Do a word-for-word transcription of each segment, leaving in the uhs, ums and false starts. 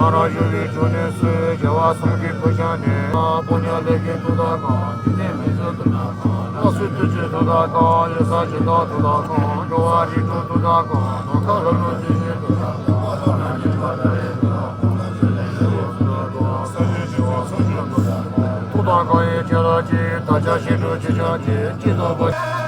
རང་རང་བཞུགས་པའི་འབྱུང་གནས་སུ་རྒྱལ་བ་གསུམ་གྱི་གོས་ཆེན་ནས། དཔུང་གཉེན་ལས་ཀྱི་ཐུགས་དམ་བསྐང་། དེ་ནས་མི་བསྐྱོད་ཐུགས་དམ་བསྐང་། སྟག་གཟིག་བདུད་ཀྱི་ཐུགས་དམ་བསྐང་། ཡུལ་ས་ཇི་ལྟར་ཐུགས་དམ་བསྐང་། འགྲོ་བ་རིགས་དྲུག་ཐུགས་དམ་བསྐང་། ནམ་མཁའ་ལྷ་ཀླུ་འཇིགས་བྱེད་ཐུགས་དམ་བསྐང་། ཐུགས་དམ་བསྐང་ཡི་བྱིན་རླབས་ཀྱིས། བདག་ཅག་ཞི་ཁྲོ་ཆོས་སྐྱོང་གིས། སྤྱི་ཚོགས་པ།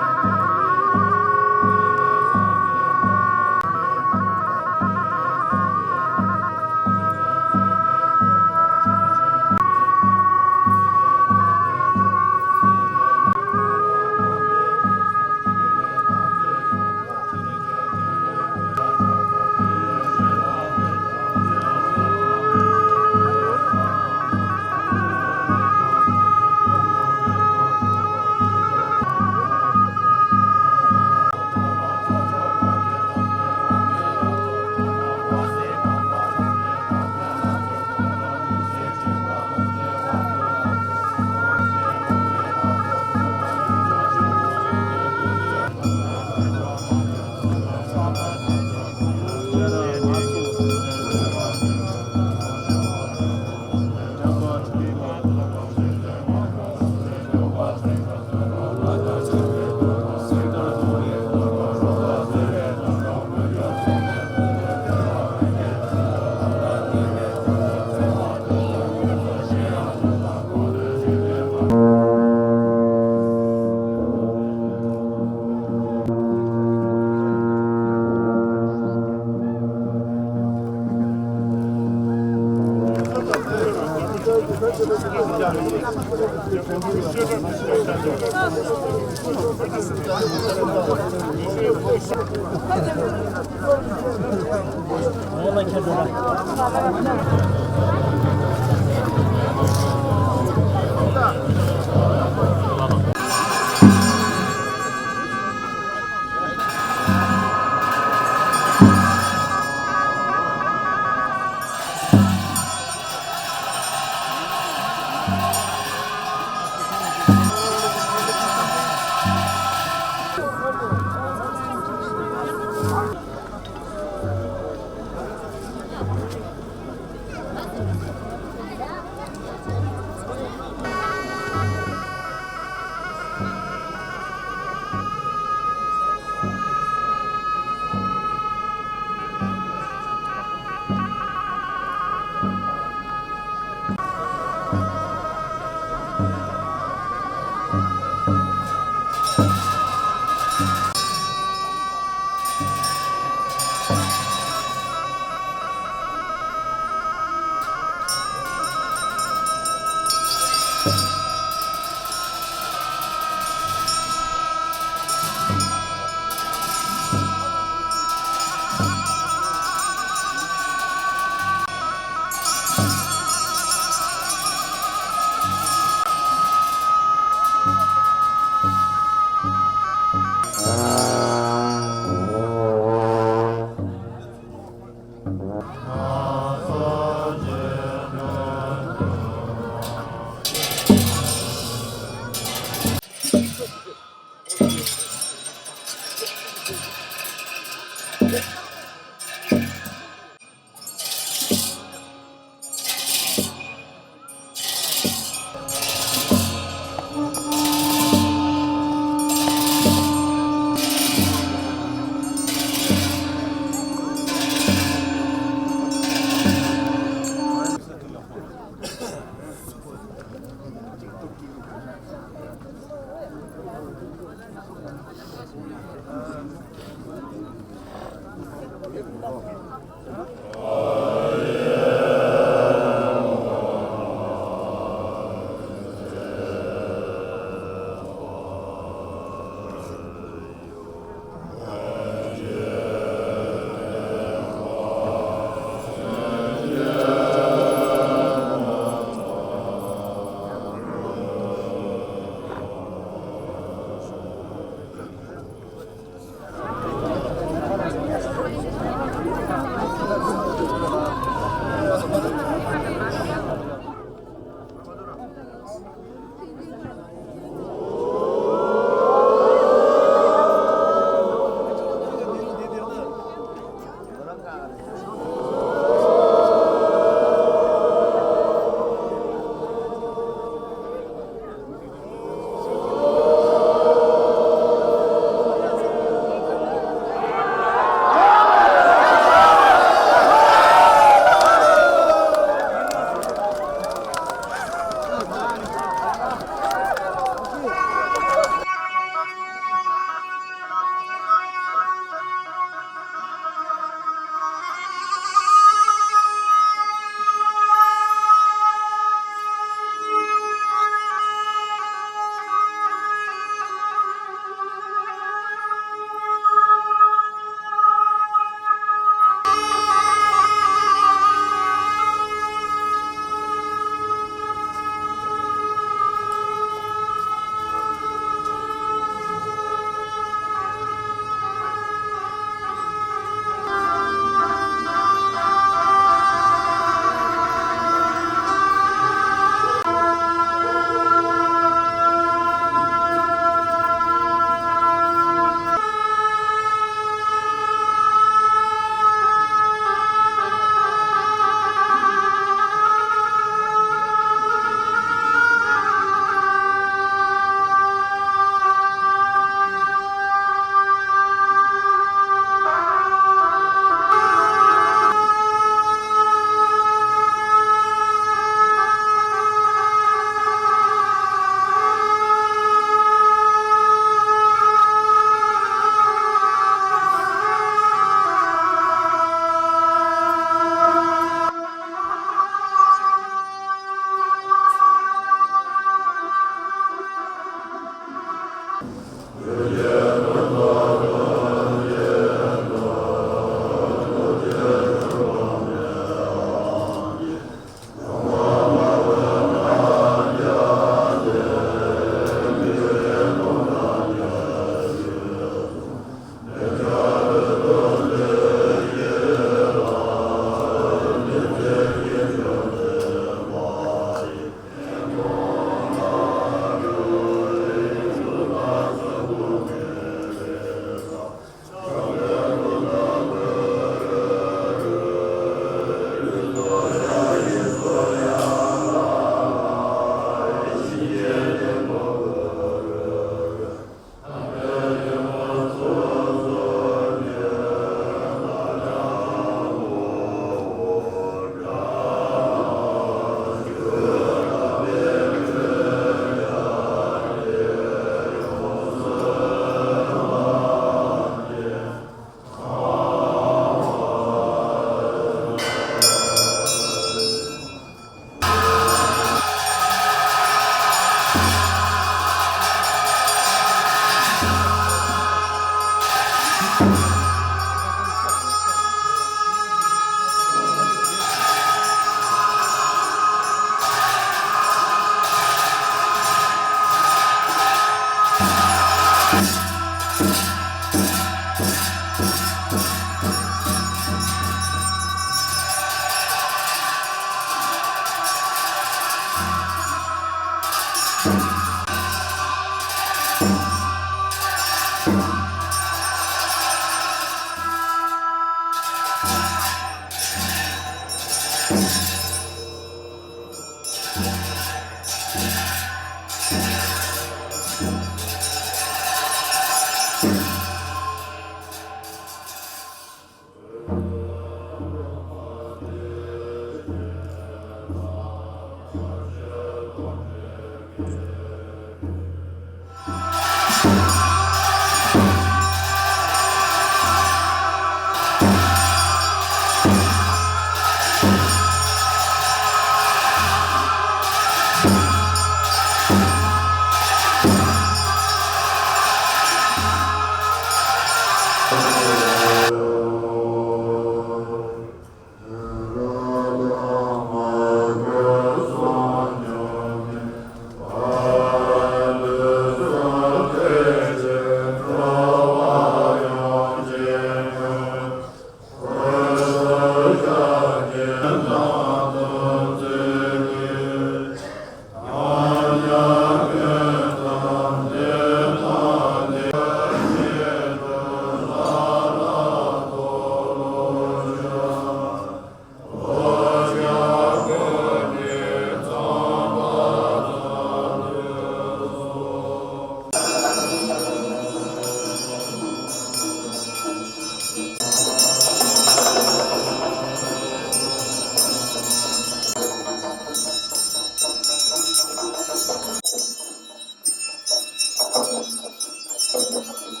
དམ་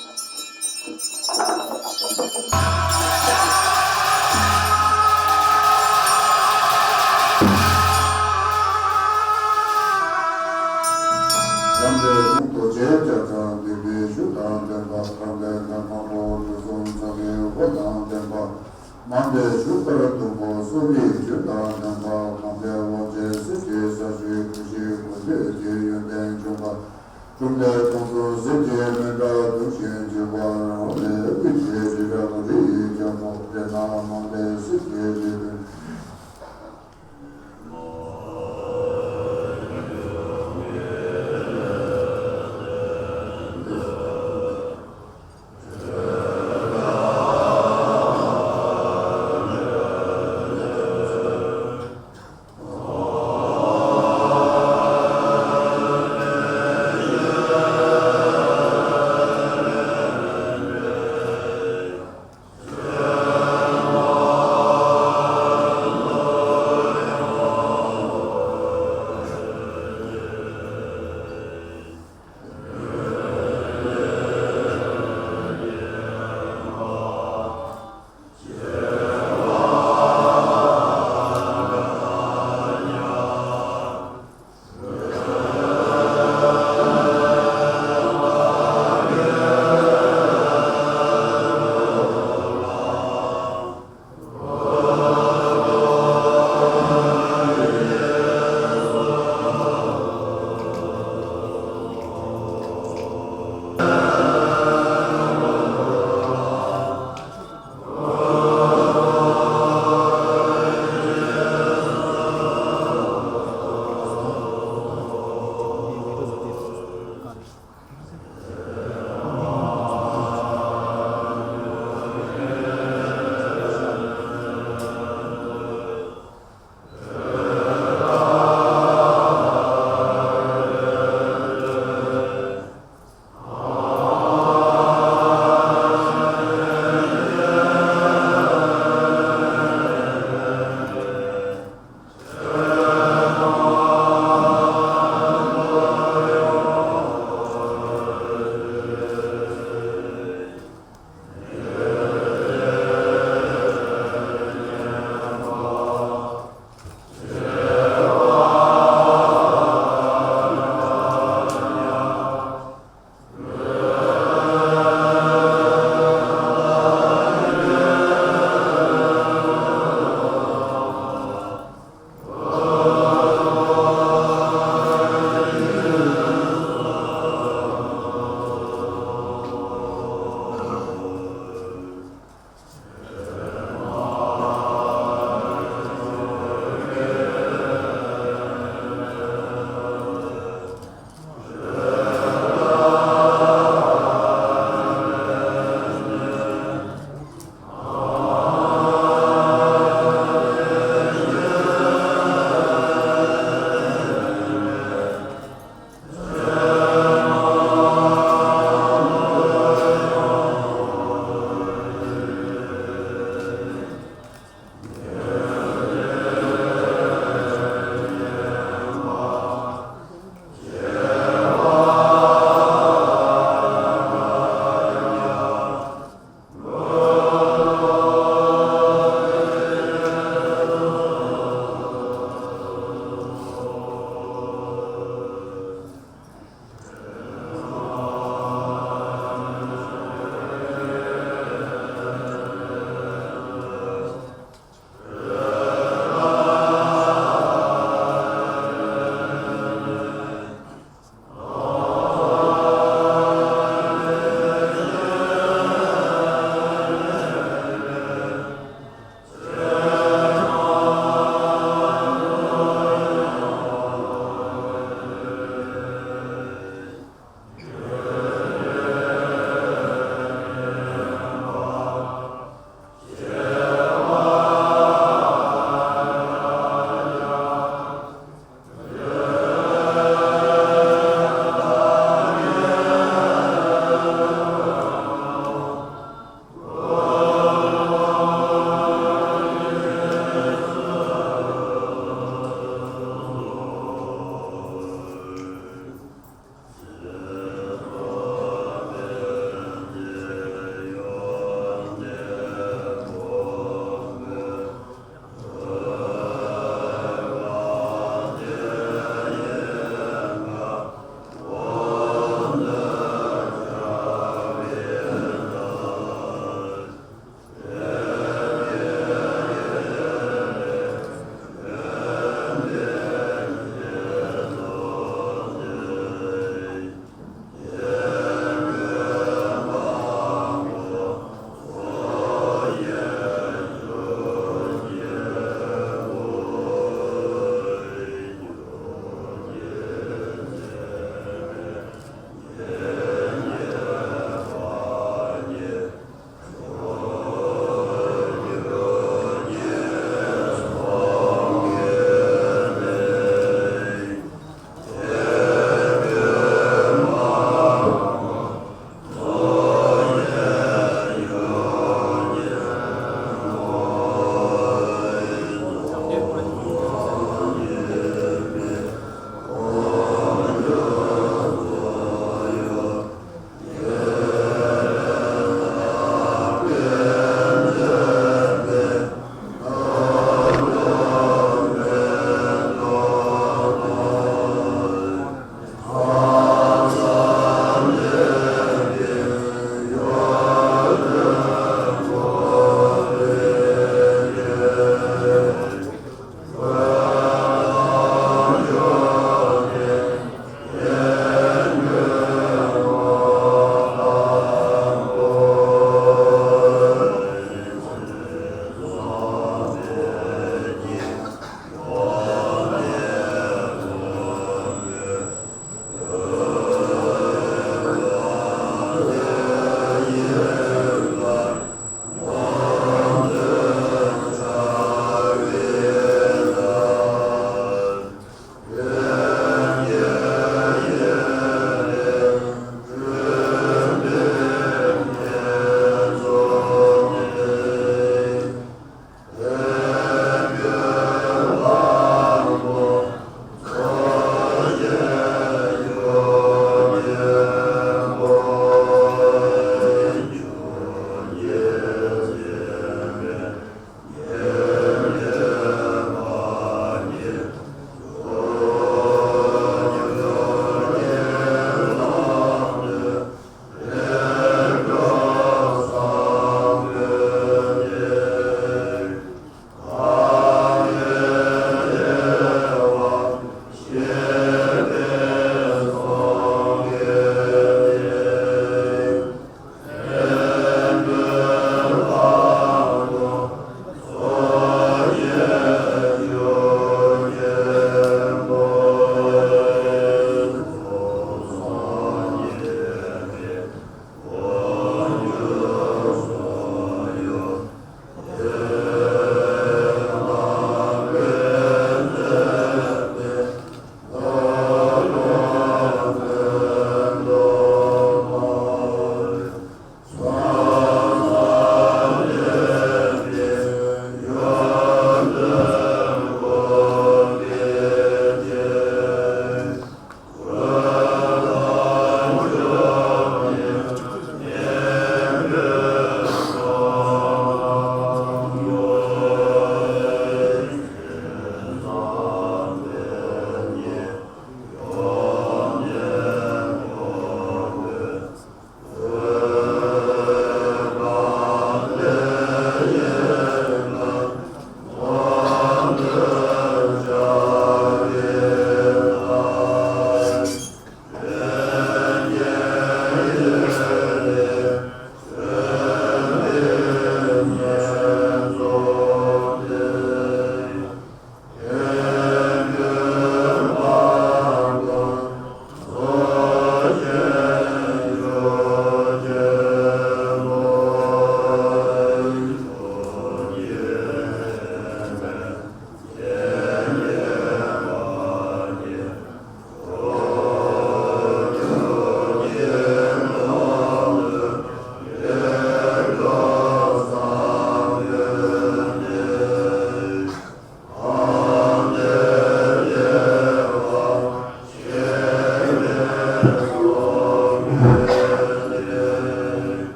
པའི་གཞུང་རྡོ་རྗེ་རྒྱ་མཚོ་འདུས་པའི་གཞུང་དང་ལྡན་པ། དམ་པའི་ལྷ་མང་པོ་དུས་གསུམ་ཚོགས་ཀྱི་དབུ་དང་ལྡན་པ། མང་པའི་བཞུགས་སྒར་ཟླུམ་པོ་གསུམ་རིག་རྒྱུད་དང་ལྡན་པ། མང་པའི་དབང་ཆེན་གཟི་བརྗིད་ས་བཅུའི་དགོན་ཤིང་དགོན་སྟོད་ཀྱི་ཡོན་ཏན་འབྱུང་བ། འབྲུམ་ལས་སྟོང་གསུམ་གཟི་བརྗིད་མཎྜལ་གདུང་ཤིང་འབྱུང་བ། རང་ལས་དབུས་ཀྱི་རི་རབ་རི་ཡི་རྒྱལ་པོ། རི་ནགས་མང་པའི་གཟི་བརྗིད་རི་བདུན།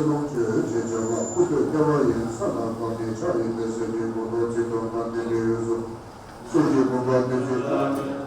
ཆོས་ཅེས་བྱ་བ་སྐུ་སྟོད་ལྟེ་བ་ཡི་ས་ལ་བབས་ནས་ཕྱག་གཡས་པའི་གསེར་གྱི་མགུར་ཏོ་ཚིགས་གྲུབ་དང་ལྡན་པའི་དབུས་སུ། གསུང་གི་མུན་པ་མེ་ལྕེ་ལྟར།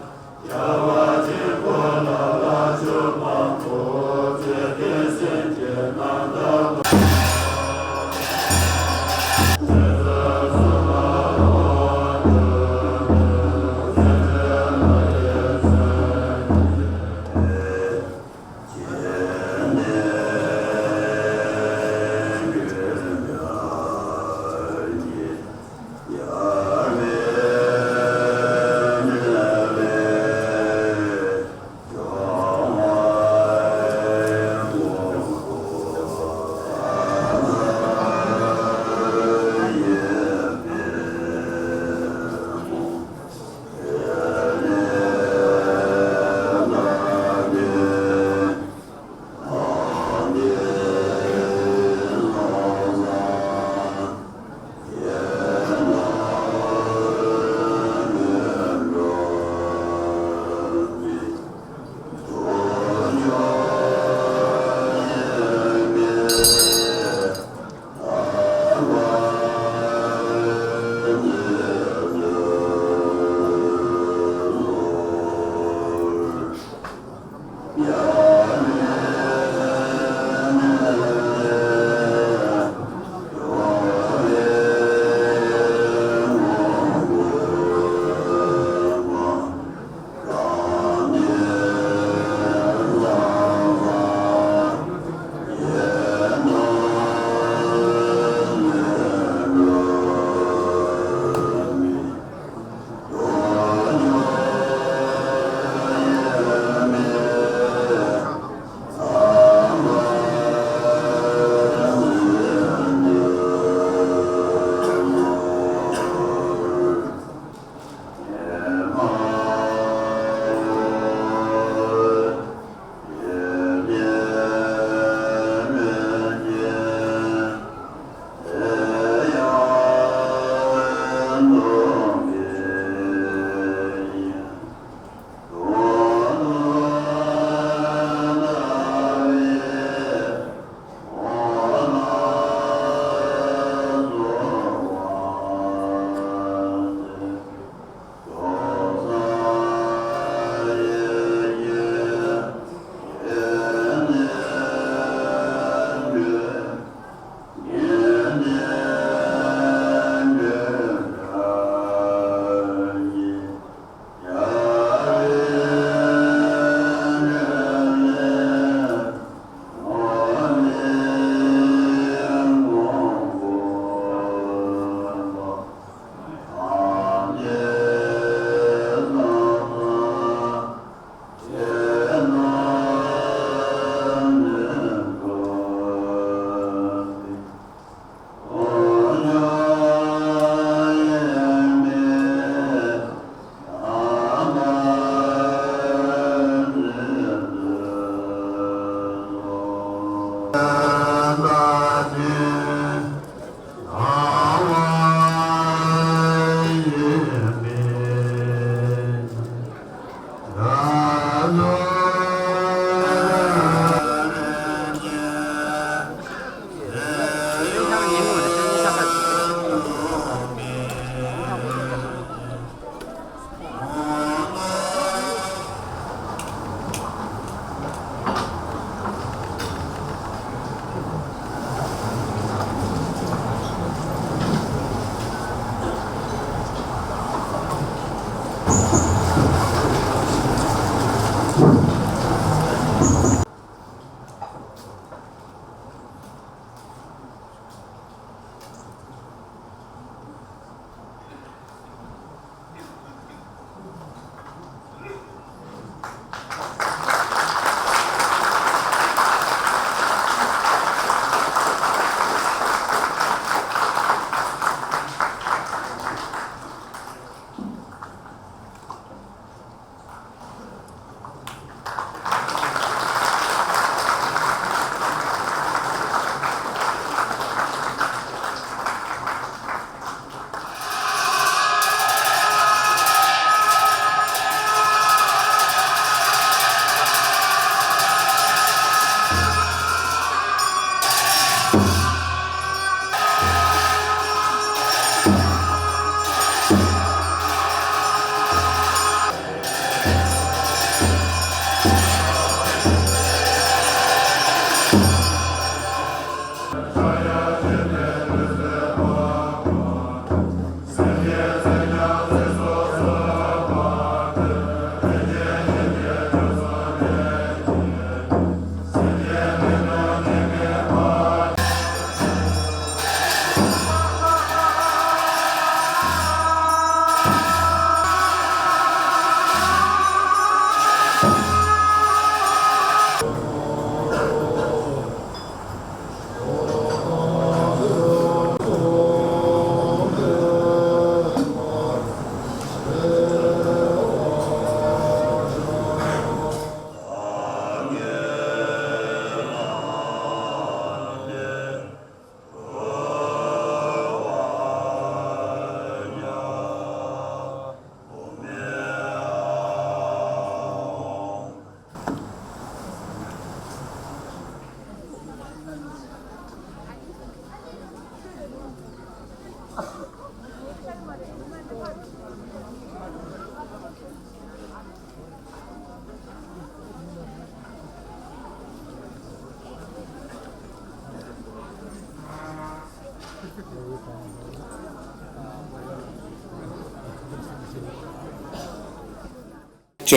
སྤྱི་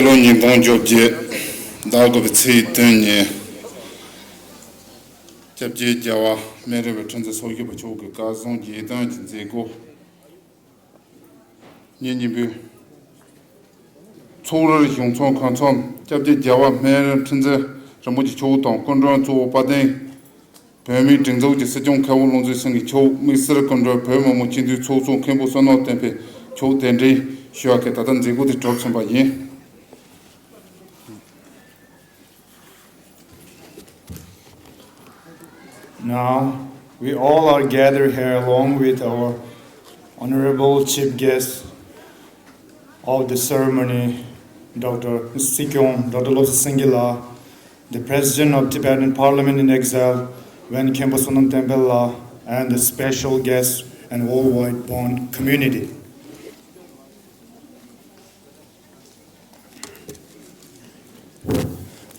ལོ་ཉིས་སྟོང་བཅོ་བརྒྱད་ཟླ་དགུ་པའི་ཚེས་བདུན་ཉིན། སྐྱབས་རྗེ་རྒྱལ་བ་སྨན་རི་བའི་ཁྲི་འཛིན་སོ་བཞི་པ་མཆོག་གི་བཀའ་བཟང་རྒྱལ་དོན་གྱི་མཛད་སྒོ། ཉིན་གཉིས་པའི་ཚོགས་རར་གཞུང་ཚོགས་གང་འཚམ་སྐྱབས་རྗེ་རྒྱལ་བ་སྨན་རི་ཁྲི་འཛིན་རིན་པོ་ཆེ་མཆོག་དང་སྐུ་མགྲོན་གཙོ་བོ་དཔལ་ལྡན་བོད་མིའི་སྒྲིག་འཛུགས་ཀྱི་སྲིད་སྐྱོང་མཁན་པོ་བློ་འཛིན་སེང་གེ་མཆོག་དམིགས་བསལ་སྐུ་མགྲོན་བོད་མི་མང་སྤྱི་འཐུས་ཚོགས་གཙོ་མཁན་པོ་བསོད་ནམས་བསྟན་འཕེལ་མཆོག་གདན་འདྲེན་ཞུ་བ་གིས་ད་ལྟ་མཛད་སྒོ་དེ་གྲུབ་ཚར་བ་ཡིན། Now, we all are gathered here along with our honorable chief guest of the ceremony, Doctor Sikyong, Doctor Lobsang Singye la, the President of Tibetan Parliament in Exile, Wen Khenpo Sonam Temple la, and the special guests and worldwide born community.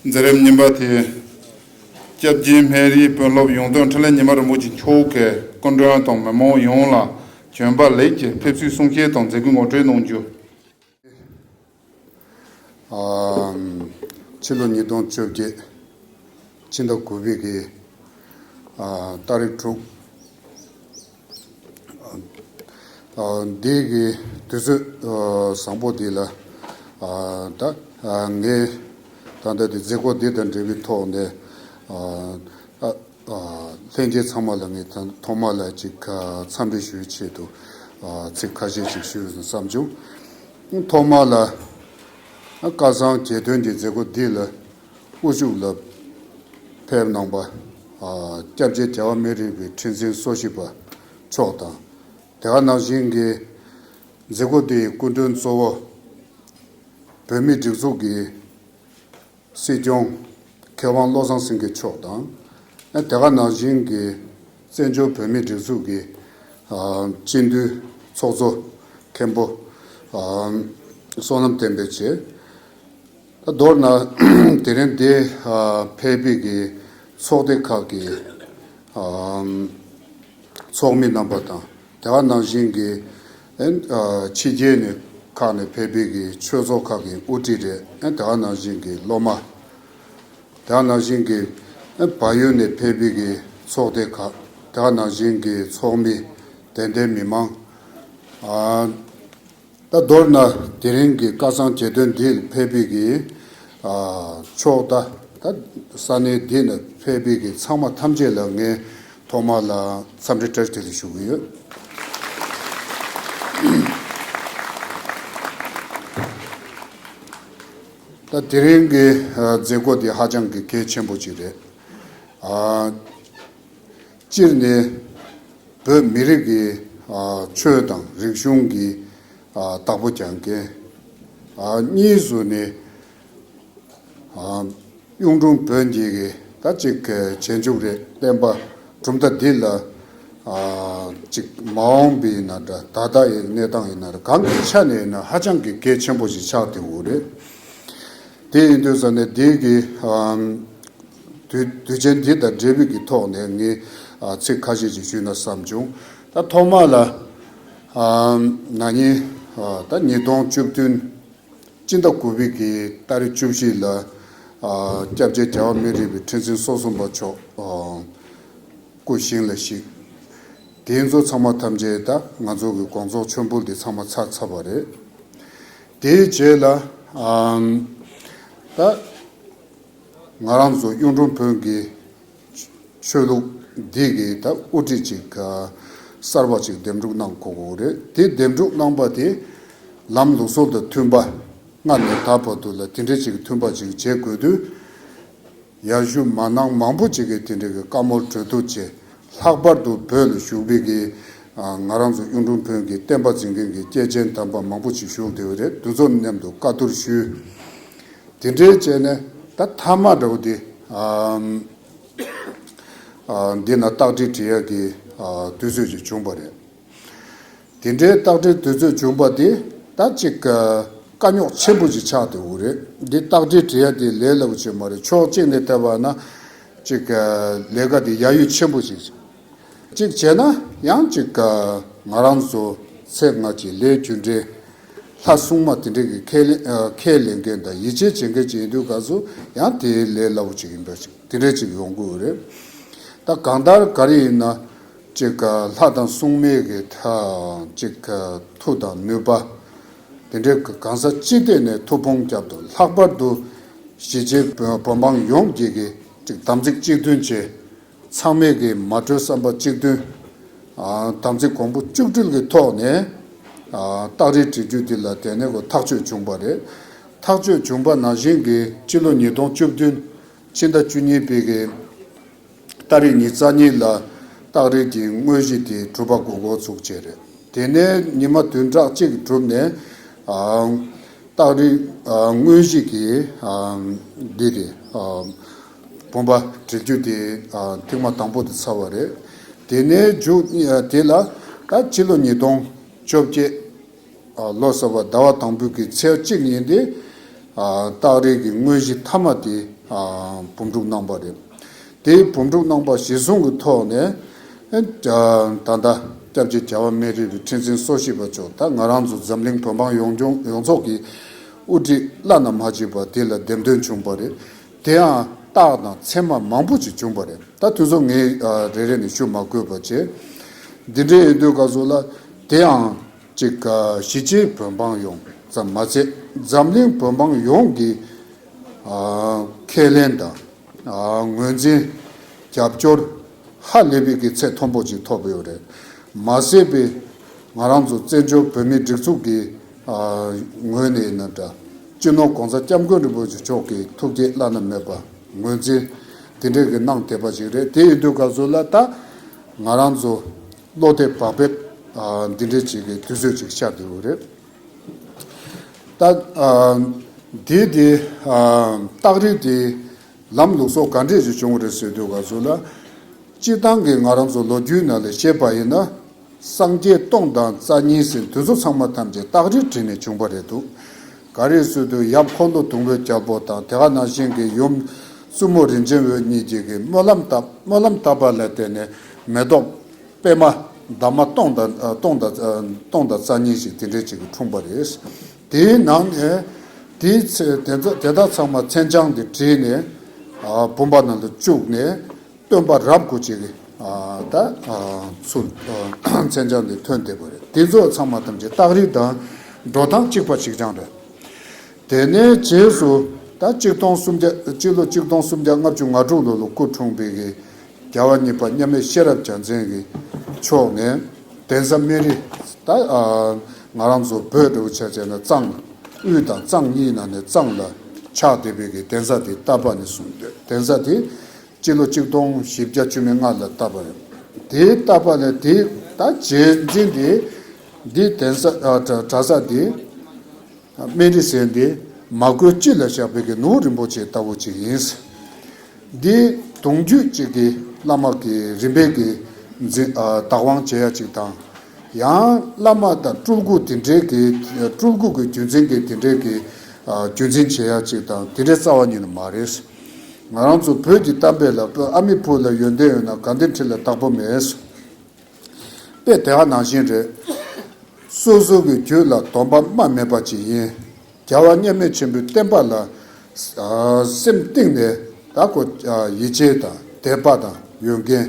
མཛད་རིམ་གཉིས་པ་དེ། སྐྱབས་རྗེ་སྨན་རིའི་དཔོན་སློབ་ཡོངས་དོན་འཕྲིན་ལས་ཉི་མ་རིན་པོ་ཆེ་མཆོག་གིས་སྐུ་མགྲོན་དང་མི་མང་ཡོངས་ལ་བྱོན་པ་ལེགས་ཀྱི་ཕེབས་བསུའི་གསུང་བཤད་དང་མཛད་སྒོའི་ངོ་སྤྲོད་གནང་རྒྱུ། ཨ། ཕྱི་ལོ་ཉིས་སྟོང་བཅོ་བརྒྱད་ཕྱི་ཟླ་དགུ་པའི་གི་ཨ་ཏ་རིག་དྲུག་ཨ། འདི་གི་དུས་ཚོད་ཨ་བཟང་པོ་འདི་ལ་ཨ་ད་ཨ་ངས་ད་ལྟ་དེ་མཛད་སྒོ་འདི་དང་འབྲེལ་བའི་ཐོག་ནས་ཨ་ཨ་ལྷན་རྒྱས་ཚང་མ་ལ་ངས་ད་ཐོག་མ་ལ་ཅིག་ཨ་འཚམས་འདྲི་ཞུ་བའི་ཆེད་དུ་ཨ་ཚིག་ཁ་ཤས་ཅིག་ཞུ་བསམ་བྱུང་། ཐོག་མ་ལ་ཨ་བཀའ་བཟང་རྒྱལ་དོན་གྱི་མཛད་སྒོ་འདི་ལ་དབུ་བཞུགས་ལ་ཕེབས་གནང་པ། ཨ་སྐྱབས་རྗེ་རྒྱལ་བ་སྨན་རི་བའི་ཁྲི་འཛིན་སོ་བཞི་པ་མཆོག་དང་། དེ་ག་ནང་བཞིན་གྱི་མཛད་སྒོ་དེའི་སྐུ་མགྲོན་གཙོ་བོ་བོད་མིའི་སྒྲིག་འཛུགས་ཀྱི་སྲིད་སྐྱོང་མཁས་དབང་བློ་བཟང་སེང་གེ་མཆོག་དང་། ཨ་དེ་ག་ནང་བཞིན་གྱི་བཙན་བྱོལ་བོད་མིའི་སྒྲིག་འཛུགས་ཀྱི་ཨ་སྤྱི་འཐུས་ཚོགས་གཙོ་མཁན་པོ་ཨ་བསོད་ནམས་བསྟན་འཕེལ་བཅས། ད་མདོར་ན་དེ་རིང་འདིར་ཕེབས་པའི་གི་ཚོགས་སྡེ་ཁག་གི་ཚོགས་མི་རྣམ་པ་དང་། དེ་ག་ནང་བཞིན་གྱི་ཕྱི་རྒྱལ་ནས་ཁག་ནས་ཕེབས་པའི་གི་ཆོས་ཚོགས་ཁག་གི་དབུ་ཁྲིད་རེད། དེ་ག་ནང་བཞིན་གྱི་སློབ་མ། དེ་ག་ནང་བཞིན་གྱི་བལ་ཡུལ་ནས་ཕེབས་པའི་གི་ཚོགས་སྡེ་ཁག་དེ་ག་ནང་བཞིན་གྱི་ཚོགས་མི། དད་ལྡན་མི་མང་། ད་མདོར་ན་དེ་རིང་གི་བཀའ་བཟང་རྒྱལ་དོན་འདིར་ཕེབས་པའི་གི་ཕྱོགས་ད་ད་ས་གནས་འདི་ནས་ཕེབས་པའི་གི་ཚང་མ་ཐམས་ཅད་ལ་ངས་ཐོག་མ་ལ་འཚམས་འདྲི་བཀྲ་ཤིས་བདེ་ལེགས་ཞུ་གི་ཡོད། ད་དེ་རིང་གི་མཛད་སྒོ་འདི་ཧ་ཅང་གི་གལ་ཆེན་པོ་ཅིག་རེད། སྤྱིར་ནི་བོད་མི་རིགས་ཀྱི་ཆོས་དང་རིག་གཞུང་གི་བདག་པོ་རྒྱག་མཁན། གཉིས་སུ་ནི་གཡུང་དྲུང་བོན་གྱི་ད་ཅིག་རྗེས་འཇུག་རེད། བསྟན་པ་གྲུབ་མཐའ་འདི་ལ་ཅིག་མ་འོངས་པའི་ཡིན་ན་འདྲ། ད་ལྟ་ཡི་གནས་སྟངས་ཡིན་ན་འདྲ། གང་གི་ཆ་ནས་ཡིན་ན་ཧ་ཅང་གི་གལ་ཆེན་པོ་ཞིག་ཆགས་བསྡད་ཡོད་རེད། དེ་ཡིན་དུས་ཙ་ནས་འདི་གི་དུས་དུས་ཆེན་འདི་དང་འབྲེལ་བའི་གི་ཐོག་ནས་ངས་ཚིག་ཁ་ཤས་ཅིག་ཞུས་ན་བསམ་བྱུང་། ད་ཐོག་མ་ལ་ན་ནིང་ད་ཉིས་སྟོང་བཅུ་བདུན་སྤྱི་ཟླ་དགུ་པའི་གི་ཏ་རིག་བཅུ་བཞི་ལ་སྐྱབས་རྗེ་རྒྱལ་བ་སྨན་རི་བའི་ཁྲི་འཛིན་སོ་གསུམ་པ་མཆོག་སྐུ་ཞིང་ལ་གཤེགས། དེ་ཚོ་ཚང་མ་ཐམས་ཅད་ད་ང་ཚོ་གི་དགོངས་རྫོགས་མཆོད་འབུལ་དེ་ཚང་མ་ཚར་ཚར་བ་རེད། དེའི་རྗེས་ལ་ཨམ་ད་ང་རང་ཚོ་གཡུང་དྲུང་བོན་གྱི་ཆོས་ལུགས་འདི་གི་ད་དབུ་ཁྲིད་ཅིག་གསར་པ་ཅིག་འདེམས་སྒྲུག་གནང་དགོས་ཀྱི་རེད། དེ་འདེམས་སྒྲུག་གནང་པ་དེ་ལམ་ལུགས་སྲོལ་དང་མཐུན་པ། སྔ་ནས་ད་བར་དུ་ལ་དེ་འདྲ་ཅིག་མཐུན་པ་ཅིག་བྱེད་དགོས་དུས། ཡར་ཞུ་མ་གནང་མང་པོ་ཅིག་གིས་དེ་འདྲ་གི་བཀའ་མོལ་གྲོས་བསྡུར་བྱས། ལྷག་པར་དུ་བོད་ལ་བཞུགས་པའི་གི་ང་རང་ཚོ་གཡུང་དྲུང་བོན་གྱི་བསྟན་པ་འཛིན་མཁན་གྱི་སྐྱེས་ཆེན་དམ་པ་མང་པོ་ཅིག་བཞུགས་བསྡད་པ་རེད། དེ་ཚོ་མཉམ་དུ་བཀའ་བསྡུར་ཞུས། དེ་འདྲའི་བྱས་ནས་ད་མཐའ་མ་འདྲ་བོ་དེ་འདི་ན་རྟགས་བྲིས་འབྲི་ཡག་གི་དུས་ཚོད་ཅིག་བྱུང་པ་རེད། དེ་འདྲའི་རྟགས་བྲིས་དུས་ཚོད་བྱུང་པ་དེ་ད་ཅིག་དཀའ་རྙོག་ཆེན་པོ་ཅིག་ཆགས་བསྡད་ཡོད་རེད། འདི་རྟགས་བྲིས་འབྲི་ཡག་དེ་ལས་སླ་པོ་ཅིག་མ་རེད། ཕྱོགས་གཅིག་ནས་བལྟས་པ་ན་ཅིག་ལས་ཀ་དེ་ཡ་ཡུལ་ཆེན་པོ་ཅིག་གཅིག་བྱས་ན་ཡང་གཅིག་ག་ང་རང་ཚོ་ཚེ་སྔ་ཕྱི་ལས་རྒྱུ་འབྲས་ལྷ་སྲུང་མ་དེ་འདྲས་ཀྱི་ཁས་ལེན་ཨ་ཁས་ལེན་མཁན་དང་ཡིད་ཆེས་བྱེད་མཁན་ཅིག་ཡིན་དུས་ག་ཚོད་ཡང་དེའི་ལས་སླ་པོ་ཅིག་ཡིན་པ་ཞིག་དེ་འདྲས་ཅིག་ཡོང་གི་ཡོད་རེད། ད་གང་ལྟར་ག་རེ་ཡིན་ན་གཅིག་ག་ལྷ་དང་སྲུང་མའི་གི་ད་གཅིག་ག་མཐུ་དང་ནུས་པ་དེ་འདྲས་གི་གང་ཟག་སྤྱི་བསྟན་ནས་ཐུགས་ཕམ་རྒྱབ་ཏུ་ལྷག་པར་དུ་གཞིས་བྱེས་བོད་འབངས་ཡོངས་ཀྱིས་གི་གཅིག་དམ་ཚིག་གཅིག་མཐུན་བྱས། ཚང་མས་ཀྱི་མ་གྲོས་བསམ་པ་གཅིག་མཐུན། ཨ་དམ་ཚིག་གོང་བུ་བཅུ་དྲུག་གི་ཐོག་ནས་ཨ་སྟག་རིས་བྲིས་རྒྱུ་འདི་ལ་དེ་ནས་ཀོ་ཐག་གཅོད་བྱུང་བ་རེད། ཐག་གཅོད་བྱུང་བ་ནང་བཞིན་གྱི་སྤྱི་ལོ་ཉིས་སྟོང་བཅུ་བདུན་ཕྱི་ཟླ་བཅུ་གཉིས་པའི་གི་ཏ་རིག་ཉི་ཤུ་རྩ་གཉིས་ལ་སྟག་རིས་ཀྱི་དངོས་གཞི་དེ་གྲུབ་པ་འགོ་འགོ་ཚུགས་བྱས་རེད། དེ་ནས་ཉི་མ་བདུན་ཕྲག་གཅིག་གྲུབ་ནས་ཨ། སྟག་རིས་ཨ་དངོས་གཞི་གི་ཨ་འདི་རེད། ཨ་བུམ་པ་བྲི་རྒྱུ་དེ་ཨ་ཐེངས་མ་དང་པོ་དེ་ཚར་བ་རེད། དེ་ནས་མཇུག་ཨ་དེ་ལ་ད་ཕྱི་ལོ་ཉིས་སྟོང་བཅོ་བརྒྱད་ཨ་ལོ་གསར་པ་ཟླ་བ་དང་པོ་གི་ཚེས་གཅིག་ཉིན་དེ་ཨ་སྟག་རིས་ཀྱི་དངོས་གཞི་མཐའ་མ་དེ་ཨ་བུམ་སྒྲུབ་གནང་བ་རེད། དེའི་བུམ་སྒྲུབ་གནང་པ་གཞིར་བཟུང་གི་ཐོག་ནས། ཨེ། ད་ལྟ་སྐྱབས་རྗེ་རྒྱལ་བ་སྨན་རི་བའི་ཁྲི་འཛིན་སོ་བཞི་པ་མཆོག་ད་ང་རང་ཚོ་འཛམ་གླིང་བོད་འབངས་ཡོངས་ལྗོངས་ཡོངས་རྫོགས་ཀྱི་དབུ་ཁྲིད་བླ་ན་མ་མཆིས་པ་དེ་ལ་འདེམས་ཐོན་བྱུང་བ་རེད། དེའང་རྟགས་དང་མཚན་མ་མང་པོ་ཅིག་བྱུང་བ་རེད། ད་དུས་ཚོད་ངས་ཨ་རེ་རེ་ནས་ཞུ་མ་དགོས་པ་བྱས། འདི་འདྲ་ཡིན་དུས་སྐབས་སུ་ལ་དེའང་གཅིག་གཞིས་བྱེས་བོད་འབངས་ཡོངས་ཙམ་མ་ཚད་འཛམ་གླིང་བོད་འབངས་ཡོངས་ཀྱི་ཨ་ཁས་ལེན་དང་། ཨ་ངོས་འཛིན། རྒྱབ་སྐྱོར་ཧ་ལས་པའི་གི་ཚད་མཐོན་པོ་ཅིག་ཐོབ་ཡོད་རེད། མ་ཟད་པའི་ང་རང་ཚོ་བཙན་བྱོལ་བོད་མིའི་སྒྲིག་འཛུགས་ཀྱི་ཨ་ངོས་ནས་ཡིན་ན་འདྲ། སྤྱི་ནོར་༸གོང་ས་༸སྐྱབས་མགོན་རིན་པོ་ཆེ་མཆོག་གི་ཐུགས་བསྐྱེད་བླ་ན་མེད་པ་ངོས་འཛིན་དེ་འདྲས་ཀྱི་གནང་བསྡད་པ་ཞིག་རེད། དེ་ཡིན་དུས་སྐབས་སུ་ལ་ད་ང་རང་ཚོ་བློ་བདེ་བག་ཕེབས་ཨ་འདི་འདྲས་ཅིག་གི་དུས་ཚོད་ཅིག་ཤར་བསྡད་ཡོད་རེད། ད་ཨ་འདི་དེ་ཨ་སྟག་རིས་དེ་ལམ་ལུགས་སྲོལ་ག་འདྲས་ཞིག་བྱུང་བ་རེད་ཟེར་དུས་སྐབས་སུ་ལ། སྤྱིར་བཏང་གི་ང་རང་ཚོ་ལོ་རྒྱུས་ནང་ལ་བཤད་པ་ཡིན་ན། སངས་རྒྱས་སྟོང་དང་རྩ་གཉིས་ཟེར་དུས་ཚོད་ཚང་མ་ཐམས་ཅད་སྟག་རིས་བྲིས་ནས་བྱུང་བ་རེད་འདུག་ག་རེ་ཟེར་དུས་ཡབ་འཁོར་ལོ་སྡོང་པོའི་རྒྱལ་པོ་དང་དེ་ག་ནང་བཞིན་གྱི་ཡུམ་བཙུན་མོ་རིན་ཆེན་འོད་གཉིས་ཀྱིས་ཀྱི་སྨོན་ལམ་བཏབ། སྨོན་ལམ་བཏབ་པ་ལ་བརྟེན་ནས་མེ་ཏོག་པད་མ་འདབ་མ་སྟོང་དང་ཨ་སྟོང་དང་ཨ་སྟོང་དང་རྩ་གཉིས་ཤིག་དེ་འདྲས་ཅིག་གི་འཁྲུངས་པ་རེད། དེའི་ནང་ནས་དེའི་ཚེ་དེ་དག་དེ་དག་ཚང་མ་མཚན་བྱང་དེ་བྲིས་ནས་ཨ་བུམ་པ་ནང་དུ་བཅུག་ནས་སྟོན་པ་རབ་དགུ་ཅིག་གི་ཨ་ད་ཨ་ཚུར་ཨ་མཚན་བྱང་དེ་ཐོན་བསྡད་པ་རེད། དེ་ཚོ་ཚང་མ་ཐམས་ཅད་སྟག་རིས་དང་འགྲོ་སྟངས་གཅིག་པ་གཅིག་རྐྱང་རེད། དེ་ནས་རྗེས་སུ་ད་གཅིག་སྟོང་སུམ་བརྒྱ་སྤྱི་ལོ་གཅིག་སྟོང་སུམ་བརྒྱ་ལྔ་བཅུ་ང་དྲུག་ལོ་ལ་སྐུ་འཁྲུངས་པའི་གི་རྒྱལ་བ་གཉིས་པ་མཉམ་མེད་ཤེས་རབ་རྒྱལ་མཚན་གྱི་མཆོག་ནས་གདན་ས་སྨན་རི་ད་ཨ་ང་རང་ཚོ་བོད་འདྲ་བོ་ཆ་བྱས་ན་གཙང་དབུས་དང་གཙང་གཉིས་ནང་ནས་གཙང་ལ་ཆགས་བསྡད་པའི་གི་གདན་ས་དེ་བཏབ་པ་ནས་བཟུང་སྟེ་གདན་ས་དེ་སྤྱི་ལོ་གཅིག་སྟོང་བཞི་བརྒྱ་བཅུ་མེད་ལྔ་ལ་བཏབ་པ་རེད། དེ་བཏབ་པ་ནས་དེ་ད་རྗེས་འཛིན་དེ་འདི་གདན་ས་ཨ་གྲྭ་གྲྭ་ས་དེ། སྨན་རི་ཟེར་འདི་མ་དགོན་སྤྱི་ལ་བཞག་པའི་གི་ནོར་བུ་རིན་པོ་ཆེ་ལྟ་བུ་ཅིག་ཡིན། འདི་གདུང་རྒྱུད་ཅིག་གི་བླ་མ་གི་རིམ་པས་གི་འཛིན་ཨ་བདག་དབང་བྱེད་ཡ་ཅིག་དང་། ཡང་བླ་མ་དང་སྤྲུལ་སྐུ་དེ་འདྲའི་གི་སྤྲུལ་སྐུ་གི་རྒྱུད་འཛིན་གི་དེ་འདྲའི་གི་ཨ་རྒྱུད་འཛིན་བྱེད་ཡ་ཅིག་དང་དེ་འདྲའི་རྩ་བ་ཉིད་ནས་མ་རེད། ང་རང་ཚོ་བོད་ཀྱི་གཏམ་དཔེ་ལ་ཨ་མའི་བུ་ལ་ཡོན་ཏན་ཡོད་ན་དགའ་ལྡན་ཁྲི་ལ་བདག་པོ་མེད། དཔེ་དེ་ག་ནང་བཞིན་རེད། སོ་སོ་གི་རྒྱུད་ལ་སྡོམ་པ་རྨ་མེད་པ་ཅིག་ཡིན། རྒྱལ་བ་མཉམ་མེད་ཆེན་པོའི་བསྟན་པ་ལ་ཨ་སེམས་གཏིང་ནས་ད་ཁོ་ཨ་ཡིད་ཆེས་དང་དད་པ་དང་ཡོད་མཁན།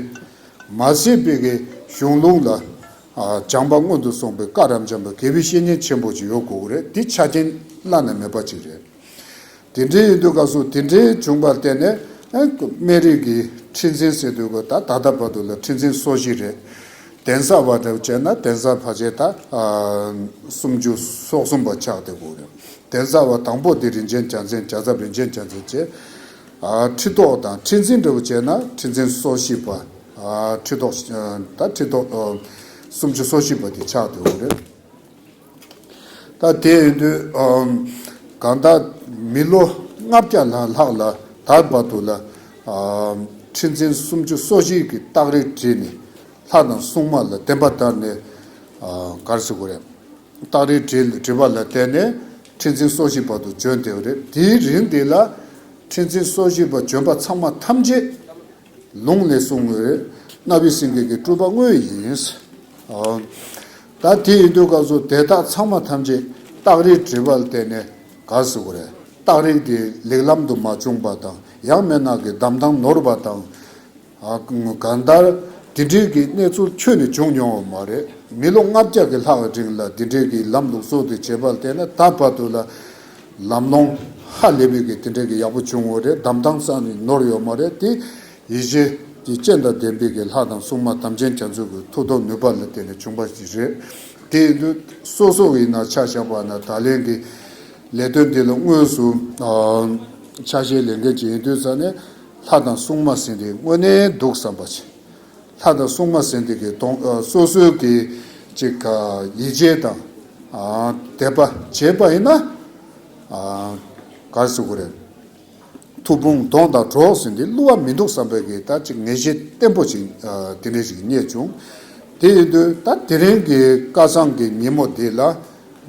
མ་ཟད་པའི་གི་གཞུང་ལུགས་ལ་ཨ་སྦྱངས་པ་སྔོན་དུ་སོང་པའི་བཀའ་རབ་འབྱམས་པ་དགེ་བའི་བཤེས་གཉེན་ཆེན་པོ་ཅིག་ཡོད་དགོས་ཀྱི་རེད། འདི་ཆ་རྐྱེན་བླ་ན་མེད་པ་ཅིག་རེད། དེ་འདྲའི་ཡིན་དུས་སྐབས་སུ་དེ་འདྲའི་བྱུང་བར་བརྟེན་ནས་ཨ་སྨན་རི་གི་ཁྲི་འཛིན་ཟེར་དུས་ཀྱི་ད་ད་ལྟ་བར་དུ་ལ་ཁྲི་འཛིན་སོ་བཞི་རེད། གདན་ས་བ་འདྲ་བྱས་ན་གདན་ས་ཕལ་ཆེར་ད་ཨ་སུམ་ཅུ་སོ་གསུམ་པ་ཆགས་བསྡད་ཀྱི་ཡོད་རེད། གདན་ས་བ་དང་པོ་དེ་རིན་ཆེན་རྒྱལ་མཚན་རྒྱལ་ཚབ་རིན་ཆེན་རྒྱལ་མཚན་བྱས། ཨ་ཁྲི་ཐོག་དང་ཁྲི་འཛིན་འདྲ་བོ་བྱས་ན་ཁྲི་འཛིན་སོ་བཞི་པ། ཨ་ཁྲི་ཐོག་ཨ་ད་ཁྲི་ཐོག་ཨ་སུམ་ཅུ་སོ་བཞི་པ་དེ་ཆགས་བསྡད་ཀྱི་ཡོད་རེད། ད་དེ་ཡིན་དུས་ཨམ་གང་ལྟར་མི་ལོ་ལྔ་བརྒྱ་ལྷག་ལྷག་ལ་ད་བར་དུ་ལ་ཨམ་ཁྲི་འཛིན་སུམ་ཅུ་སོ་བཞི་གི་སྟག་རིས་བྲིས་ནས་ལྷ་དང་སྲུང་མ་ལ་བདེན་པ་བདར་ནས་ཨ་ག་རེ་ཟེར་དགོས་རེད། སྟག་རིས་བྲིས་བྲིས་པ་ལ་བརྟེན་ནས་ཁྲི་འཛིན་སོ་བཞི་བར་དུ་བྱོན་བསྡད་པ་རེད། དེའི་རིང་དེ་ལ་ཁྲི་འཛིན་སོ་བཞི་པ་བྱོན་པ་ཚང་མ་ཐམས་ཅད། ལུང་ལས་གསུངས་ཡོད། གནའ་བོའི་སེང་གེ་གི་སྤྲུལ་པ་དངོས་ཡིན། ཨ། ད་དེ་ཡིན་དུས་སྐབས་སུ་དེ་དག་ཚང་མ་ཐམས་ཅད་རྟགས་རིགས་བྲིས་པ་ལ་བརྟེན་ནས་ག་རེ་ཟེར་དགོས་རེད། རྟགས་རིགས་དེ་ལེགས་ལམ་དུ་མ་བྱུང་བ་དང་། ཡང་མིན་ན་གི་གདམས་ཐང་ནོར་བ་དང་། ཨ། གང་ལྟར་དེ་འདྲའི་གི་གནས་ཚུལ་ཁྱོན་ནས་བྱུང་མྱོང་བ་མ་རེད། མི་ལོ་ལྔ་བརྒྱ་གི་ལྷག་རིང་ལ་དེ་འདྲའི་གི་ལམ་ལུགས་སྲོལ་དེ་བྱས་པ་ལ་བརྟེན་ནས་ད་བར་དུ་ལ་ལམ་སློང་ཧ་ལས་པའི་གི་དེ་འདྲའི་གི་ཡག་པོ་བྱུང་བ་རེད། གདམས་ཐང་རྩ་ནས་ནོར་ཡོད་མ་རེད། དེ་ཡིད་ཆེས་ཀྱི་སྤྱན་དང་ལྡན་པའི་གི་ལྷ་དང་སྲུང་མ་དམ་ཅན་རྒྱ་མཚོ་གི་མཐུ་སྟོབས་ནུས་པ་ལ་བརྟེན་ནས་བྱུང་བ་ཞིག་རེད། དེ་ཡིན་དུས་སོ་སོ་ཡིན་ན་ཆ་བཞག་པ་ན་ད་ལན་གྱི་ལས་དོན་འདི་ལ་དངོས་སུ་ཨ། ཆ་ཤས་ལེན་མཁན་ཅིག་ཡིན་དུས་ཙང་ནས་ལྷ་དང་སྲུང་མ་ཟེར་དེ་དངོས་གནས་འདུག་བསམ་པ་ཞིག་ལྷ་དང་སྲུང་མ་ཟེར་དེ་གི་དོན་ཨ། སོ་སོའི་གི་ཅིག་ཨ། ཡིད་ཆེས་དང་ཨ། དད་པ་བྱས་པ་ཡིན་ན་ཨ། ག་རེ་ཟེར་དགོས་རེད། མཐུ་དཔུང་གདོང་དང་གྲོགས་ཟིན་ཏེ་བསླུ་བ་མི་འདུག་བསམ་པའི་གི་ད་ཅིག་ངེས་ཤེས་བརྟན་པོ་ཅིག་ཨ། དེ་འདྲ་ཞིག་རྙེད་བྱུང་། དེ་ཡིན་དུས་ད་དེ་རིང་གི་ཀ་སང་གི་ཉིན་མོ་འདི་ལ་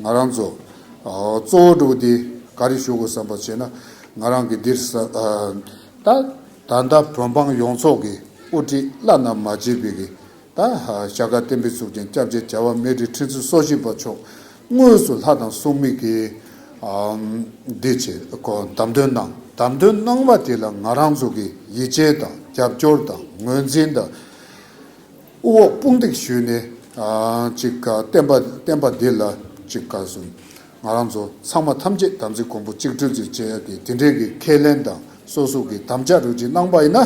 ང་རང་ཚོ་ཨ། གཙོ་བོ་འདྲ་བོ་འདི་ག་རེ་ཞུ་དགོས་བསམ་པ་བྱས་ན། ང་རང་གི་འདིར་ས་ཨ། ད་ད་ལྟ་བོད་འབངས་ཡོངས་རྫོགས་ཀྱི་དབུ་ཁྲིད་བླ་ན་མ་མཆིས་པའི་གི་ད་ཤར་དཀར་བསྟན་པའི་གཙུག་རྒྱན་སྐྱབས་རྗེ་རྒྱལ་བ་མེ་སྤྲེལ་ཁྲི་འཛིན་སོ་བཞི་པ་མཆོག་དངོས་སུ་ལྷ་དང་སྲུང་མའི་གི་ཨམ། འདི་བྱེད་གོ་བདམས་ཐོན་གནང་། བདམས་ཐོན་གནང་བ་དེ་ལ་ང་རང་ཚོ་གི་ཡིད་ཆེས་དང་རྒྱབ་སྐྱོར་དང་ངོས་འཛིན་དང་དབུ་འོག་དཔུང་འདེགས་ཞུས་ནས་ཨ། ཅིག་ག་བསྟན་པ་བསྟན་པ་འདི་ལ་ཅིག་ག་སོང་། ང་རང་ཚོ་ཚང་མ་ཐམས་ཅད་དམ་ཚིག་གོང་བུ་གཅིག་སྒྲིལ་ཅིག་བྱེད་ཡ་གི་དེ་འདྲའི་གི་ཁས་ལེན་དང་སོ་སོ་གི་དམ་བཅའ་རུ་ཅིག་གནང་པ་ཡིན་ན།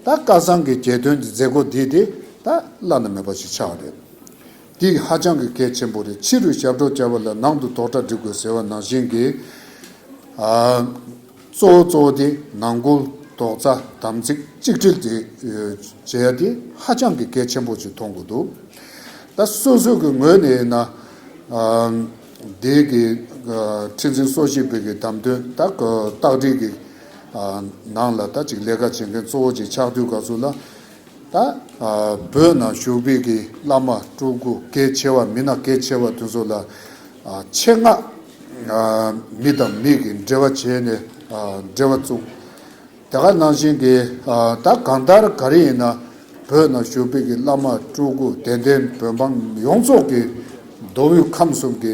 ད་ཀ་སང་གི་རྒྱལ་སྟོན་གྱི་མཛད་སྒོ་འདི་དེ་ད་བླ་ན་མེད་པ་ཞིག་ཆགས་རེད། འདི་ཧ་ཅང་གི་གལ་ཆེན་པོ་རེད། ཕྱི་རུ་ཞབས་བྲོ་རྒྱབ་པ་ལ་ནང་དུ་རྡོག་སྒྲ་སྒྲིག་དགོས་ཟེར་བ་ནང་བཞིན་གྱི་ཨ། གཙོ་བོ་གཙོ་བོ་དེ་ནང་ཁུལ་རྡོག་རྩ་དམ་ཚིག་གཅིག་སྒྲིལ་དེ་བྱེད་ཡ་དེ་ཧ་ཅང་གི་གལ་ཆེན་པོ་ཞིག་མཐོང་གི་འདུག་ད་སོ་སོ་གི་ངོས་ནས་ཡིན་ན་ཨ། དེ་གི་ཨ། ཁྲི་འཛིན་སོ་བཞི་པའི་གི་བདམས་ཐོན་ད་སྟག་སྒྲིལ་གི་ཨ། ནང་ལ་ད་ཅིག་ལས་ཀ་བྱེད་མཁན་གཙོ་བོ་ཅིག་ཆགས་དུས་ག་ཚོད་ལ། ད་ཨ། བོད་ནང་བཞུགས་པའི་གི་བླ་མ་སྤྲུལ་སྐུ་གལ་ཆེ་བ་མི་སྣ་གལ་ཆེ་བ་དེ་ཚོ་ལ་ཨ། ཆེད་མངགས་ཨ། མི་དང་མི་གི་འབྲེལ་བ་བྱས་ནས་ཨ། འབྲེལ་བ་བཙུགས། དེ་ག་ནང་བཞིན་གྱི་ཨ། ད་གང་ལྟར་ག་རེ་ཡིན་ན་བོད་ནང་བཞུགས་པའི་གི་བླ་མ་སྤྲུལ་སྐུ་དད་ལྡན་བོད་འབངས་ཡོངས་རྫོགས་ཀྱི་མདོ་དབུས་ཁམས་གསུམ་གྱི་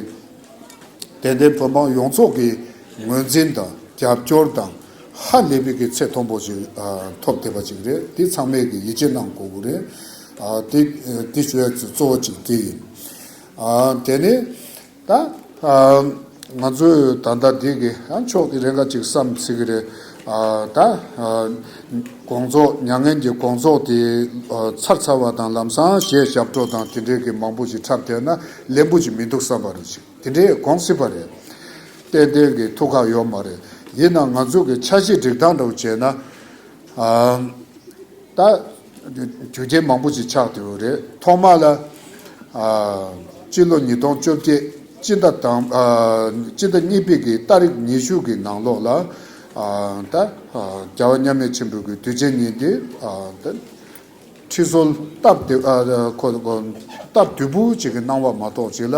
དད་ལྡན་བོད་འབངས་ཡོངས་རྫོགས་ཀྱི་ངོས་འཛིན་དང་རྒྱབ་སྐྱོར་དང་ཧ་ལས་པའི་གི་ཚད་མཐོན་པོ་ཞིག་ཨ། ཐོབ་བསྡད་པ་ཅིག་རེད། དེ་ཚང་མས་གི་ཡིད་ཆེས་གནང་དགོས་ཀྱི་རེད། ཨ། དེ་དེ་ཞུ་ཡ་གཙོ་བོ་ཅིག་དེ་ཡིན། ཨ། དེ་ནས་ད་ཨ། ང་ཚོས་ད་ལྟ་འདི་གི་ཨ། ཕྱོགས་ཀྱི་རེ་འགའ་ཅིག་བསམ་སྲིད་ཀྱི་རེད། ཨ། ད་ཨ། དགོངས་རྫོགས་མྱ་ངན་གྱི་དགོངས་རྫོགས་དེ་ཨ། ཚར་ཚར་བ་དང་ལམ་སང་གཞས་ཞབས་བྲོ་དང་དེ་འདྲའི་གི་མང་པོ་ཞིག་འཁྲབ་བསྡད་ན་ལེན་པོ་ཞིག་མི་འདུག་བསམ་པ་རེད། ཅིག་དེ་འདྲའི་དགོངས་སྲིད་པ་རེད། ཏན་ཏན་གྱི་ཐུགས་ཁག་ཡོད་མ་རེད། ཡིན་ནའང་ང་ཚོ་གི་འཆར་གཞི་སྒྲིག་སྟངས་འདྲ་བོ་བྱས་ན། ཨ། ད་རྒྱུ་རྐྱེན་མང་པོ་ཞིག་ཆགས་བསྡད་ཡོད་རེད། ཐོག་མ་ལ། ཨ། སྤྱི་ལོ་ཉིས་སྟོང་བཅོ་བརྒྱད་སྤྱི་ཟླ་དང་ཨ། སྤྱི་ཟླ་གཉིས་པའི་གི་ཏ་རིག་ཉི་ཤུ་གི་ནང་ལོགས་ལ། ཨ། ད་ཨ། རྒྱལ་བ་མཉམ་མེད་ཆེན་པོའི་གི་དུས་ཆེན་ཉིན་དེ། ཨ། ད་ཁྲི་སྲོལ་སྟབས་བདེ་ཨ། ཁོ་ཁོ་སྟབས་བདེ་པོ་ཅིག་གི་གནང་བ་མ་གཏོགས་ཅིག་ལ།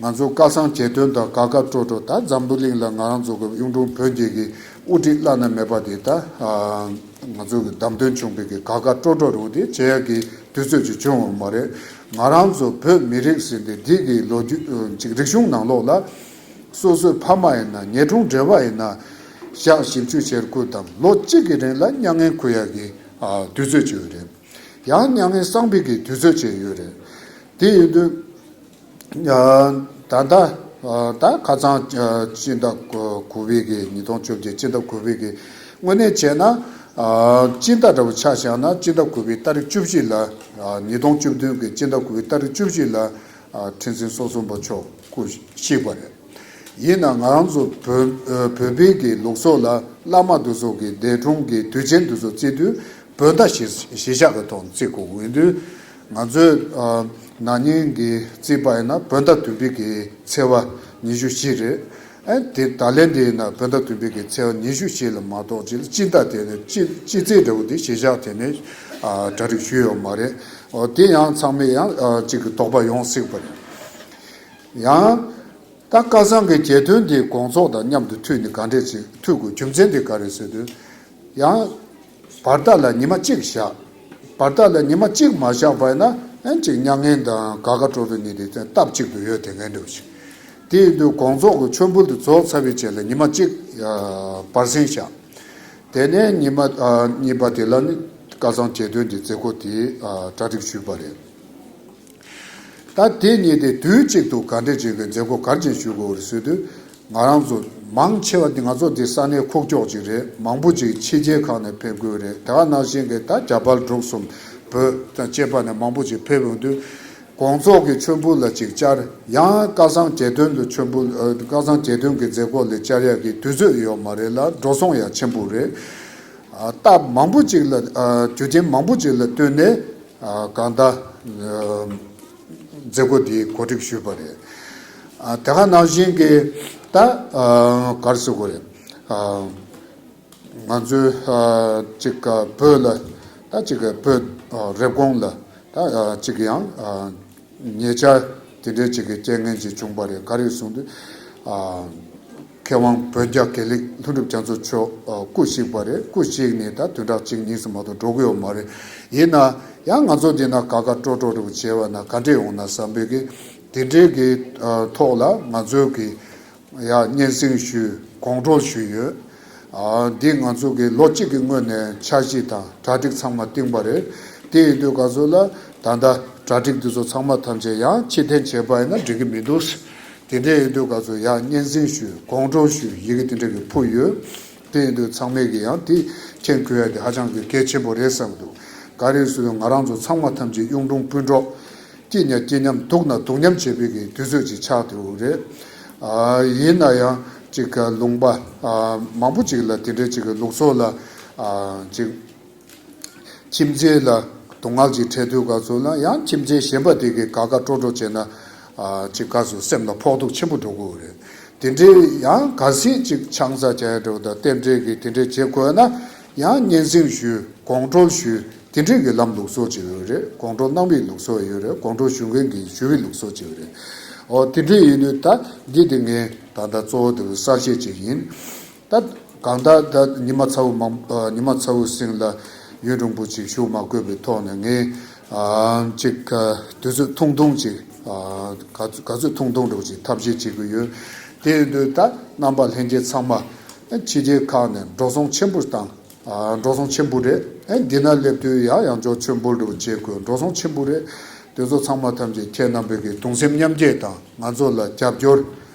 ང་ཚོ་ཀ་སང་རྒྱལ་སྟོན་དང་དགའ་དགའ་སྤྲོ་སྤྲོ། ད་འཛམ་བུ་གླིང་ལ་ང་རང་ཚོ་གི་གཡུང་དྲུང་བོན་རྒྱལ་གྱི་དབུ་ཁྲིད་བླ་ན་མེད་པ་དེ་ད་ཨ། ང་ཚོ་གི་བདམས་ཐོན་བྱུང་བའི་གི་དགའ་དགའ་སྤྲོ་སྤྲོ་རུ་དེ་བྱེད་ཡ་གི་དུས་ཚོད་ཅིག་བྱུང་བ་མ་རེད། ང་རང་ཚོ་བོད་མི་རིགས་ཟེར་དེ་འདི་གི་ལོ་རྒྱུས་ཅིག་རིག་གཞུང་ནང་ལོགས་ལ་སོ་སོའི་ཕ་མ་ཡིན་ན་ཉེ་དྲུང་འབྲེལ་བ་ཡིན་ན་ཞག་བཞི་བཅུ་ཞེ་དགུ་དང་ལོ་གཅིག་གི་རིང་ལ་མྱ་ངན་འཁུར་ཡ་གི་ཨ། དུས་ཚོད་ཅིག་ཡོད་རེད། ཡང་མྱ་ངན་སངས་པའི་གི་དུས་ཚོད་ཅིག་ཡོད་རེད། དེ་ཡིན་དུས། ད་ལྟ་ད་ཁ་སང་སྤྱི་ཟླ་དགུ་པའི་གི་ཉིས་སྟོང་བཅོ་བརྒྱད་སྤྱི་ཟླ་དགུ་པའི་གི་དངོས་གནས་བྱས་ན་སྤྱི་ཟླ་འདྲ་བོ་ཆ་བཞག་ན་སྤྱི་ཟླ་དགུ་པའི་ཏ་རིག་བཅུ་བཞི་ལ་ཉིས་སྟོང་བཅུ་བདུན་གི་སྤྱི་ཟླ་དགུ་པའི་ཏ་རིག་བཅུ་བཞི་ལ་ཁྲི་འཛིན་སོ་གསུམ་པ་མཆོག་སྐུ་གཤེགས་པ་རེད། ཡིན་ནའང་ང་རང་ཚོ་བོད་བོད་པའི་གི་ལུགས་སྲོལ་ལ་བླ་མ་དེ་ཚོ་གི་འདས་གྲོངས་གི་དུས་ཆེན་དེ་ཚོ་བརྩི་དུས། བོད་ཟླ་གཞིར་གཞིར་བཞག་གི་ཐོག་ནས་བརྩི་དགོས་ཀྱི་ཡིན་དུས། ང་ཚོས་ཨ་ན་ནིང་གི་བརྩིས་པ་ཡིན་ན་བོད་ཟླ་བདུན་པའི་གི་ཚེས་པ་ཉི་ཤུ་བཞི་རེད། ཨ་དེ་ད་ལན་དེ་ཡིན་ན་བོད་ཟླ་བདུན་པའི་གི་ཚེས་པ་ཉི་ཤུ་བཞི་ལ་མ་གཏོགས་ཅིག་ལ་སྤྱི་ཟླ་དེ་ནས་སྤྱི་སྤྱི་ཚེས་འདྲ་བོ་དེ་གཞིར་བཞག་དེ་ནས་ཨ་གྲ་སྒྲིག་ཞུས་ཡོད་མ་རེད། འོ་དེ་ཡང་ཚང་མས་ཡང་ཨ་གཅིག་གི་དོགས་པ་ཡོང་སྲིད་པ་རེད། ཡང་། ད་ཁ་སང་གི་རྒྱལ་སྟོན་འདི་དགོང་ཚོགས་དང་མཉམ་དུ་མཐུད་ནས་ག་འདྲས་ཅིག་མཐུད་དགོས་རྒྱུ་མཚན་དེ་ག་རེ་ཟེར་དུས། ཡང་བར་ཟླ་ལ་ཉི་མ་གཅིག་བཞག་བར་ཐག་ལ་ཉི་མ་གཅིག་མ་བཞག་པ་ཡིན་ན་ཨན་ཅིག་མྱ་ངན་དང་དགའ་དགའ་སྤྲོ་སྤྲོ་གཉིས་དེ་སྟབས་གཅིག་ཏུ་ཡོད་དེ་ངན་འདྲ་བོ་ཞིག་དེ་ཡིན་དུས་དགོང་ཚོགས་ཀྱི་མཆོད་འབུལ་དུ་རྫོགས་ཚར་བའི་རྗེས་ལ་ཉི་མ་གཅིག་བར་གསེང་བཞག་དེ་ནས་ཉི་མ་གཉིས་པ་དེ་ལ་ནི་བསྐལ་བཟང་བརྒྱད་སྟོན་གྱི་མཛད་སྒོ་དེ་གྲ་སྒྲིག་ཞུས་པ་རེད། ད་དེ་གཉིས་དེ་དུས་གཅིག་ཏུ་ག་འདྲས་ཅིག་གི་མཛད་སྒོ་ག་རེ་ཅིག་ཞུ་དགོས་རེད་ཟེར་དུས། ང་རང་ཚོ་མང་ཆེ་བ་འདི་ང་ཚོ་འདི་ས་གནས་ཁུག་ཀྱོག་ཅིག་རེད། མང་པོ་ཅིག་ཕྱི་རྒྱལ་ཁག་ནས་ཕེབས་དགོས་རེད། དེ་ག་ནང་བཞིན་གྱི་ད་རྒྱ་བལ་འབྲུག་གསུམ་བོད་དང་བཅས་པ་ནས་མང་པོ་ཅིག་ཕེབས་ཡོང་དུས་དགོང་ཚོགས་ཀྱི་མཆོད་འབུལ་ལ་ཅིག་བཅར། ཡང་བསྐལ་བཟང་བརྒྱད་སྟོན་དུ་མཆོད་འབུལ་བསྐལ་བཟང་བརྒྱད་སྟོན་གྱི་མཛད་སྒོ་ལ་བཅར་ཡག་གི་དུས་ཚོད་ཡོད་མ་རེད་ལ་འགྲོ་སོང་ཡང་ཆེན་པོ་རེད། སྟབས་མང་པོ་ཅིག་ལ་རྒྱུ་རྐྱེན་མང་པོ་ཅིག་ལ་བསྟུན་ནས་གང་ལྟར་མཛད་སྒོ་འདི་གོ་སྒྲིག་ཞུས་པ་རེད། དེ་ག་ནང་བཞིན་གྱི་ད་ག་རེ་ཟེར་དགོས་རེད། ང་ཚོའི་ཅིག་བོད་ལ་ད་ཅིག་བོད་རེབ་གོང་ལ་ད་ཅིག་ཡང་ཉེ་ཆར་དེ་འདྲའི་ཅིག་གི་རྐྱེན་ངན་ཅིག་བྱུང་པ་རེད། ག་རེ་གསུངས་དུས། མཁས་དབང་བོན་རྒྱ་དགེ་ལེགས་ལྷུན་གྲུབ་རྒྱ་མཚོ་མཆོག་སྐུ་གཤེགས་པ་རེད། སྐུ་གཤེགས་ནས་ད་བདུན་ཕྲག་གཅིག་གཉིས་སུ་མ་གཏོགས་འགྲོ་གི་ཡོད་མ་རེད། ཡིན་ན་ཡང་ང་ཚོ་འདི་ན་དགའ་དགའ་སྤྲོ་སྤྲོ་རུ་བྱས་པ་ན་ག་འདྲས་ཡོང་ན་བསམ་པའི་གི་དེ་འདྲའི་གི་ཐོག་ལ་ང་ཚོའི་གི་ཡ་སྙན་སེང་ཞུས་དགོང་དྲོ་ཞུས་ཡོད། འདི་ང་ཚོ་གི་ལོ་གཅིག་གི་སྔོན་ནས་འཆར་གཞི་དང་གྲ་སྒྲིག་ཚང་མ་བཏིང་པ་རེད། དེ་ཡིན་དུས་ག་ཚོད་ལ་ད་ལྟ་གྲ་སྒྲིག་འདི་ཚོ་ཚང་མ་ཐམས་ཅད་ཡང་ཕྱིར་འཐེན་བྱས་པ་ཡིན་ན་འགྲིག་གི་མི་འདུག་དེ་འདྲ་ཡིན་དུས་ག་ཚོད་ཡང་སྙན་སེང་ཞུས་དགོང་དྲོ་ཞུས་ཡི་གེ་དེ་འདྲ་གི་ཕུལ་ཡོད། དེ་ཡིན་དུས་ཚང་མས་ཀྱི་ཡང་དེ་མཁྱེན་དགོས་ཡ་དེ་ཧ་ཅང་གི་གལ་ཆེན་པོ་རེད་བསམ་གི་འདུག་ག་རེ་ཟེར་ན་ང་རང་ཚོ་ཚང་མ་ཐམས་ཅད་གཡུང་དྲུང་སྤུན་གྲོགས། སྐྱིད་ན་སྐྱིད་མཉམ་སྡུག་ན་སྡུག་མཉམ་བྱེད་པའི་གི་དུས་ཚོད་ཅིག་ཆགས་འདུག་རེད། ཡིན་ན་ཡང་ཅིག་ལུང་པ་མང་པོ་ཅིག་ལ་དེ་འདྲའི་ཅིག་ལུགས་སྲོལ་ལ་ཅིག་ཁྱིམ་མཚེས་ལ་སྡུག་བསྔལ་ཅིག་འཕྲད་དུས་ག་ཚོད་ལ་ཡང་ཁྱིམ་མཚེས་གཞན་པ་དེ་གིས་དགའ་དགའ་སྤྲོ་སྤྲོ་བྱས་ན་ཅིག་ག་ཚོད་སེམས་ལ་ཕོག་ཐུག་ཆེན་པོ་འགྲོ་གི་རེད། དེ་འདྲའི་ཡང་གལ་སྲིད་ཅིག་ཆང་ས་བྱས་འགྲོ་དང་རྟེན་འབྲེལ་གྱི་དེ་འདྲའི་བྱེད་དགོས་ན་ཡང་སྙན་སེང་ཞུས་དགོང་དྲོ་ཞུས་དེ་འདྲའི་གི་ལམ་ལུགས་སྲོལ་ཅིག་ཡོད་རེད། དགོང་དྲོ་གནང་བའི་ལུགས་སྲོལ་ཡོད་རེད། དགོང་དྲོ་ཞུ་མཁན་གྱིས་ཞུ་བའི་ལུགས་སྲོལ་ཅིག་ཡོད་རེད། འོ་དེ་འདྲའི་ཡིན་དུས་ད་འདི་དེ་ངས་ད་ལྟ་གཙོ་བོ་དེ་གསལ་བཤད་ཅིག་ཡིན། ད་གང་ལྟར་ད་ཉི་མ་ཚ་བོ་མང་ཉི་མ་ཚ་བོ་སྲིང་ལ་ཡུན་རིང་པོ་ཅིག་བཞུགས་མ་དགོས་པའི་ཐོག་ནས་ངས་ཅིག་དུས་ཚོད་ཐུང་ཐུང་ཅིག་ག་ཚོད་ཐུང་ཐུང་འདྲ་བོ་ཅིག་ཐབས་ཤེས་བྱེད་ཀྱི་ཡོད། དེ་ཡིན་དུས་ད་རྣམ་པ་ལྷན་རྒྱས་ཚང་མ་ཕྱི་རྒྱལ་ཁག་ནས་འགྲོ་སོང་ཆེན་པོ་བཏང་། འགྲོ་སོང་ཆེན་པོ་རེད། འདི་ན་སླེབས་དུས་ཡང་ཡང་ཅོག་མཆོད་འབུལ་འདྲ་བོ་བྱེད་དགོས་འགྲོ་སོང་ཆེན་པོ་རེད། དེ་ཚོ་ཚང་མ་ཐམས་ཅད་ཁྱེད་རྣམ་པས་ཀྱི་གདུང་སེམས་མཉམ་སྐྱེད་དང་ང་ཚོ་ལ་རྒྱབ་སྐྱོར་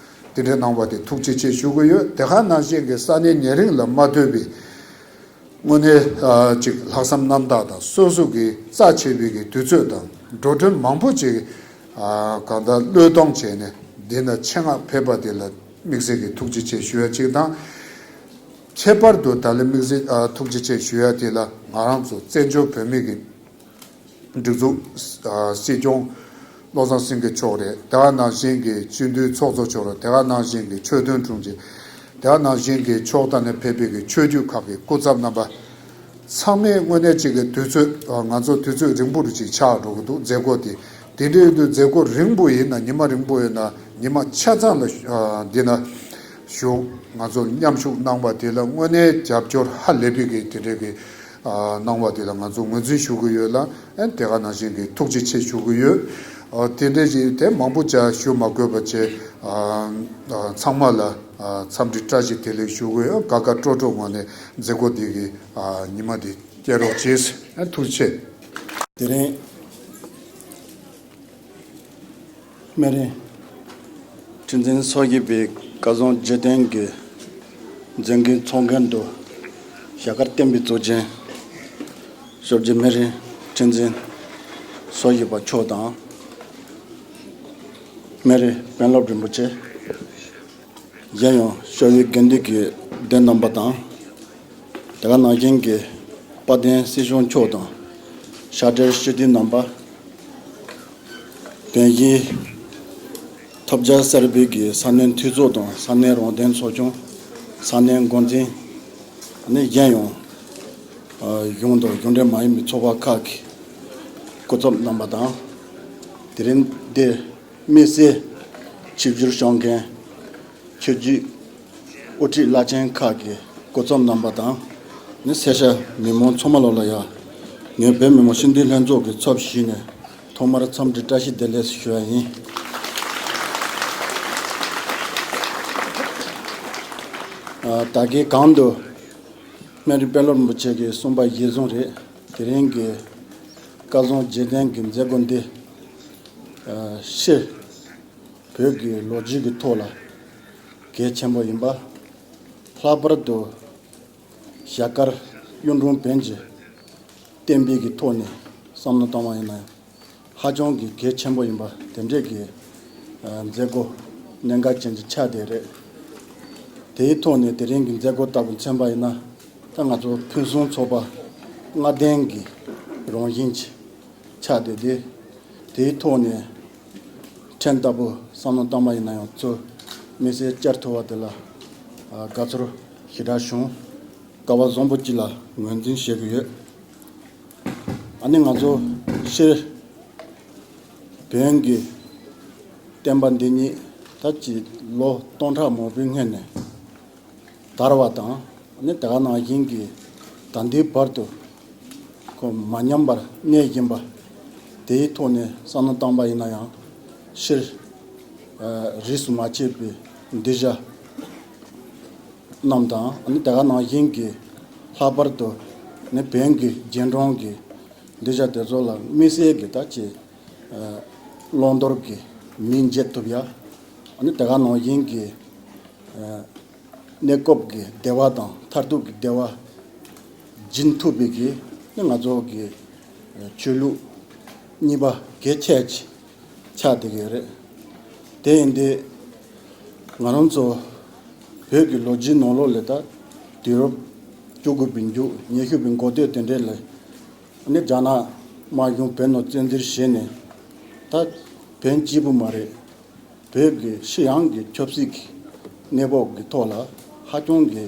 དེ་འདྲ་གནང་བ་དེ་ཐུགས་རྗེ་ཆེ་ཞུ་གི་ཡོད། དེ་ག་ནང་བཞིན་གྱི་ས་གནས་ཉེ་རིང་ལ་མ་ལྟོས་པའི་དངོས་གནས་ཅིག་ལྷག་བསམ་རྣམ་དག་དང་སོ་སོ་གི་རྩ་ཆེ་བའི་གི་དུས་ཚོད་དང་འགྲོ་གྲོན་མང་པོ་ཅིག་གང་ལྟར་བློས་གཏོང་བྱས་ནས་འདི་ན་ཆེད་མངགས་ཕེབས་པ་དེ་ལ་དམིགས་བསལ་གྱི་ཐུགས་རྗེ་ཆེ་ཞུ་ཡ་གཅིག་དང་། ཁྱད་པར་དུ་ད་ལན་དམིགས་བསལ་ཐུགས་རྗེ་ཆེ་ཞུ་ཡ་དེ་ལ་ང་རང་ཚོ་བཙན་བྱོལ་བོད་མི་གི་སྒྲིག་འཛུགས་སྲིད་སྐྱོང་བློ་བཟང་སེང་གེ་མཆོག་རེད། དེ་ག་ནང་བཞིན་གྱི་སྤྱི་འཐུས་ཚོགས་གཙོ་མཆོག་རེད། དེ་ག་ནང་བཞིན་གྱི་ཆོས་དོན་དྲུང་ཆེ། དེ་ག་ནང་བཞིན་གྱི་ཕྱོགས་མཐའ་ནས་ཕེབས་པའི་གི་ཆོས་བརྒྱུད་ཁག་གི་སྐུ་ཚབ་རྣམ་པ། ཚང་མས་དངོས་གནས་གཅིག་གི་དུས་ཚོད་ང་ཚོ་དུས་ཚོད་རིང་པོ་རུ་ཅིག་ཆགས་འགྲོ་གི་འདུག་མཛད་སྒོ་དེ། དེ་འདྲ་ཡིན་དུས་མཛད་སྒོ་རིང་པོ་ཡིན་ན་ཉི་མ་རིང་པོ་ཡིན་ན་ཉི་མ་ཆ་ཚང་ལ་འདི་ན་བཞུགས་ང་ཚོ་མཉམ་ཞུགས་གནང་བ་དེ་ལ་དངོས་གནས་རྒྱབ་སྐྱོར་ཧ་ལས་པའི་གི་དེ་འདྲའི་གི་གནང་བ་དེ་ལ་ང་ཚོ་ངོས་འཛིན་ཞུ་གི་ཡོད་ལ། ཨ་ནི་དེ་ག་ནང་བཞིན་གྱི་ཐུགས་རྗེ་ཆེ་ཞུ་གི་ཡོད། ཨ་དེ་འདྲ་ཞིག་དེ་མང་པོ་བྱ་ཞུ་མ་དགོས་པ་བྱས། ཨ་ཨ་ཚང་མ་ལ་ཨ་འཚམས་འདྲི་བཀྲ་ཤིས་བདེ་ལེགས་ཞུ་གི་ཡོད། དགའ་དགའ་སྤྲོ་སྤྲོ་ངང་ནས་མཛད་སྒོ་འདི་གི་ཨ་ཉི་མ་འདི་སྐྱེལ་རོགས་བྱེད། ཨ་ཐུགས་རྗེ་ཆེ། དེ་རིང་། སྨན་རི་ཁྲི་འཛིན་སོགས་ཀྱིས་པའི་བཀའ་བཟང་རྗེས་བསྟན་གྱི་མཛད་འགན་ཚོགས་མཁན་དུ་ཞྭ་དཀར་བསྟན་པའི་གཙུག་རྒྱན་ཤོ་རྗེ་སྨན་རི་ཁྲི་འཛིན་སོགས་ཀྱི་པ་མཆོག་དང་། སྨན་རི་དཔོན་སློབ་རིན་པོ་ཆེ། གཞན་ཡང་ཤོ་བའི་དགེ་འདུན་གྱི་སྡེ་རྣམ་པ་དང་། དེ་ག་ནང་བཞིན་གྱི་དཔལ་ལྡན་སྲིད་སྐྱོང་མཆོག་དང་ཤར་བགྲེས་སྤྱི་འཐུས་རྣམ་པ། དེ་བཞིན་ཐབས་བརྒྱ་གསར་སྤེལ་གྱི་ས་གནས་འཐུས་ཚོགས་དང་ས་གནས་རང་བདེན་ཚོགས་ཆུང་། ས་གནས་འགོ་འཛིན། ནས་གཞན་ཡང་གཞུང་དང་གཞུང་འབྲེལ་མ་ཡིན་པའི་ཚོགས་པ་ཁག་གི་སྐུ་ཚབ་རྣམ་པ་དང་། དེ་རིང་འདིར་དམིགས་བསལ་ཆིབས་བསྒྱུར་སྐྱོང་མཁན་ཆོས་བརྒྱུད་དབུ་ཁྲིད་བླ་ཆེན་ཁག་གི་སྐུ་ཚབ་རྣམ་པ་དང་། ནི་སེར་སྐྱ་མི་མང་ཚང་མ་ལོག་ལ་ཡ་ ངས་བོད་མི་མང་སྤྱི་འཐུས་ལྷན་ཚོགས་ཀྱི་ཚབ་ཞུས་ནས་ཐོག་མར་འཚམས་འདྲི་བཀྲ་ཤིས་བདེ་ལེགས་ཞུ་བ་ཡིན། ཨ། ད་གིན་གོང་དུ་སྨན་རི་དཔོན་སློབ་རིན་པོ་ཆེ་གིས་གསུངས་པ་གཞིར་བཟུང་རེད། དེ་རིང་གི་སྐལ་བཟང་རྗེས་དྲན་གྱི་མཛད་སྒོ་འདི། ཨ། སྤྱིར་བོད་ཀྱི་ལོ་རྒྱུས་ཀྱི་ཐོག་ལ་གལ་ཆེན་པོ་ཡིན་པ། ལྷག་པར་དུ་ཞྭ་དཀར་གཡུང་དྲུང་བོན་གྱི་བསྟན་པའི་གི་ཐོག་ནས་བསམ་བློ་བཏང་བ་ཡིན་ན་ཡང་ཧ་ཅང་གི་གལ་ཆེན་པོ་ཡིན་པ་དེ་འདྲས་ཀྱི་ཨ་མཛད་སྒོ་གནད་འགག་ཅན་གྱི་ཆགས་བསྡད་རེད། དེའི་ཐོག་ནས་དེ་རིང་གི་མཛད་སྒོ་ལྟ་བུ་མཚོན་པ་ཡིན་ན། ད་ང་ཚོ་ཕུན་སུམ་ཚོགས་པ་ལྔ་ལྡན་གྱི་རང་བཞིན་གྱི་ཆགས་བསྡད་དེ། དེའི་ཐོག་ནས་ཕྲན་ལྟ་བུ་བསམ་བློ་བཏང་བ་ཡིན་ན་ཡང་ཚུར་དམིགས་བསལ་བཅར་ཐུབ་པ་དེ་ལ་ཨ་དགའ་ཚོར་ཞེ་དྲག་བྱུང་། སྐལ་བ་བཟང་པོ་ཅིག་ལ་ངོས་འཛིན་བྱེད་ཀྱི་ཡོད། ཨ་ནི་ང་ཚོ་སྤྱིར་བོན་གྱི་བསྟན་པ་འདི་ཉིད་ད་ཅིག་ལོ་སྟོང་ཕྲག་མང་པོའི་སྔོན་ནས་དར་བ་དང་། ཨ་ནི་དེ་ག་ནང་བཞིན་གྱི་ད་ལྟའི་བར་དུ་ཁོ་མ་ཉམས་པར་གནས་བཞིན་པ། དེའི་ཐོག་ནས་བསམ་བློ་བཏང་པ་ཡིན་ན་ཡང་སྤྱིར་ཨ་རིས་སུ་མ་ཆད་པའི་གདུལ་བྱ་རྣམས་དང་། ཨ་ནི་དེ་ག་ནང་བཞིན་གྱི་ལྷག་པར་དུ་ནི་བོན་གྱི་རྗེས་འབྲང་གི་གདུལ་བྱ་དེ་ཚོ་ལ་དམིགས་བསལ་གྱི་ད་ཅིག་ཨ་བླང་དོར་གྱི་མིང་འབོད་ཐུབ་ཡ། ཨ་ནི་དེ་ག་ནང་བཞིན་གྱི་ཨ་གནས་སྐབས་ཀྱི་བདེ་བ་དང་མཐར་ཐུག་གི་བདེ་བ་སྦྱིན་ཐུབ་པའི་གི་ནི་ང་ཚོ་གི་ཆོས་ལུགས་གཉིས་པ་གལ་ཆེ་ཆགས་བསྡད་ཀྱི་རེད། དེ་ཡིན་དུས་ང་རང་ཚོ་བོད་ཀྱི་ལོ་རྒྱུས་ནང་ལོགས་ལ་ད་དུས་རབས་བཅུ་དགུ་པའི་མཇུག་ཉི་ཤུ་པའི་འགོ་སྟོད་དེ་འདྲས་ལ་ནི་རྒྱ་ནག་དམར་གཞུང་བོད་ནང་བཙན་འཛུལ་བྱས་ནས། ད་བོན་གཅིག་པུ་མ་རེད། བོད་ཀྱི་ཕྱི་ཡོང་གི་ཆབ་སྲིད་ཀྱི་གནས་བབ་ཀྱི་ཐོག་ལ་ཧ་ཅང་གི་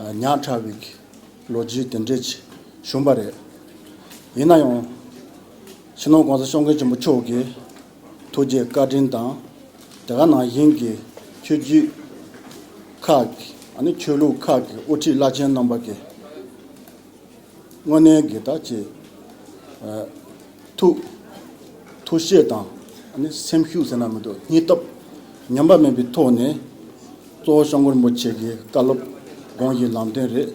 ཨ་ཉག་ཕྲ་བའི་གི་ལོ་རྒྱུས་དེ་འདྲས་ཅིག་བྱུང་བ་རེད། ཡིན་ན་ཡང་སྤྱི་ནོར་༸གོང་ས་༸སྐྱབས་མགོན་ཆེན་པོ་མཆོག་གི་ཐུགས་རྗེ་བཀའ་དྲིན་དང་། དེ་ག་ནང་བཞིན་གྱི་ཆོས་བརྒྱུད་ཁག་གི་ཨ་ནི་ཆོས་ལུགས་ཁག་གི་དབུ་ཁྲིད་བླ་ཆེན་རྣམ་པ་གི་དངོས་གནས་ཀྱི་ད་ཅིག་ཨ་ཐུགས་ཐུགས་བཞེད་དང་ཨ་ནི་སེམས་ཤུགས་ཟེར་ན་མི་འདུག་སྙིང་སྟོབས་ཉམས་པ་མེད་པའི་ཐོག་ནས་གཙོ་བོ་༸སྐྱབས་མགོན་རིན་པོ་ཆེ་གི་བཀའ་སློབ་དགོངས་ཀྱི་ལམ་སྟོན་རེད།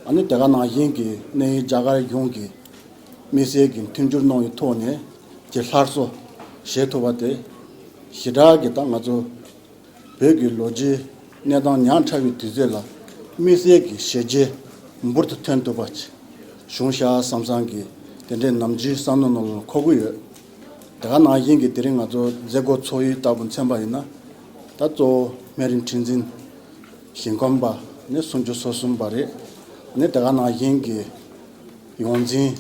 ཨ་ནི་དེ་ག་ནང་བཞིན་གྱི་གནས་ཡུལ་རྒྱ་གར་གཞུང་གི་དམིགས་བསལ་གྱི་མཐུན་འགྱུར་གནང་བའི་ཐོག་ནས་ཀྱི་སླར་གསོ་བྱེད་ཐུབ་པ་དེ་ཞེ་དྲག་གི་ད་ང་ཚོ་བོད་ཀྱི་ལོ་རྒྱུས་གནས་སྟངས་ཉག་ཕྲ་བའི་དུས་ཚོད་ལ་དམིགས་བསལ་གྱི་བྱས་རྗེས་འབུར་དུ་ཐོན་ཐུབ་པ་ཅིག་བྱུང་ཤག་བསམ་བསམ་གྱི་དེ་འདྲའི་ནམ་རྒྱུན་བསམ་བློ་ནང་ལ་འཁོར་གྱི་ཡོད། དེ་ག་ནང་བཞིན་གྱི་དེ་རིང་ང་ཚོ་མཛད་སྒོ་ཚོགས་ཡུལ་ལྟ་བུ་མཚོན་པ་ཡིན་ན། ད་གཙོ་བོ་སྨན་རི་ཁྲི་འཛིན་ཞིང་ཁམས་པ་ནི་སུམ་ཅུ་སོ་གསུམ་པ་རེད། ནི་དེ་ག་ནང་བཞིན་གྱི་ཡོངས་འཛིན་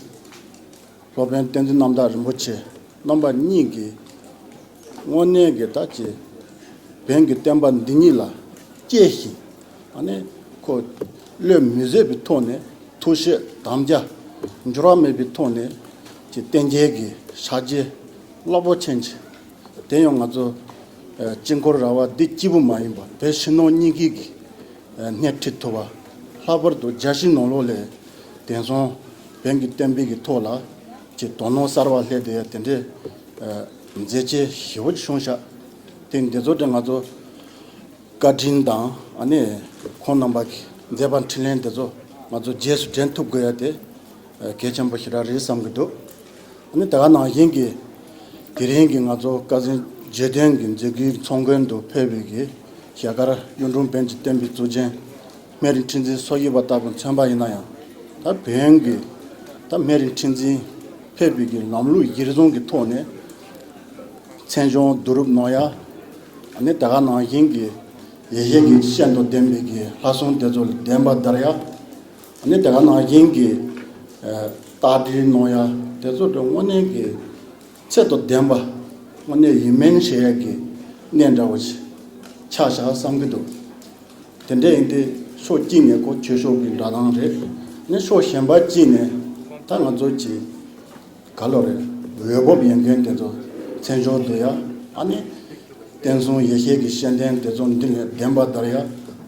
སློབ་དཔོན་བསྟན་འཛིན་རྣམ་དག་རིན་པོ་ཆེ་རྣམ་པ་གཉིས་ཀྱིས་དངོས་གནས་ཀྱི་ད་ཅིག་བོན་གྱི་བསྟན་པ་འདི་ཉིད་ལ་གཅེས་ཤིང་། ཨ་ནི་ཁོ་བློས་མི་བཟོད་པའི་ཐོག་ནས་ཐུགས་བཞེད་དམ་བཅའ་འགྱུར་བ་མེད་པའི་ཐོག་ནས་ཀྱི་བསྟན་རྒྱལ་གྱི་ཕྱག་རྗེས་རླབས་པོ་ཆེན་ཅིག་དེ་ཡང་ང་ཚོ་ཨ་དཀྱིལ་འཁོར་ར་བ་འདི་གཅིག་པུ་མ་ཡིན་པར་བོད་ཕྱི་ནང་གཉིས་ཀའི་གི་ཨ་སྣེ་ཁྲིད་ཐུབ་པ། ལྷག་པར་དུ་རྒྱལ་སྤྱིའི་ནང་ལོགས་ལ་དེང་སང་བོན་གྱི་བསྟན་པའི་གི་ཐོག་ལ་ཀྱི་དོ་སྣང་གསར་བ་སླེབས་བསྡད་ཡ་དེ་འདྲའི་ཨ་མཛད་རྗེས་ཞེ་པོ་ཅིག་བྱུང་ཤག་དེ་འདི་ཚོ་དེ་ང་ཚོ་བཀའ་དྲིན་དང་། ཨ་ནི་ཁོང་རྣམ་པ་གི་མཛད་པ་འཕྲིན་ལས་འདི་ཚོ་ང་ཚོ་རྗེས་སུ་དྲན་ཐུབ་དགོས་ཡ་དེ་གལ་ཆེན་པོ་ཞེ་དྲག་རེད་བསམ་གྱི་འདུག་ཨ་ནི་དེ་ག་ནང་བཞིན་གྱི་དེ་རིང་གི་ང་ཚོ་སྐལ་བཟང་རྗེས་དྲན་གྱི་མཛད་སྒོའི་ཚོགས་མགོན་དུ་ཕེབས་པའི་གི་ཞྭ་དཀར་གཡུང་དྲུང་བོན་གྱི་བསྟན་པའི་གཙུག་རྒྱན་སྨན་རི་ཁྲི་འཛིན་སོགས་ཡོད་པ་ལྟ་བུ་མཚོན་པ་ཡིན་ན་ཡང་། ད་བོན་གྱི་ད་སྨན་རི་ཁྲི་འཛིན་ཕེབས་པའི་གི་ལམ་ལུགས་གཞིར་བཟུང་གི་ཐོག་ནས་མཚན་བྱང་བསྡུ་རུབ་གནང་ཡ། ཨ་ནི་དེ་ག་ནང་བཞིན་གྱི་ཡེ་ཤེས་ཀྱི་སྤྱན་དང་ལྡན་པའི་གི་ལྷ་སྲུང་དེ་ཚོ་ལ་བདེན་པ་བརྡར་ཡ། ཨ་ནི་དེ་ག་ནང་བཞིན་གྱི་ཨ་རྟ་དྲེལ་གནང་ཡ་དེ་ཚོ་དེ་དངོས་གནས་ཀྱི་ཚད་དང་ལྡན་པ། དངོས་གནས་ཡིད་སྨོན་བྱེད་ཡ་གི་གནས་འདྲ་བོ་ཞིག་ཆགས་བཞག་བསམ་གྱི་འདུག་དེ་འདྲ་ཡིན་དུས་ཕྱོགས་གཅིག་ནས་ཁོ་ཆོས་ཕྱོགས་ཀྱི་འདྲ་ཐང་རེད། ཨ་ནི་ཕྱོགས་གཞན་པ་གཅིག་ནས་ད་ང་ཚོ་གི་ག་ལོ་རེད། འོས་བབ་ཡོད་མཁན་དེ་ཚོ་མཚན་བྱང་བསྡུ་ཡ། ཨ་ནི་བསྟན་སྲུང་ཡེ་ཤེས་ཀྱི་སྤྱན་ལྡན་དེ་ཚོ་འདི་ལ་བདེན་པ་བརྡར་ཡ།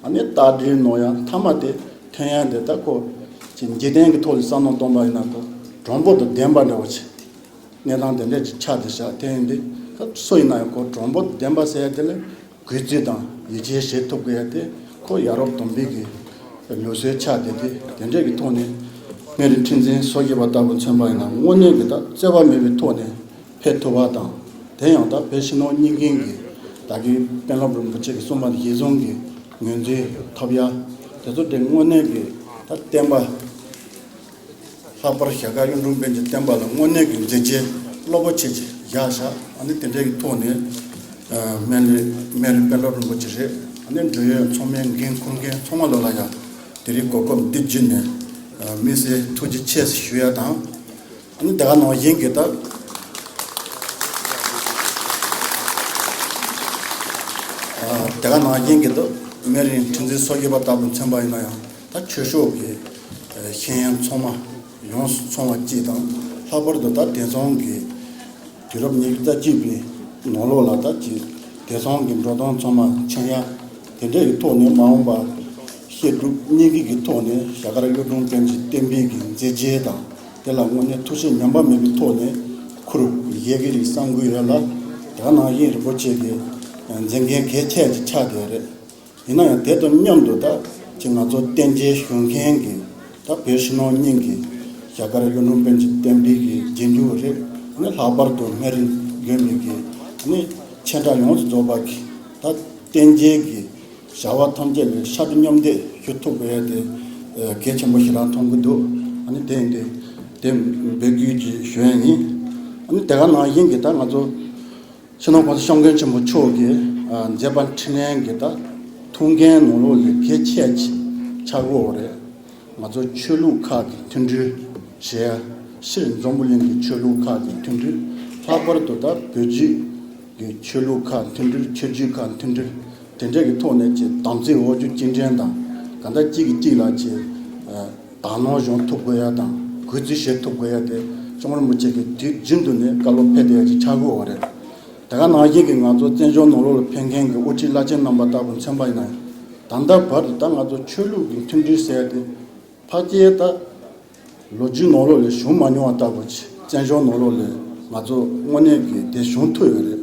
ཨ་ནི་རྟ་དྲེལ་གནང་ཡ། མཐའ་མ་དེ་ཐོན་ཡ་དེ་ད་ཁོ་ཅིག་འཇིག་རྟེན་གྱི་ཐོག་ལ་བསམ་བློ་གཏོང་པ་ཡིན་ན་ཁོ་ གྲུང་པོ་དང་ལྡན་པ་འདྲ་བོ་ཆེ། གནས་སྟངས་དེ་འདྲ་ཅིག་ཆགས་བསྡད་ཤག་དེ་ཡིན་དུས་ཁོ་སུ་ཡིན་ན་ཡང་ཁོ་གྲུང་པོ་དང་ལྡན་པ་ཟེར་ཡ་དེ་ལ་གུས་བརྩི་དང་ཡིད་ཆེས་བྱེད་ཐུབ་དགོས་ཡ་དེ་ཁོ་ཡ་རབས་སྟོང་པའི་གི་ལུགས་སྲོལ་ཆགས་བསྡད་དེ། དེ་འདྲ་གི་ཐོག་ནས་སྨན་རིའི་ཁྲི་འཛིན་སོ་བརྒྱད་པ་ལྟ་བུ་མཚོན་པ་ཡིན་ན་དངོས་གནས་གི་ད་རྩོད་པ་མེད་པའི་ཐོག་ནས་ཕེབས་ཐུབ་པ་དང་། དེ་ཡང་ད་བོད་ཕྱི་ནང་གཉིས་ཀྱི་གི་ད་གིན་དཔོན་སློབ་རིན་པོ་ཆེ་གིས་གསུངས་པ་དེ་གཞི་བཟུང་གི་ངོས་འཛིན་ཐོབ་ཡ་དེ་ཚོ་དེ་དངོས་གནས་གི་ད་བསྟན་པ་ལྷག་པར་ཞྭ་དཀར་གཡུང་དྲུང་པཎ་ཆེན་བསྟན་པ་ལ་དངོས་གནས་ཀྱི་མཛད་རྗེས་རླབས་པོ་ཆེ་ཅིག་བཞག་ཤག་ཨ་ནི་དེ་འདྲའི་གི་ཐོག་ནས་སྨན་རི་སྨན་རི་དཔོན་སློབ་རིན་པོ་ཆེ་རེད། ཨ་ནི་འབྲེལ་ཡོད་ཚང་མའི་འགན་འཁུར་མཁན་ཚང་མ་ལོ་ལ་ཡ་དེ་རིང་གོ་སྐབས་འདི་བརྒྱུད་ནས་དམིགས་བསལ་ཐུགས་རྗེ་ཆེ་ཞུ་ཡ་དང་། ཨ་ནི་དེ་ག་ནང་བཞིན་གྱི་ད། དེ་ག་ནང་བཞིན་གྱི་ད་སྨན་རིའི་ཁྲི་འཛིན་སོ་བརྒྱད་པ་ལྟ་བུ་མཚོན་པ་ཡིན་ན་ཡང་ད་ཆོས་ཕྱོགས་ཀྱི་ཤེས་ཡོན་ཚང་མ་ཡོངས་སུ་ཚང་བ་གཅིག་དང་། ལྷག་པར་དུ་ད་དེང་སང་གི་དུས་རབས་ཉི་ཤུ་རྩ་གཅིག་པའི་ནང་ལོགས་ལ་ད་ཅིག་དེང་སང་གི་འགྲོ་སྟངས་ཚང་མ་མཁྱེན་ཡ་དེ་འདྲ་ཡི་ཐོག་ནས་མ་འོངས་པ་བཤད་སྒྲུབ་གཉིས་ཀྱི་གི་ཐོག་ནས་ཞྭ་དཀར་གཡུང་དྲུང་པཎ་ཆེན་བསྟན་པའི་གི་མཛད་རྗེས་དང་། དེ་ལ་དངོས་གནས་ཐུགས་ཞིབ་ཉམས་པ་མེད་པའི་ཐོག་ནས་ཁུར་བཞེས་ཀྱི་རེད་བསམ་གྱི་ཡོད་ལ། དེ་ག་ནང་བཞིན་རིན་པོ་ཆེ་གི་མཛད་འགན་གལ་ཆེ་ཅིག་ཆགས་བསྡད་རེད། ཡིན་ན་ཡང་དེ་དང་མཉམ་དུ་ད་ཅིག་ང་ཚོ་བསྟན་རྒྱས་ཞུ་མཁན་གྱི་ད་བོད་ཕྱི་ནང་གཉིས་ཀྱི་ཞྭ་དཀར་གཡུང་དྲུང་པཎ་ཆེན་བསྟན་པའི་གི་རྗེས་འཇུག་རེད། ཨ་ནི་ལྷག་པར་དུ་སྨན་རི་དགོན་པའི་གི་ཨ་ནི་ཆེ་ཕྲ་ཡོངས་སུ་རྫོགས་པ་གི་ད་བསྟན་རྒྱས་ཀྱི་བྱ་བ་ཐམས་ཅད་ལ་ཤར་བསྐྱོད་མཉམ་འདེགས་ཞུ་ཐུབ་དགོས་ཡ་དེ་གལ་ཆེན་པོ་ཞེ་དྲག་མཐོང་གི་འདུག་ཨ་ནི་དེ་ཡིན་དུས་དེ་འབོད་སྐུལ་ཅིག་ཞུ་ཡ་ཡིན། ཨ་ནི་དེ་ག་ནང་བཞིན་གྱི་ད་ང་ཚོ་ཕྱི་ནང་གོང་ས་སྐྱབས་མགོན་ཆེན་པོ་མཆོག་གི་མཛད་པ་འཕྲིན་ལས་ཀྱི་ད་ཐུགས་འགན་ནང་ལོགས་ལས་གལ་ཆེ་ཆེ་ཆགས་ཀྱི་ཡོད་རེད། ང་ཚོ་ཆོས་ལུགས་ཁག་གི་མཐུན་སྒྲིལ་བྱེད་ཡ། སྤྱིར་འཛམ་བུ་གླིང་གི་ཆོས་ལུགས་ཁག་གི་མཐུན་སྒྲིལ། ལྷག་པར་དུ་ད་བོད་བརྒྱུད་ཀྱི་ཆོས་ལུགས་ཁག་མཐུན་སྒྲིལ། ཆོས་བརྒྱུད་ཁག་མཐུན་སྒྲིལ། དེ་འདྲ་གི་ཐོག་ནས་ཀྱི་དམ་ཚིག་འོག་འཇུག་གཅིག་འདྲེན་དང་། གང་ལྟར་གཅིག་གིས་གཅིག་ལ་ཀྱི་དག་སྣང་སྦྱོང་ཐུབ་དགོས་ཡ་དང་གུས་བརྩི་བྱེད་ཐུབ་དགོས་ཡ་དེ་སྐྱབས་མགོན་རིན་པོ་ཆེ་གིས་དུས་རྒྱུན་དུ་ནས་བཀའ་སློབ་ཕེབས་བསྡད་ཡ་ཅིག་ཆགས་ཀྱི་ཡོད་རེད། དེ་ག་ནང་བཞིན་གྱི་ང་ཚོ་བཙན་བྱོལ་ནང་ལོགས་ལ་ཕེབས་མཁན་གྱི་དབུ་ཁྲིད་བླ་ཆེན་རྣམ་པ་ལྟ་བུ་མཚོན་པ་ཡིན་ན། ད་ལྟ་བར་དུ་ད་ང་ཚོ་ཆོས་ལུགས་ཀྱི་མཐུན་སྒྲིལ་ཟེར་ཡ་དེ་ཕལ་ཆེར་ད་ལོ་རྒྱུས་ནང་ལོགས་ལས་བྱུང་མ་མྱོང་བ་ལྟ་བུ་ཅིག་བཙན་བྱོལ་ནང་ལོགས་ལས་ང་ཚོ་དངོས་གནས་ཀྱི་དེ་བྱུང་ཐུབ་ཡོད་རེད།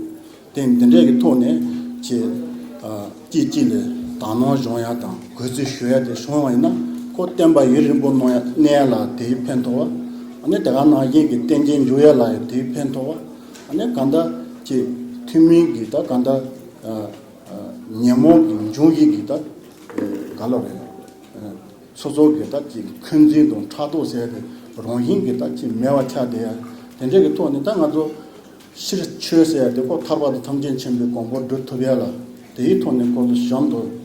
དེ་འདི་འདྲའི་གི་ཐོག་ནས་ཀྱི་ཨ་གཅིག་གཅིག་ལ་དག་སྣང་སྦྱོང་ཡ་དང་གུས་བརྩི་ཞུ་ཡ་དེ་བྱུང་བ་ཡིན་ན་ཁོ་བསྟན་པ་ཡུན་རིང་པོ་གནས་ཡ་གནས་ཡ་ལ་དེའི་ཕན་ཐོགས་པ། ཨ་ནི་དེ་ག་ནང་བཞིན་གྱི་བསྟན་རྒྱས་འགྱུར་ཡ་ལ་ཡང་དེའི་ཕན་ཐོགས་པ། ཨ་ནི་གང་ལྟར་ཀྱི་ཐུན་མིན་གྱི་ད་གང་ལྟར་ཨ་ཨ་ཉོན་མོངས་ཀྱི་འབྱུང་བཞི་གི་ད་ཨ་ག་ལ་རེད། ཨ་སོ་སོ་གི་ད་ཀྱི་འཁོན་འཛིན་དང་ཕྲག་དོག་ཟེར་ཏེ་རང་བཞིན་གྱི་ད་ཀྱི་མེད་པ་ཆགས་བསྡད་ཡ། དེ་འདྲའི་གི་ཐོག་ནས་ད་ང་ཚོ་སྤྱིར་ཆོས་ཟེར་ཡ་དེ་ཁོ་ཐར་པ་དང་ཐམས་ཅད་མཁྱེན་པའི་གོ་འཕང་སྒྲུབ་ཐུབ་ཡ་ལ་དེའི་ཐོག་ནས་ཁོ་ཚོ་བྱམས་དང་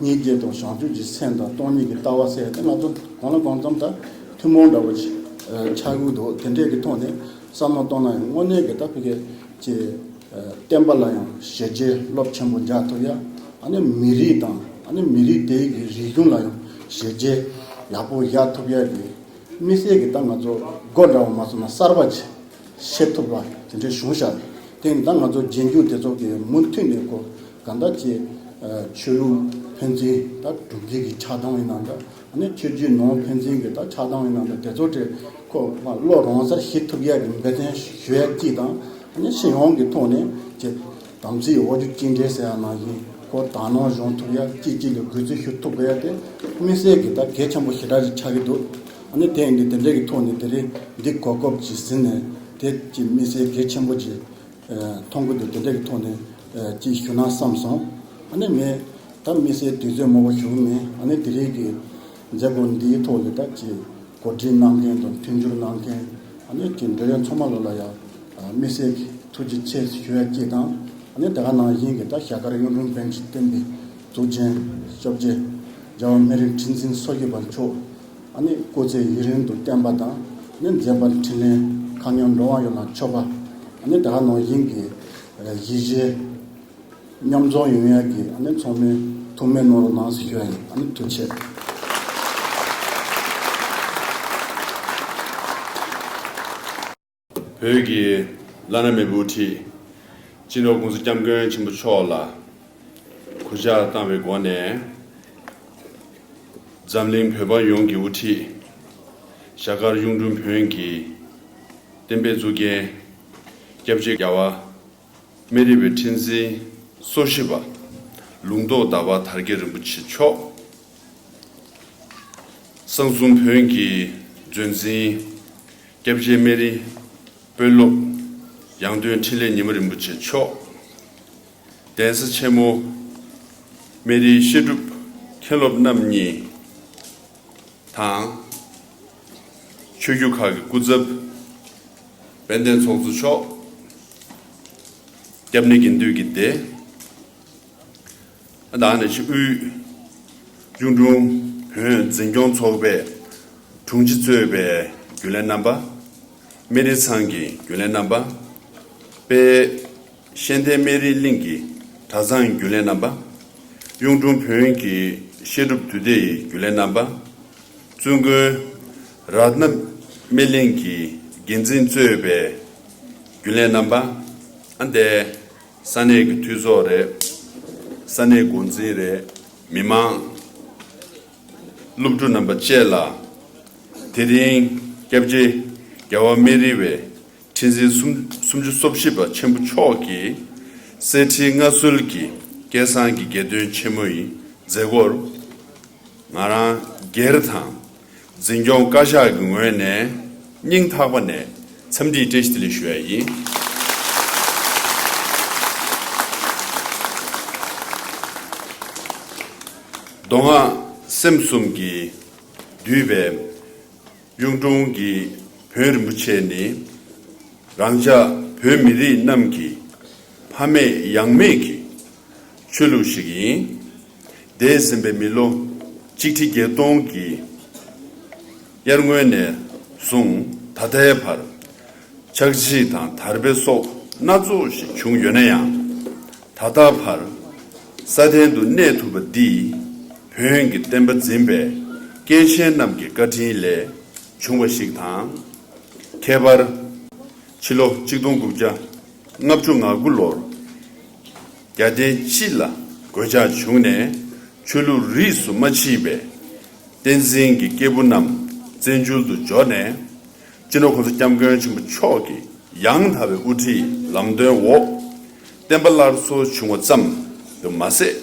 སྙིང་རྗེ་དང་བྱང་ཆུབ་ཀྱི་སེམས་དང་སྟོང་ཉིད་ཀྱི་ལྟ་བ་ཟེར་ཡ་དེ་ང་ཚོ་གང་ལ་གང་འཚམ་ད་ཐུན་མོང་འདྲ་བོ་ཞིག་ཆགས་ཀྱི་འདུག་དེ་འདྲའི་གི་ཐོག་ནས་བསམ་བློ་གཏོང་ན་ཡང་དངོས་གནས་ཀྱི་ད་ཕ་གི་ཀྱི་བསྟན་པ་ལ་ཡང་བྱས་རྗེས་རླབས་ཆེན་པོ་འཇགས་ཐུབ་ཡ། ཨ་ནི་མི་རིགས་དང་ཨ་ནི་མི་རིགས་དེའི་གི་རིག་གཞུང་ལ་ཡང་བྱས་རྗེས་ཡག་པོ་བཞག་ཐུབ་ཡ་གི་དམིགས་བསལ་གྱི་ད་ང་ཚོ་སྒོ་འདྲ་བོ་མ་བཟུང་ན་གསར་པ་ཅིག་ཤེས་ཐུབ་པ་དེ་འདྲ་བྱུང་ཤག་དེ་ནི་ད་ང་ཚོ་རྗེས་འཇུག་དེ་ཚོ་གི་མུ་མཐུད་ནས་ཁོ་གང་ལྟར་གྱི་ཆོས་ལུགས་ཕན་ཚུན་ད་གྲུབ་འབྲས་ཀྱི་ཆགས་སྡང་ཡིན་ན་འདྲ། ཨ་ནི་ཆོས་བརྒྱུད་ནང་ཕན་ཚུན་གྱི་ད་ཆགས་སྡང་ཡིན་ན་འདྲ། དེ་ཚོ་དེ་ཁོ་མ་བློ་རང་སར་ཞི་ཐུབ་ཡ་གི་འབད་བརྩོན་ཞུ་ཡ་གཅིག་དང་། ཨ་ནི་སྤྱི་ཡོངས་ཀྱི་ཐོག་ནས་ཀྱི་དམ་ཚིག་འོག་འཇུག་གཅིག་འདྲེན་ཟེར་ཡ་ནང་བཞིན་ཁོ་དག་སྣང་སྦྱོང་ཐུབ་ཡ། གཅིག་གཅིག་ལ་གུས་བརྩི་ཞུ་ཐུབ་དགོས་ཡ་དེ་དམིགས་བསལ་གྱི་ད་གལ་ཆེན་པོ་ཞེ་དྲག་ཅིག་ཆགས་ཀྱི་འདུག་ཨ་ནི་དེ་ཡིན་དུས་དེ་འདྲ་གི་ཐོག་ནས་དེ་རིང་འདི་གོ་སྐབས་ཅིག་ཟིན་ནས་དེ་ཅིག་དམིགས་བསལ་གལ་ཆེན་པོ་ཅིག་མཐོང་གི་འདུག་དེ་འདྲ་གི་ཐོག་ནས་ཅིག་ཞུ་ན་བསམ་སོང་། ཨ་ནི་ངས་ད་དམིགས་བསལ་དུས་ཚོད་མང་པོ་ཞུ་གི་མེད། ཨ་ནི་དེ་རིང་གི་མཛད་སྒོ་འདིའི་ཐོག་ལ་ད་ཅིག་གོ་སྒྲིག་གནང་མཁན་དང་མཐུན་འགྱུར་གནང་མཁན། ཨ་ནི་ཅིག་འབྲེལ་ཡོད་ཚང་མ་ལོ་ལ་ཡང་དམིགས་བསལ་གྱི་ཐུགས་རྗེ་ཆེ་ཞུ་ཡ་གཅིག་དང་། ཨ་ནི་དེ་ག་ནང་བཞིན་གྱི་ད་ཞྭ་དཀར་གཡུང་དྲུང་པཎ་ཆེན་བསྟན་པའི་གཙུག་རྒྱན་སྐྱབས་རྗེ་རྒྱལ་བ་སྨན་རིའི་ཁྲི་འཛིན་སོ་བརྒྱད་པ་མཆོག་ཨ་ནི་སྐུ་ཚེ་ཡུན་རིང་དུ་བརྟན་པ་དང་། ཨ་ནི་མཛད་པ་འཕྲིན་ལས་མཁའ་མཉམ་འགྲོ་བ་ཡོངས་ལ་མཆོད་པ། ཨ་ནི་དེ་ག་ནང་བཞིན་གྱི་གཞིས་བྱེས་མཉམ་འཛོམས་ཡོང་ཡ་གི་ཨ་ནི་ཚང་མས་ཐུགས་སྨོན་གནང་རོགས་གནང་ཞེས་ཞུ་ཡ་ཡིན། ཨ་ནི་ཐུགས་རྗེ་ཆེ། བོད་ཀྱི་བླ་ན་མེད་པའི་དབུ་ཁྲིད་སྤྱི་ནོར་༸གོང་ས་༸སྐྱབས་མགོན་ཆེན་པོ་མཆོག་ལ་གུས་ཕྱག་བཏང་བའི་སྒོ་ནས། འཛམ་གླིང་བོད་པ་ཡོངས་ཀྱི་དབུ་ཁྲིད་ཞྭ་དཀར་གཡུང་དྲུང་བོན་གྱི་ གཏན་འབེབས་གཙུག་རྒྱན་སྐྱབས་རྗེ་རྒྱལ་བ་སྨན་རི་བའི་ཁྲི་འཛིན་སོ་བཞི་པ་ལུང་རྟོགས་ཟླ་བ་དར་རྒྱས་རིན་པོ་ཆེ་མཆོག་གསང་གསུམ་བོན་གྱི་མཛོད་འཛིན་སྐྱབས་རྗེ་སྨན་རི་དཔོན་སློབ་ཡང་སྟོན་འཕྲིན་ལས་ཉི་མ་རིན་པོ་ཆེ་མཆོག་གདན་ས་ཆེན་མོ་སྨན་རིའི་བཤད་སྒྲུབ་མཁན་སློབ་རྣམ་གཉིས་དང་། ཆོས་བརྒྱུད་ཁག་གི་སྐུ་ཚབ། དཔལ་ལྡན་ཚོགས་གཙོ་མཆོག་སྐྱབས་གནས་དགེ་འདུན་གྱི་སྡེ། ད་ནི་དབུས་གཡུང་དྲུང་བོན་འཛིན་སྐྱོང་ཚོགས་པའི་དྲུང་ཆེ་གཙོས་པའི་རྒྱུན་ལས་རྣམ་པ། སྨན་རི་ཚང་གི་རྒྱུན་ལས་རྣམ་པ། དཔལ་གཤེན་བསྟན་སྨན་རིའི་གླིང་གི་གྲྭ་ཚང་རྒྱུན་ལས་རྣམ་པ། གཡུང་དྲུང་བོན་གྱི་བཤད་སྒྲུབ་འདུས་སྡེ་ཡི་རྒྱུན་ལས་རྣམ་པ། བཙུན་དགོན་རཏྣ་སྨན་གླིང་གི་འགན་འཛིན་གཙོས་པའི་རྒྱུན་ལས་རྣམ་པ། ཨ་འདས་ས་གནས་ཀྱི་འཐུས་ཚོགས་རེད། ས་གནས་འགོ་འཛིན་རེད། མི་མང་། སློབ་ཕྲུག་རྣམ་པ་བཅས་ལ། དེ་རིང་སྐྱབས་རྗེ་རྒྱལ་བ་སྨན་རི་བའི་ཁྲི་འཛིན་སུམ་སུམ་ཅུ་སོ་བཞི་པ་ཆེན་པོ་མཆོག་གི་གསེར་ཁྲིའི་མངའ་གསོལ་གྱི་སྐལ་བཟང་གི་རྒྱལ་སྟོན་ཆེན་མོ་ཡི་མཛད་སྒོར། ང་རང་སྒེར་དང་འཛིན་སྐྱོང་བཀའ་ཤག་གི་ངོས་ནས་སྙིང་ཐག་པ་ནས་འཚམས་འདྲིའི་བཀྲ་ཤིས་བདེ་ལེགས་ཞུ་ཡ་ཡིན། མདོ་སྔགས་སེམས་གསུམ་གྱིས་བསྡུས་པའི་གཡུང་དྲུང་གི་བོན་རིན་པོ་ཆེ་ནི། རང་ཅག་བོད་མི་རིགས་རྣམས་ཀྱི་ཕ་མེས་ཡང་མེས་ཀྱི་ཆོས་ལུགས་ཤིག་ཡིན། འདས་ཟིན་པའི་མི་ལོ་གཅིག་ཁྲི་བརྒྱད་སྟོང་གི་དབྱར་སྔོན་ནས་བཟུང་ད་ལྟའི་བར། ཆག་འཇིག་དང་དར་འཕེལ་སོགས་སྣ་ཚོགས་ཤིག་བྱུང་ཡོད་ན་ཡང་། ད་ལྟ་བར་ས་སྟེང་དུ་གནས་ཐུབ་པ་འདི་བོན་གྱི་བསྟན་པ་འཛིན་པའི་སྐྱེས་ཆེན་རྣམས་ཀྱི་བཀའ་དྲིན་ལས་བྱུང་བ་ཞིག་དང་། ཁྱད་པར་ཕྱི་ལོ་གཅིག་སྟོང་དགུ་བརྒྱ་ལྔ་བཅུ་ང་དགུ་ལོར་རྒྱལ་བསྟན་སྤྱི་ལ་གོད་ཆག་བྱུང་ནས་ཆོས་ལུགས་རིས་སུ་མ་མཆིས་པའི་བསྟན་འཛིན་གྱི་སྐྱེས་བུ་རྣམས་བཙན་བྱོལ་དུ་འབྱོར་ནས། སྤྱི་ནོར་༸གོང་ས་༸སྐྱབས་མགོན་ཆེན་པོ་མཆོག་གི་ཡང་དག་པའི་དབུ་ཁྲིད་ལམ་སྟོན་འོག་བསྟན་པ་སླར་གསོ་བྱུང་བ་ཙམ་དུ་མ་ཟད།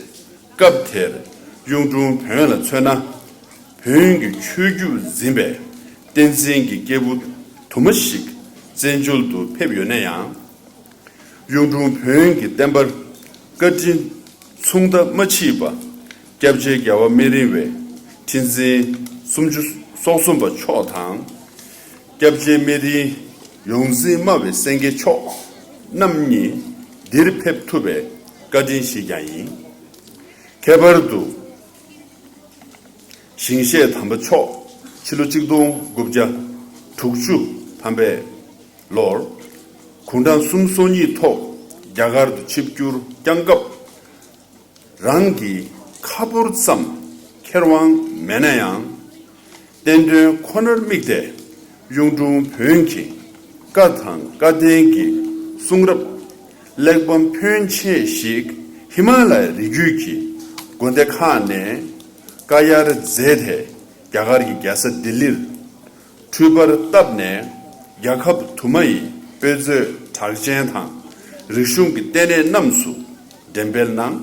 སྐབས་དེར་གཡུང་དྲུང་བོན་ལ་མཚོན་ན། བོན་གྱི་ཆོས་བརྒྱུད་འཛིན་པའི་བསྟན་འཛིན་གྱི་སྐྱེས་བུ་དུ་མ་ཞིག་བཙན་བྱོལ་དུ་ཕེབས་ཡོད་ན་ཡང་། གཡུང་དྲུང་བོན་གྱི་བསྟན་པར་བཀའ་དྲིན་མཚུངས་ཟླ་མ་མཆིས་པ། སྐྱབས་རྗེ་རྒྱལ་བ་སྨན་རི་བའི་ཁྲི་འཛིན་སུམ་ཅུ་སོ་གསུམ་པ་མཆོག་དང་། སྐྱབས་རྗེ་སྨན་རིའི་ཡོངས་འཛིན་སྨྲ་བའི་སེང་གེ་མཆོག་རྣམ་གཉིས་འདིར་ཕེབས་ཐུབ་པའི་བཀའ་དྲིན་ཞིག་ཀྱང་ཡིན། ཁྱད་པར་དུ། ཞིང་གཤེགས་དམ་པ་མཆོག་ཕྱི་ལོ་གཅིག་སྟོང་དགུ་བརྒྱ་དྲུག་ཅུ་ཐམ་པའི་ལོར། དགུང་གྲངས་སུམ་ཅུ་སོ་གཉིས་ཐོག་རྒྱ་གར་དུ་ཆིབས་བསྒྱུར་བསྐྱངས་སྐབས། རང་གི་ཁ་ཕོར་ཙམ་འཁྱེར་དབང་མེད་ན་ཡང་། བསྟན་དོན་ཁོ་ནར་དམིགས་ཏེ་གཡུང་དྲུང་བོན་གྱི་བཀའ་དང་བཀའ་བསྟན་གྱི་གསུང་རབ་གླེགས་བམ་ཕོན་ཆེ་ཞིག་ཧི་མ་ལ་ཡའི་རི་རྒྱུད་ཀྱི་དགོན་སྡེ་ཁག་ནས་བཀའ་གཡར་མཛད་དེ་རྒྱ་གར་གྱི་རྒྱལ་ས་ལྡི་ལིར་འཕྲུལ་པར་བཏབ་ནས་རྒྱལ་ཁབ་དུ་མ་ཡི་དཔེ་མཛོད་གྲགས་ཅན་དང་རིག་གཞུང་གི་ལྟེ་གནས་རྣམས་སུ་འགྲེམས་སྤེལ་གནང་།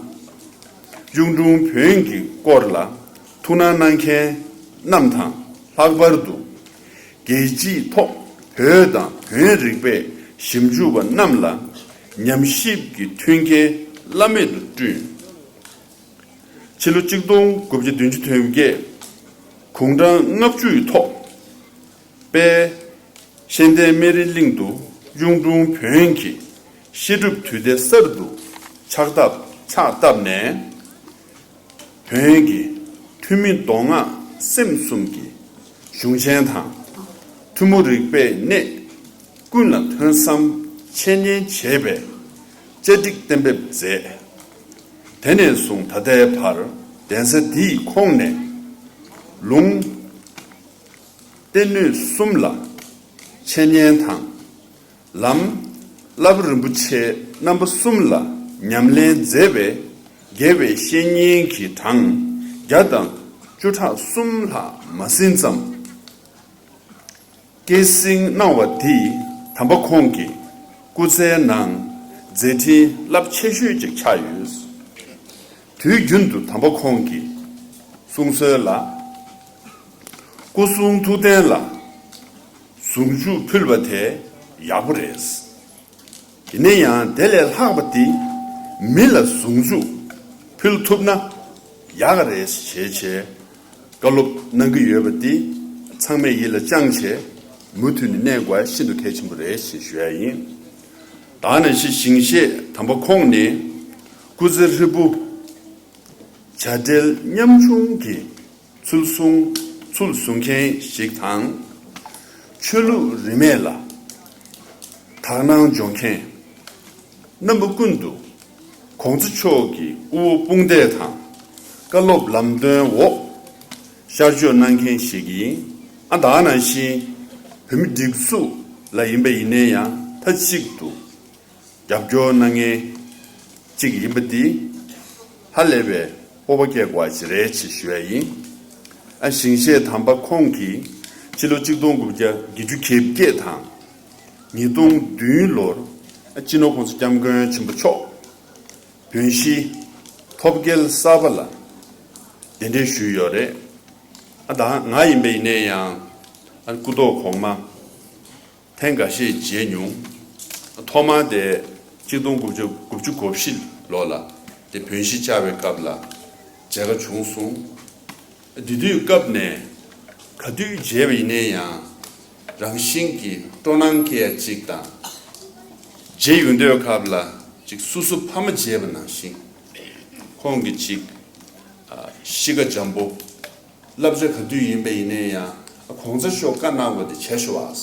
གཡུང་དྲུང་བོན་གྱི་སྐོར་ལ་ཐུགས་སྣང་གནང་མཁན་རྣམས་དང་ལྷག་པར་དུ། རྒྱལ་སྤྱིའི་ཐོག་བོད་དང་བོན་རིག་པའི་ཞིབ་འཇུག་པ་རྣམས་ལ་ཉམས་ཞིབ་ཀྱི་མཐུན་རྐྱེན་བླ་མེད་དུ་བསྐྲུན། ཕྱི་ལོ་གཅིག་སྟོང་དགུ་བརྒྱ་བདུན་ཅུ་དོན་བརྒྱད། དགུང་གྲངས་ལྔ་བཅུ་ཡི་ཐོག་དཔལ་གཤེན་བསྟན་སྨན་རི་གླིང་དུ་གཡུང་དྲུང་བོན་གྱི་བཤད་སྒྲུབ་དུས་སྡེ་གསར་དུ་ཕྱག་བཏབ་ཕྱག་བཏབ་ནས། བོན་གྱི་ཐུན་མིན་མདོ་སྔགས་སེམས་གསུམ་གྱི་གཞུང་ཆེན་དང་། ཐུན་མོང་རིག་པའི་གནད་ཀུན་ལ་ཐོན་བསམ་འཆད་ཉན་བྱས་པའི་བཅའ་སྒྲིག་གཏན་འབེབས་མཛད། དེ་ནས་བཟུང་ད་ལྟའི་བར་གདན་ས་འདིའི་ཁོངས་ནས་ལུང་སྡེ་སྣོད་གསུམ་ལ་འཆད་ཉན་དང་། ལམ་བསླབ་རིན་པོ་ཆེ་རྣམ་པ་གསུམ་ལ་ཉམས་ལེན་མཛད་པའི་དགེ་བའི་བཤེས་གཉེན་གྱི་གྲངས་བརྒྱ་དང་བཅུ་ཕྲག་གསུམ་ལྷག་མ་ཟིན་ཙམ་སྐྱེད་སྲིང་གནང་བ་འདིས་ དམ་པ་ཁོང་གི་སྐུ་ཚེའི་ནང་མཛད་འཕྲིན་རླབས་ཆེ་ཤོས་ཅིག་ཆགས་ཡོད། དུས་རྒྱུན་དུ་དམ་པ་ཁོང་གིས་གསུང་སྲོལ་ལ། སྐུ་གསུང་ཐུགས་རྟེན་ལ་གཟུངས་གཞུག་ཕུལ་བ་དེ་ཡག་པོ་རེད། ཡིན་ན་ཡང་དེ་ལས་ལྷག་པ་དེ་མི་ལ་གཟུངས་གཞུག་ཕུལ་ཐུབ་ན་ཡག་ག་རེད་ཞེས་བྱས་བཀའ་སློབ་གནང་གི་ཡོད་པ་འདི་ཚང་མས་ཡིད་ལ་བཅངས་བྱས་མུ་མཐུད་ནས་གནས་དགོས་ཤིན་ཏུ་གལ་ཆེན་པོ་རེད་ཞེས་ཞུ་ཡ་ཡིན། ད་ནང་བཞིན་ཞིང་གཤེགས་དམ་པ་ཁོང་ནི་སྐུ་ཚེ་ཧྲིལ་པོ་བྱ་བྲལ་ཉམ་ཆུང་གི་ཚུལ་བཟུང་ཚུལ་བཟུང་མཁན་ཞིག་དང་། ཆོས་ལུགས་རིས་མེད་ལ་དག་སྣང་སྦྱོང་མཁན། རྣམ་པ་ཀུན་ཏུ་གོང་ས་མཆོག་གི་དབུ་འོག་དཔུང་འདེགས་དང་བཀའ་སློབ་ལམ་སྟོན་འོག་ཤར་བསྐྱོད་གནང་མཁན་ཞིག་ཡིན། ཨ་ད་ནང་བཞིན་བོད་མི་སྒྲིག་འཛུགས་ལ་ཡིན་པ་ཡིན་ན་ཡང་མཐའ་གཅིག་ཏུ་རྒྱབ་སྐྱོར་གནང་མཁན་གཅིག་ཡིན་པ་འདི་ཧ་ལས་པའི་སྤོབས་པ་སྐྱེ་དགོས་པ་ཅིག་རེད་ཅེས་ཞུ་ཡ་ཡིན། ཨ་ཞིང་གཤེགས་དམ་པ་ཁོང་གིས་ཕྱི་ལོ་གཅིག་སྟོང་དགུ་བརྒྱ་བརྒྱད་ཅུ་གྱ་བརྒྱད་དང་ཉིས་སྟོང་བདུན་ལོར་ཨ་སྤྱི་ནོར་༸གོང་ས་༸སྐྱབས་མགོན་ཆེན་པོ་མཆོག་བོད་གཞིས་ཐོབ་རྒྱལ་གསར་པ་ལ་གདན་འདྲེན་ཞུས་ཡོད་རེད། ཨ་ད་ང་ཡིན་པ་ཡིན་ན་ཡང་ཨ་སྐུ་ཐོག་གོང་མ་ཐེངས་འགའ་ཤས་མཇལ་མྱོང་། ཐོག་མར་དེ་གཅིག་སྟོང་དགུ་བརྒྱ་དགུ་བཅུ་གོ་བཞི་ལོ་ལ་དེ་བོན་གཞིས་བཅར་བའི་སྐབས་ལ་མཇལ་ཁ་བྱུང་སོང་། དེ་དུས་སྐབས་ནས་ག་དུས་མཇལ་བ་ཡིན་ན་ཡང་རང་བཞིན་གྱིས་སྤྲོ་སྣང་སྐྱེ་ཡ་གཅིག་དང་། མཇལ་ཡོང་དུས་སྐབས་ལ་ཅིག་སོ་སོ་ཕ་མ་མཇལ་བ་ནང་བཞིན་ཁོང་གིས་ཅིག་གཤིས་ཀ་འཇམ་པོ། བསླབ་བྱ་ག་དུས་ཡིན་པ་ཡིན་ན་ཡང་གོང་ས་མཆོག་བཀའ་གནང་བ་དེ་བྱས་ཤོག་ཨ།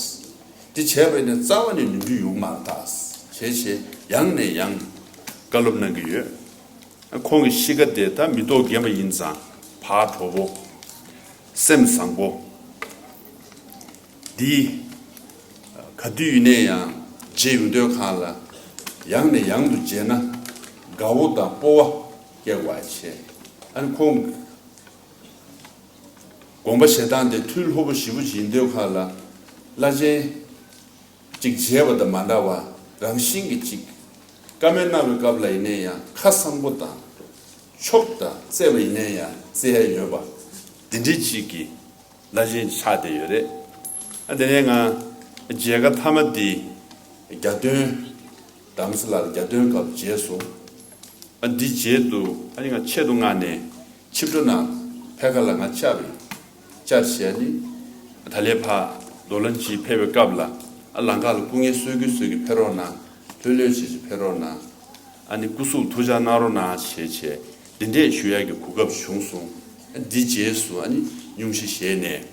དེ་བྱས་པ་ཡིན་ན་རྩ་བ་ནས་ནོར་འཁྲུལ་ཡོང་མ་རེད་ད། བྱས་བྱས་ཡང་ནས་ཡང་བཀའ་སློབ་གནང་གི་ཡོད། ཁོང་གི་གཤིས་ཀ་དེ་ད་མི་ཐོག་རྒན་པ་ཡིན་ཙང་ཕར་གྲོགས་པོ། སེམས་བཟང་པོ། འདི་ག་དུས་ཡིན་ན་ཡང་མཇལ་ཡོང་དུས་སྒང་ལ་ཡང་ནས་ཡང་དུ་མཇལ་ན་དགའ་བོ་དང་སྤོབས་པ་སྐྱེ་དགོས་པ་བྱས། ཨ་ནི་ཁོང་དགོངས་པ་བཞེས་སྟངས་དེ་ཐུགས་ལྷོད་པོ་ཞེ་པོ་ཅིག་ཡིན་དུས་སྒང་ལ་བླ་ཆེན་ཅིག་མཇལ་བ་དང་མ་འདྲ་བ་རང་བཞིན་གྱིས་ཅིག་བཀའ་མོལ་གནང་བའི་སྐབས་ལ་ཡིན་ན་ཡང་ཁ་གསང་པོ་དང་ཆོབ་དང་བརྩེ་བ་ཡིན་ན་ཡང་བརྩེ་ཡ་ཡོད་པ་འདི་འདྲའི་ཅིག་གི་བླ་ཆེན་ཆགས་བསྡད་ཡོད་རེད། ཨ་དེ་ནས་ང་མཇལ་ཁ་མཐའ་མ་འདི་རྒྱ་སྟོན་རྡ་རམ་ས་ལར་རྒྱ་སྟོན་སྐབས་མཇལ་སོང་། ཨ་འདི་རྗེས་སུ་ཨ་ནི་ང་ཆེད་དུ་མངགས་ནས་ཆིབས་འགྲོ་གནང་ཕེབས་ཁ་ལ་ང་བཅར་བས་བཅར་བྱས་ནི་ད་ལས་ཕར་རྡོ་ལ་ཇི་ཕེབས་པའི་སྐབས་ལ་ཨ་ལམ་ཁ་ལ་སྐུ་ངལ་གསོ་གི་གསོ་གི་ཕེབས་རོགས་གནང་། ལྷོད་ལྷོད་བྱེད་བྱེད་ཕེབས་རོགས་གནང་། ཨ་ནི་སྐུ་གཟུགས་ཐུགས་ཅག་གནང་རོགས་གནང་བྱས་བྱས་འདི་འདྲས་ཞུ་ཡག་གི་གོ་སྐབས་བྱུང་སོང་། ཨ་འདི་རྗེས་སུ་ཨ་ནི་སྙུང་གཞི་བཞེས་ནས་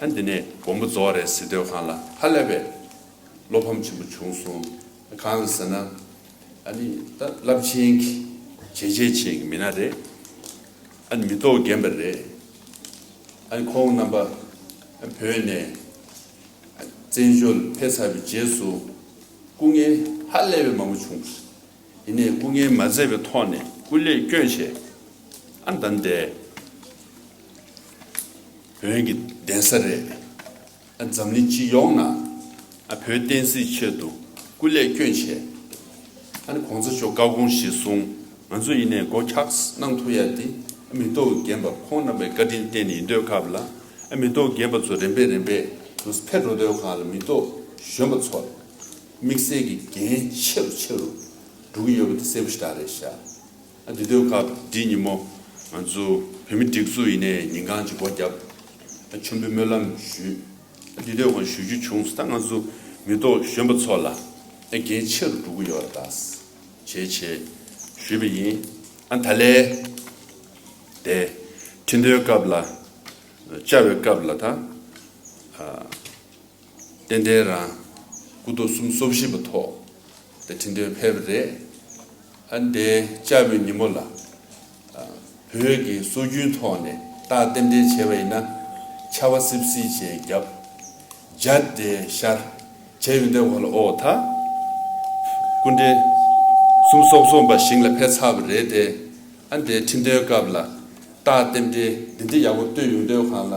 ཨ་འདི་ནས་དགོངས་པ་རྫོགས་རེད་ཟེར་དུས་སྒང་ལ་ཧ་ལས་པའི་བློ་ཕམ་ཆེན་པོ་བྱུང་སོང་། གང་ཟེར་ན་ཨ་ནི་ད་རླབས་ཆེན་གྱི་བྱས་རྗེས་ཆེ་གི་མི་སྣ་རེད། ཨ་ནི་མི་ཐོག་རྒན་པ་རེད། ཨ་ནི་ཁོང་རྣམ་པ་བོད་ནས་བཙན་བྱོལ་ཕེབས་ཚར་བའི་རྗེས་སུ་སྐུ་ངལ་ཧ་ལས་པའི་མང་པོ་བྱུང་། ཡིན་ནའི་སྐུ་ངལ་མ་མཛད་པའི་ཐོག་ནས་སྐུ་ལས་བསྐྱོན་བྱས་ཨ་ད་འདས་བོན་གྱི་གདན་ས་རེད། ཨ་འཛམ་གླིང་སྤྱི་ཡོངས་ནང་ཨ་བོད་བསྟན་སྲིད་ཆེད་དུ་སྐུ་ལས་བསྐྱོན་བྱས། ཨ་ནི་གོང་ས་མཆོག་བཀའ་དགོངས་གཞིར་བཟུང་ང་ཚོ་ཡིན་ནའི་སྒོ་འཁྱགས་གནང་ཐུབ་ཡ་དེ་ཨ་མི་ཐོག་རྒན་པ་ཁོང་རྣམ་པའི་བཀའ་དྲིན་བརྟེན་ནས་ཡིན་དུས་སྐབས་ལ་ཨ་མི་ཐོག་རྒན་པ་ཚོ་རིམ་པས་རིམ་པས་དུ་ཕེབས་འགྲོ་དུས་སྒང་ལ་མི་ཐོག་གཞོན་པ་ཚོར་དམིགས་བསལ་གྱི་འགན་ཆེ་རུ་ཆེ་རུ་འགྲོ་གི་ཡོད་པ་དེ་གསལ་པོ་ཞེ་དྲག་རེད་ཤག་ཨ་འདི་དུས་སྐབས་འདི་ཉིན་མོ་ང་ཚོ་བོད་མི་སྒྲིག་འཛུགས་ཡིན་ནའི་ཉིན་གང་ཅིག་སྒོ་བརྒྱབ། ཨ་མཆོད་འབུལ་སྨོན་ལམ་ཞུས། ཨ་འདི་དུས་ཁོང་ཞུ་རྒྱུ་བྱུང་སོང་། ད་ང་ཚོ་མི་ཐོག་གཞོན་པ་ཚོ་ལ་ཨ་འགན་ཆེ་རུ་འགྲོ་གི་ཡོད་རེད་ད་བྱས་བྱས་ཞུས་པ་ཡིན། ཨ་ད་ལས་དེ་ཁྲི་འདོན་སྐབས་ལ་བཅར་བའི་སྐབས་ལ་ད་ཨ། ཏན་ཏན་རང་སྐུ་ཐོག་གསུམ་སོ་བཞི་པ་ཐོག་དེ་ཁྲི་འདོན་ཕེབས་པ་རེད། ཨ་འདས་བཅར་བའི་ཉིན་མོ་ལ་ཨ་བོད་ཀྱི་སྲོལ་རྒྱུན་ཐོག་ནས་རྟགས་རྟེན་འབྲེལ་བྱས་པ་ཡིན་ན་ཆར་པ་སིབ་སིབ་བྱས་བརྒྱབ། ཇ་དེ་ཤར་བྱས་ཡོང་དུས་སྒང་ལ་ཨོ་ད་སྐུ་ཕྲེང་གསུམ་སོ་གསུམ་པ་ཞིང་ལ་ཕེབས་ཚར་བ་རེད་དེ། ཨ་འདས་ཁྲི་འདོན་སྐབས་ལ་རྟགས་རྟེན་འབྲེལ་འདི་འདྲ་ཡག་པོ་བཏོན་ཡོང་དུས་སྒང་ལ་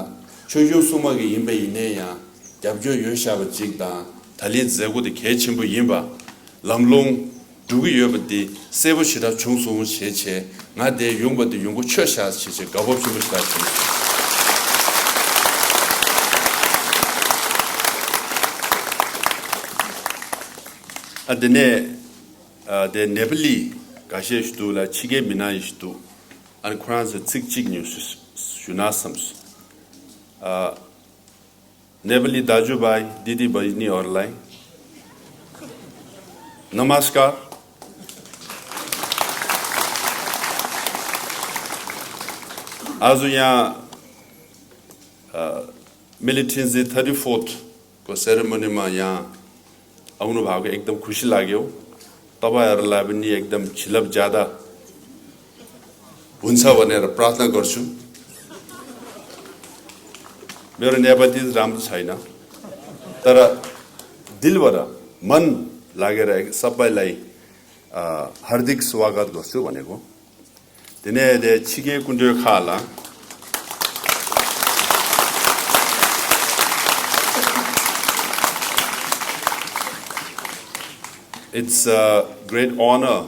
ཆོས་སྐྱོང་སྲུང་མ་གི་ཡིན་པ་ཡིན་ནའི་ཡང་རྒྱབ་སྐྱོར་ཡོད་བཞག་པ་ཅིག་དང་ ད་ལན་མཛད་སྒོ་དེ་གལ་ཆེན་པོ་ཡིན་པ། ལམ་ལྷོང་འགྲོ་གི་ཡོད་པ་འདི་གསལ་པོ་ཞེ་དྲག་བྱུང་སོང་ཞེས་བྱས། ང་འདིར་ཡོང་པ་འདི་ཡོང་སྒོ་ཆོད་ཤག་ཞེས་བྱས་དགའ་སྤོབས་ཆེན་པོ་ཞེ་དྲག་བྱུང་སོང་། ཨ་དེ་ནས་ཨ་དེ་ནེ་པ་ལི་འགའ་ཤས་ཤིག་འདུག་ལ། ཕྱི་རྒྱལ་མི་སྣ་ཞིག་འདུག་ཨ་ནི་ཁོ་རང་ཚོས་ཚིག་གཅིག་གཉིས་ཞུ་ཞུ་ན་བསམས་སོང་། ཨ། नेपाली दाजुभाइ दिदीबहिनी नमस्कार। आज यहाँ मिलिटेन्सी थर्टी फोर्थको सेरेमनीमा यहाँ आउनुभएको एकदम खुसी लाग्यो। तपाईँहरूलाई पनि एकदम झिलप ज्यादा हुन्छ भनेर प्रार्थना गर्छु। मेरो नेपाली राम्रो छैन, तर दिलबाट, मन लागेर एक- सबैलाई अ, हार्दिक स्वागत गर्छु भनेको। दिने दे छिके कुन्डो खाला। It's a great honor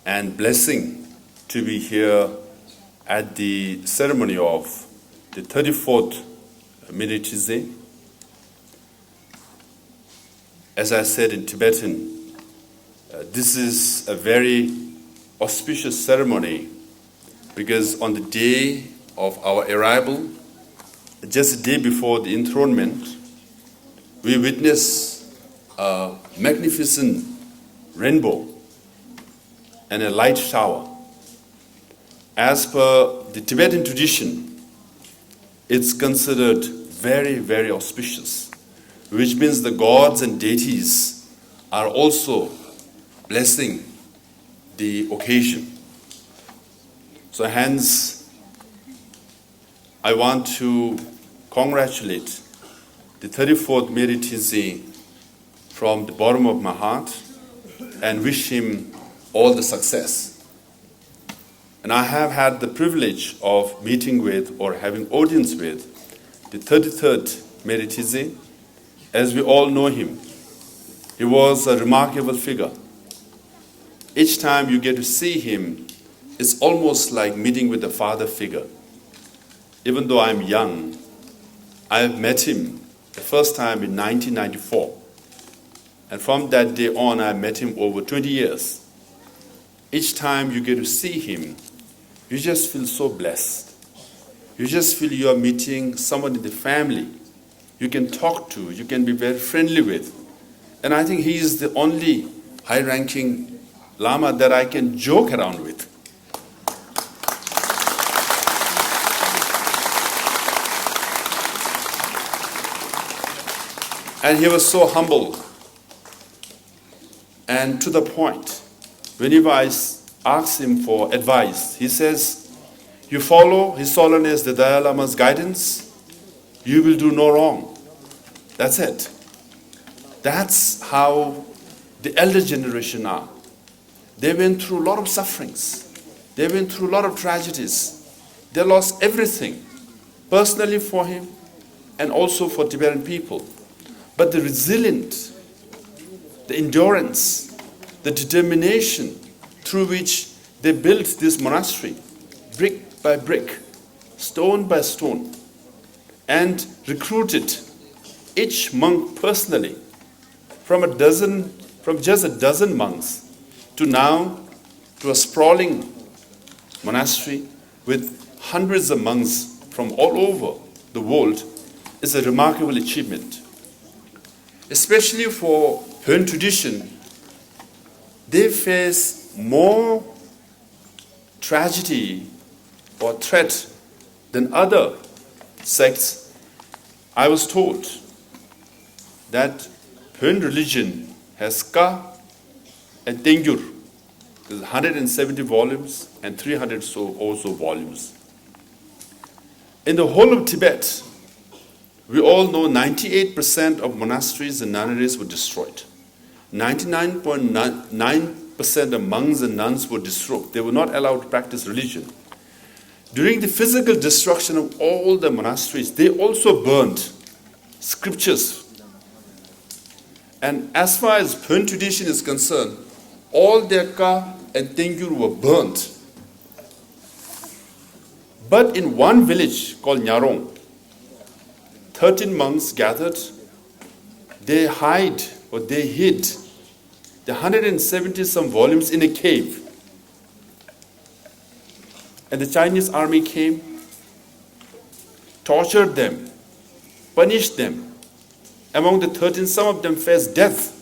and blessing to be here at the ceremony of the thirty-fourth Military Day. As I said in Tibetan, uh, this is a very auspicious ceremony because on the day of our arrival, just a day before the enthronement, we witness a magnificent rainbow and a light shower. As per the Tibetan tradition, it's considered very, very auspicious, which means the gods and deities are also blessing the occasion. So hence, I want to congratulate the thirty-fourth Meri Tshizin from the bottom of my heart and wish him all the success. And I have had the privilege of meeting with or having audience with the thirty-third Meri Tshizin. As we all know him, he was a remarkable figure. Each time you get to see him, it's almost like meeting with a father figure. Even though I'm young, I have met him the first time in nineteen ninety-four. And from that day on, I met him over twenty years. Each time you get to see him, you just feel so blessed. You just feel you are meeting someone in the family you can talk to, you can be very friendly with. And I think he is the only high-ranking Lama that I can joke around with. And he was so humble and to the point. Whenever I s- ask him for advice, he says, "You follow His Holiness the Dalai Lama's guidance, you will do no wrong." That's it. That's how the elder generation are. They went through a lot of sufferings. They went through a lot of tragedies. They lost everything, personally for him and also for Tibetan people. But the resilience, the endurance, the determination through which they built this monastery, brick by brick, stone by stone, and recruited each monk personally, from a dozen, from just a dozen monks to now to a sprawling monastery with hundreds of monks from all over the world is a remarkable achievement. Especially for Bön tradition, they face more tragedy or threat than other sects. I was told that Bön religion has Ka and Tengyur, there's one hundred seventy volumes and three hundred so also volumes. In the whole of Tibet, we all know ninety-eight percent of monasteries and nunneries were destroyed. Ninety-nine point nine percent of monks and nuns were destroyed. They were not allowed to practice religion. During the physical destruction of all the monasteries, they also burned scriptures. And as far as Bön tradition is concerned, all their Ka and Tengyur were burnt. But in one village called Nyarong, thirteen monks gathered. They hide or they hid the hundred and seventy some volumes in a cave. And the Chinese army came, tortured them, punished them. Among the thirteen, some of them faced death.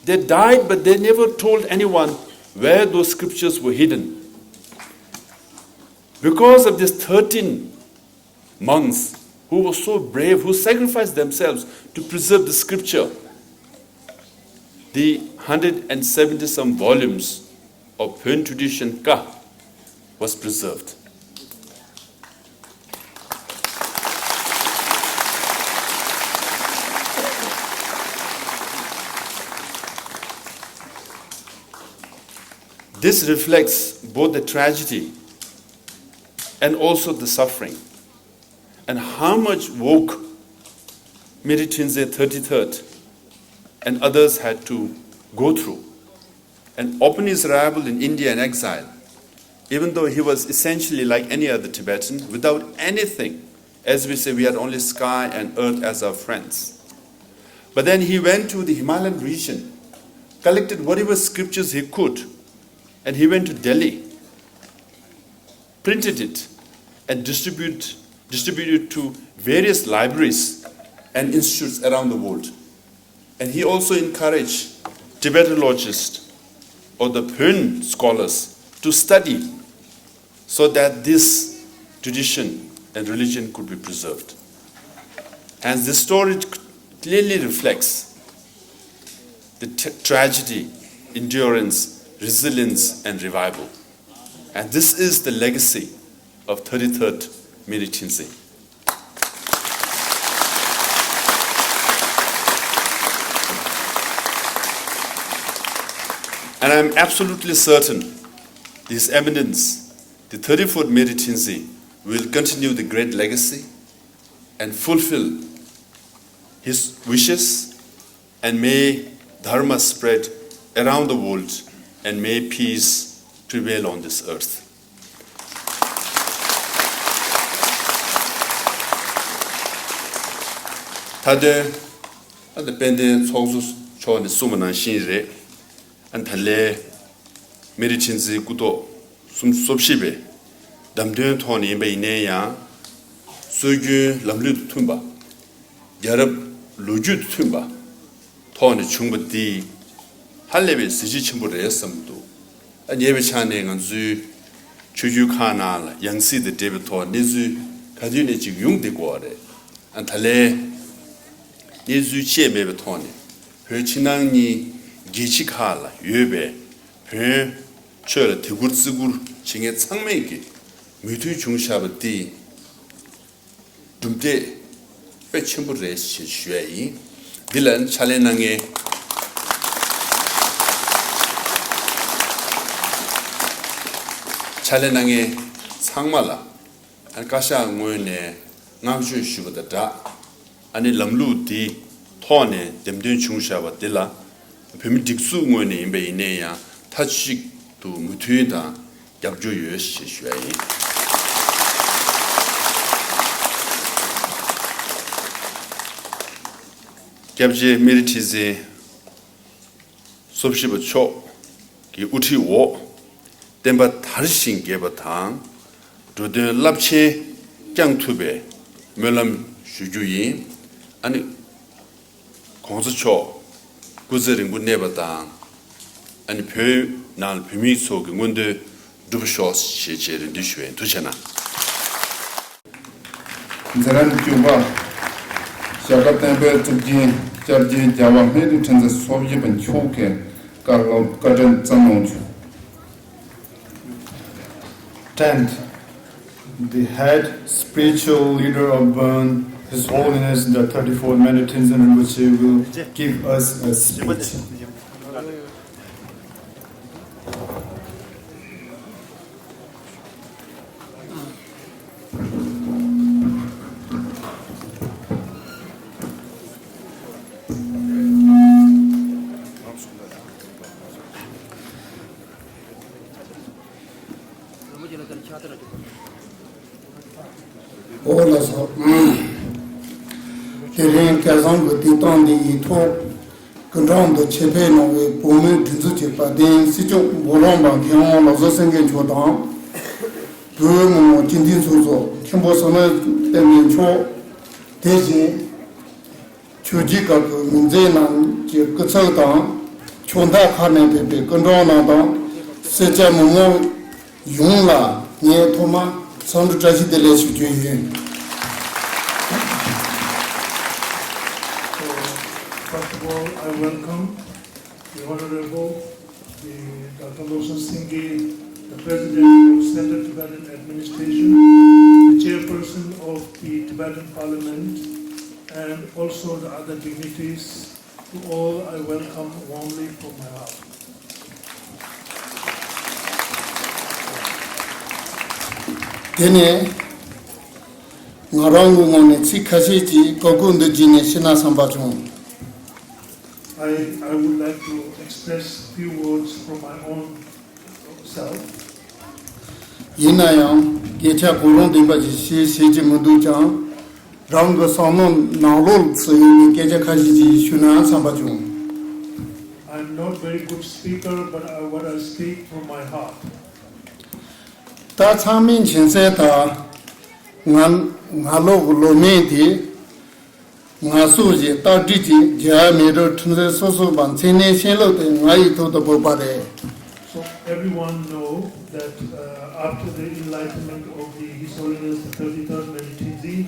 They died, but they never told anyone where those scriptures were hidden. Because of these thirteen monks who were so brave, who sacrificed themselves to preserve the scripture, the hundred and seventy some volumes of Bön tradition Ka was preserved. This reflects both the tragedy and also the suffering, and how much woke Myri Trinzhe thirty-third and others had to go through. And Open his arrival in India in exile, even though he was essentially like any other Tibetan, without anything, as we say, we had only sky and earth as our friends. But then he went to the Himalayan region, collected whatever scriptures he could, and he went to Delhi, printed it, and distribute, distributed it to various libraries and institutes around the world. And he also encouraged Tibetologists or the Bön scholars to study so that this tradition and religion could be preserved. Hence, this story clearly reflects the t- tragedy, endurance, resilience, and revival. And this is the legacy of thirty-third Myri Trinzhe. And I'm absolutely certain His Eminence, the thirty-fourth Myri Trinzhe, will continue the great legacy and fulfill his wishes, and may Dharma spread around the world, and may peace prevail on this earth. མཐའ་དོན། ཨ་ནི་དཔལ་ལྡན་ཚོགས་གཙོ་མཆོག་ནས་གསུངས་པ་ནང་བཞིན་རེད། ཨ་ནི་ད་ལན་མེ་རི་ཁྲི་འཛིན་སྐུ་ཐོག་སུམ་ཅུ་སོ་བཞི་པའི་བདམས་ཐོན་ཐོག་ནས་ཡིན་པ་ཡིན་ནའི་ཡང་། སྲོལ་རྒྱུན་ལམ་ལུགས་དང་མཐུན་པ། རྒྱལ་རབས་ལོ་རྒྱུས་དང་མཐུན་པ་ཐོག་ནས་བྱུང་བ་འདི་ཧ་ལས་པའི་གཟི་བརྗིད་ཆེན་པོ་རེད་བསམ་འདུག་ཨ་ཉེ་བའི་ཆར་ནས་ང་ཚོའི་ཆོས་བརྒྱུད་ཁག་ནང་ལ་ཡང་སྲིད་དང་འབྲེལ་བའི་ཐོག་གནས་ཚུལ་ག་དུས་ནས་ཅིག་ཡོང་བསྡད་ཀྱི་ཡོད་རེད། ཨ་ད་ལན་གནས་ཚུལ་བཅས་མེད་པའི་ཐོག་ནས་བོད་ཕྱི་ནང་གཉིས་རྒྱལ་སྤྱི་ཁག་ལ་ཡོད་པའི་བོན་ཆོས་ལ་དད་བཀུར་བརྩི་བཀུར་བྱེད་མཁན་ཚང་མས་ཀྱི་མོས་མཐུན་བྱུང་བཞག་པ་འདི་གྲུབ་འབྲས་དཔེ་ཆེན་པོ་རེད་ཞེས་ཞུ་ཡ་ཡིན། འདི་ལ་ཕྱག་ལས་གནང་མཁན་ཕྱག་ལས་གནང་མཁན་ཚང་མ་ལ་བཀའ་ཤག་ངོས་ནས་བསྔགས་བརྗོད་ཞུ་བ་དང་སྦྲགས། ཨ་ནི་ལམ་ལུགས་འདི་ཐོག་ནས་འདེམས་ཐོན་བྱུང་བཞག་པ་འདི་ལ་བོད་མི་སྒྲིག་འཛུགས་ངོས་ནས་ཡིན་པ་ཡིན་ནའི་ཡང་མཐའ་གཅིག་ཏུ་མོས་མཐུན་དང་རྒྱབ་སྐྱོར་ཡོད་ཞེས་ཞུ་ཡ་ཡིན། སྐྱབས་རྗེ་སྨན་རི་ཁྲི་འཛིན་སོ་བཞི་པ་མཆོག་གི་དབུ་ཁྲིད་འོག་བསྟན་པ་དར་ཞིང་རྒྱས་པ་དང་འགྲོ་དོན་རླབས་ཆེན་བསྐྱང་ཐུབ་པའི་སྨོན་ལམ་ཞུ་རྒྱུ་ཡིན། ཨ་ནི་༸གོང་ས་མཆོག་སྐུ་ཚེ་རིང་པོ་གནས་པ་དང་། ཨ་ནི་བོད་ནང་ལ་བོད་མི་ཚོ་གི་མངོན་འདོད་འགྲུབ་ཤོག་ཞེས་བཅས་རེ་འདུན་ཞུ་བའི་ཐུགས་རྗེ་གནང་། མཛད་རིམ་བཅུ་པ། ཞྭ་སྒབ་བསྟན་པའི་གཙུག་རྒྱན་སྐྱབས་རྗེ་རྒྱལ་བ་སྨན་རི་ཁྲི་འཛིན་སོ་བཞི་པ་མཆོག་གིས་བཀའ་སློབ་བཀའ་དྲིན་བསྩལ་གནང་རྒྱུ། Tenth, the head spiritual leader of Bön, His Holiness the thirty-fourth Myri Trinzin Rinpoche, will give us a speech. འོ་ལགས་སོ། དེ་རིང་སྐལ་བཟང་གི་དུས་སྟངས་འདི་ཡི་ཐོག་སྐུ་མགྲོན་དུ་ཆེད་ཕེབས་གནང་བའི་བོད་མིའི་སྒྲིག་འཛུགས་ཀྱི་དཔལ་ལྡན་སྲིད་སྐྱོང་འགོ་དཔོན་པ་མཁས་དབང་ལགས་བཟང་སེང་གེ་མཆོག་དང་། བོད་མི་མང་སྤྱི་འཐུས་ཚོགས་གཙོ་མཁན་པོ་བསོད་ནམས་བསྟན་འཕེལ་མཆོག་དེ་བཞིན་ཆོས་བརྒྱུད་ཁག་གི་མི་སྡེ་རྣམས་ཀྱི་སྐུ་ཚབ་དང་། ཕྱོགས་མཐའ་ཁག་ནས་ཕེབས་པའི་སྐུ་མགྲོན་རྣམས་དང་། སེར་སྐྱ་མི་མང་ཡོངས་ལ་ངས་ཐོག་མར་འཚམས་འདྲི་བཀྲ་ཤིས་བདེ་ལེགས་ཞུ་རྒྱུ་ཡིན། So, first of all, I welcome the Honorable, the Doctor Lobsang Singye, the President of Central Tibetan Administration, the Chairperson of the Tibetan Parliament, and also the other dignitaries. To all, I welcome warmly from my heart. དེ་ནས་ང་རང་གི་ངོས་ནས་ཚིག་ཁ་ཤས་ཅིག་བཀའ་བཀོད་འདི་བརྒྱུད་ནས་ཞུས་ན་བསམ་པ་བྱུང་། I, I would like to express few words from my own self. ཡིན་ན་ཡང་སྐད་ཆ་གོ་རིམ་ལྡན་པ་ཞིག་བཤད་ཤེས་ཀྱི་མི་འདུག་ཀྱང་། རང་གི་བསམ་བློ་ནང་ལོགས་སུ་ཡོད་པའི་སྐད་ཆ་ཁ་ཤས་ཅིག་ཞུས་ན་བསམ་པ་བྱུང་། I'm not very good speaker, but I, what I speak from my heart. ད་ཚང་མས་མཁྱེན་གསལ་ལྟར། ང་ང་ལོག་གི་ལོ་མིང་དེ་ང་སོགས་ཀྱི་རྟགས་བྲིས་ཀྱི་རྒྱལ་བ་མེ་རི་ཁྲི་འཛིན་སོ་སོ་བ་མཚན་གནས་ཤེས་ལོ་དེ་ང་ཡི་ཐོག་ཏུ་འབོད་པ་རེད། So everyone know that, uh, after the enlightenment of the His Holiness the thirty-third Meitei Tenzin,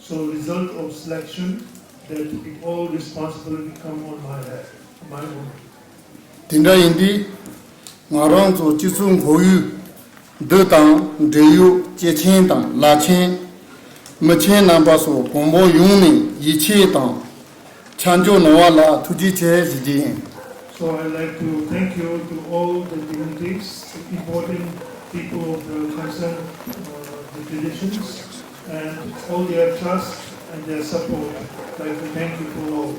so result of selection, that it all responsibility come on my head, my own. དེ་འདྲ་ཡིན་དུས། ང་རང་ཚོ་སྤྱི་ཚོགས་ཁོར་ཡུག་འདི་དང་འབྲེལ་ཡོད་སྐྱེས་ཆེན་དང་བླ་ཆེན། མི་ཆེན་རྣམ་པ་སོགས་གོང་འཕེལ་ཡོང་ནས་ཡིད་ཆེས་དང་། ཆ་འཇོག་གནང་བ་ལ་ཐུགས་རྗེ་ཆེ་ཞུ་རྒྱུ་ཡིན། So I like to thank you to all the dignitaries, the important people of the concerned, uh, the traditions, and all their trust and their support. I'd like to thank you for all.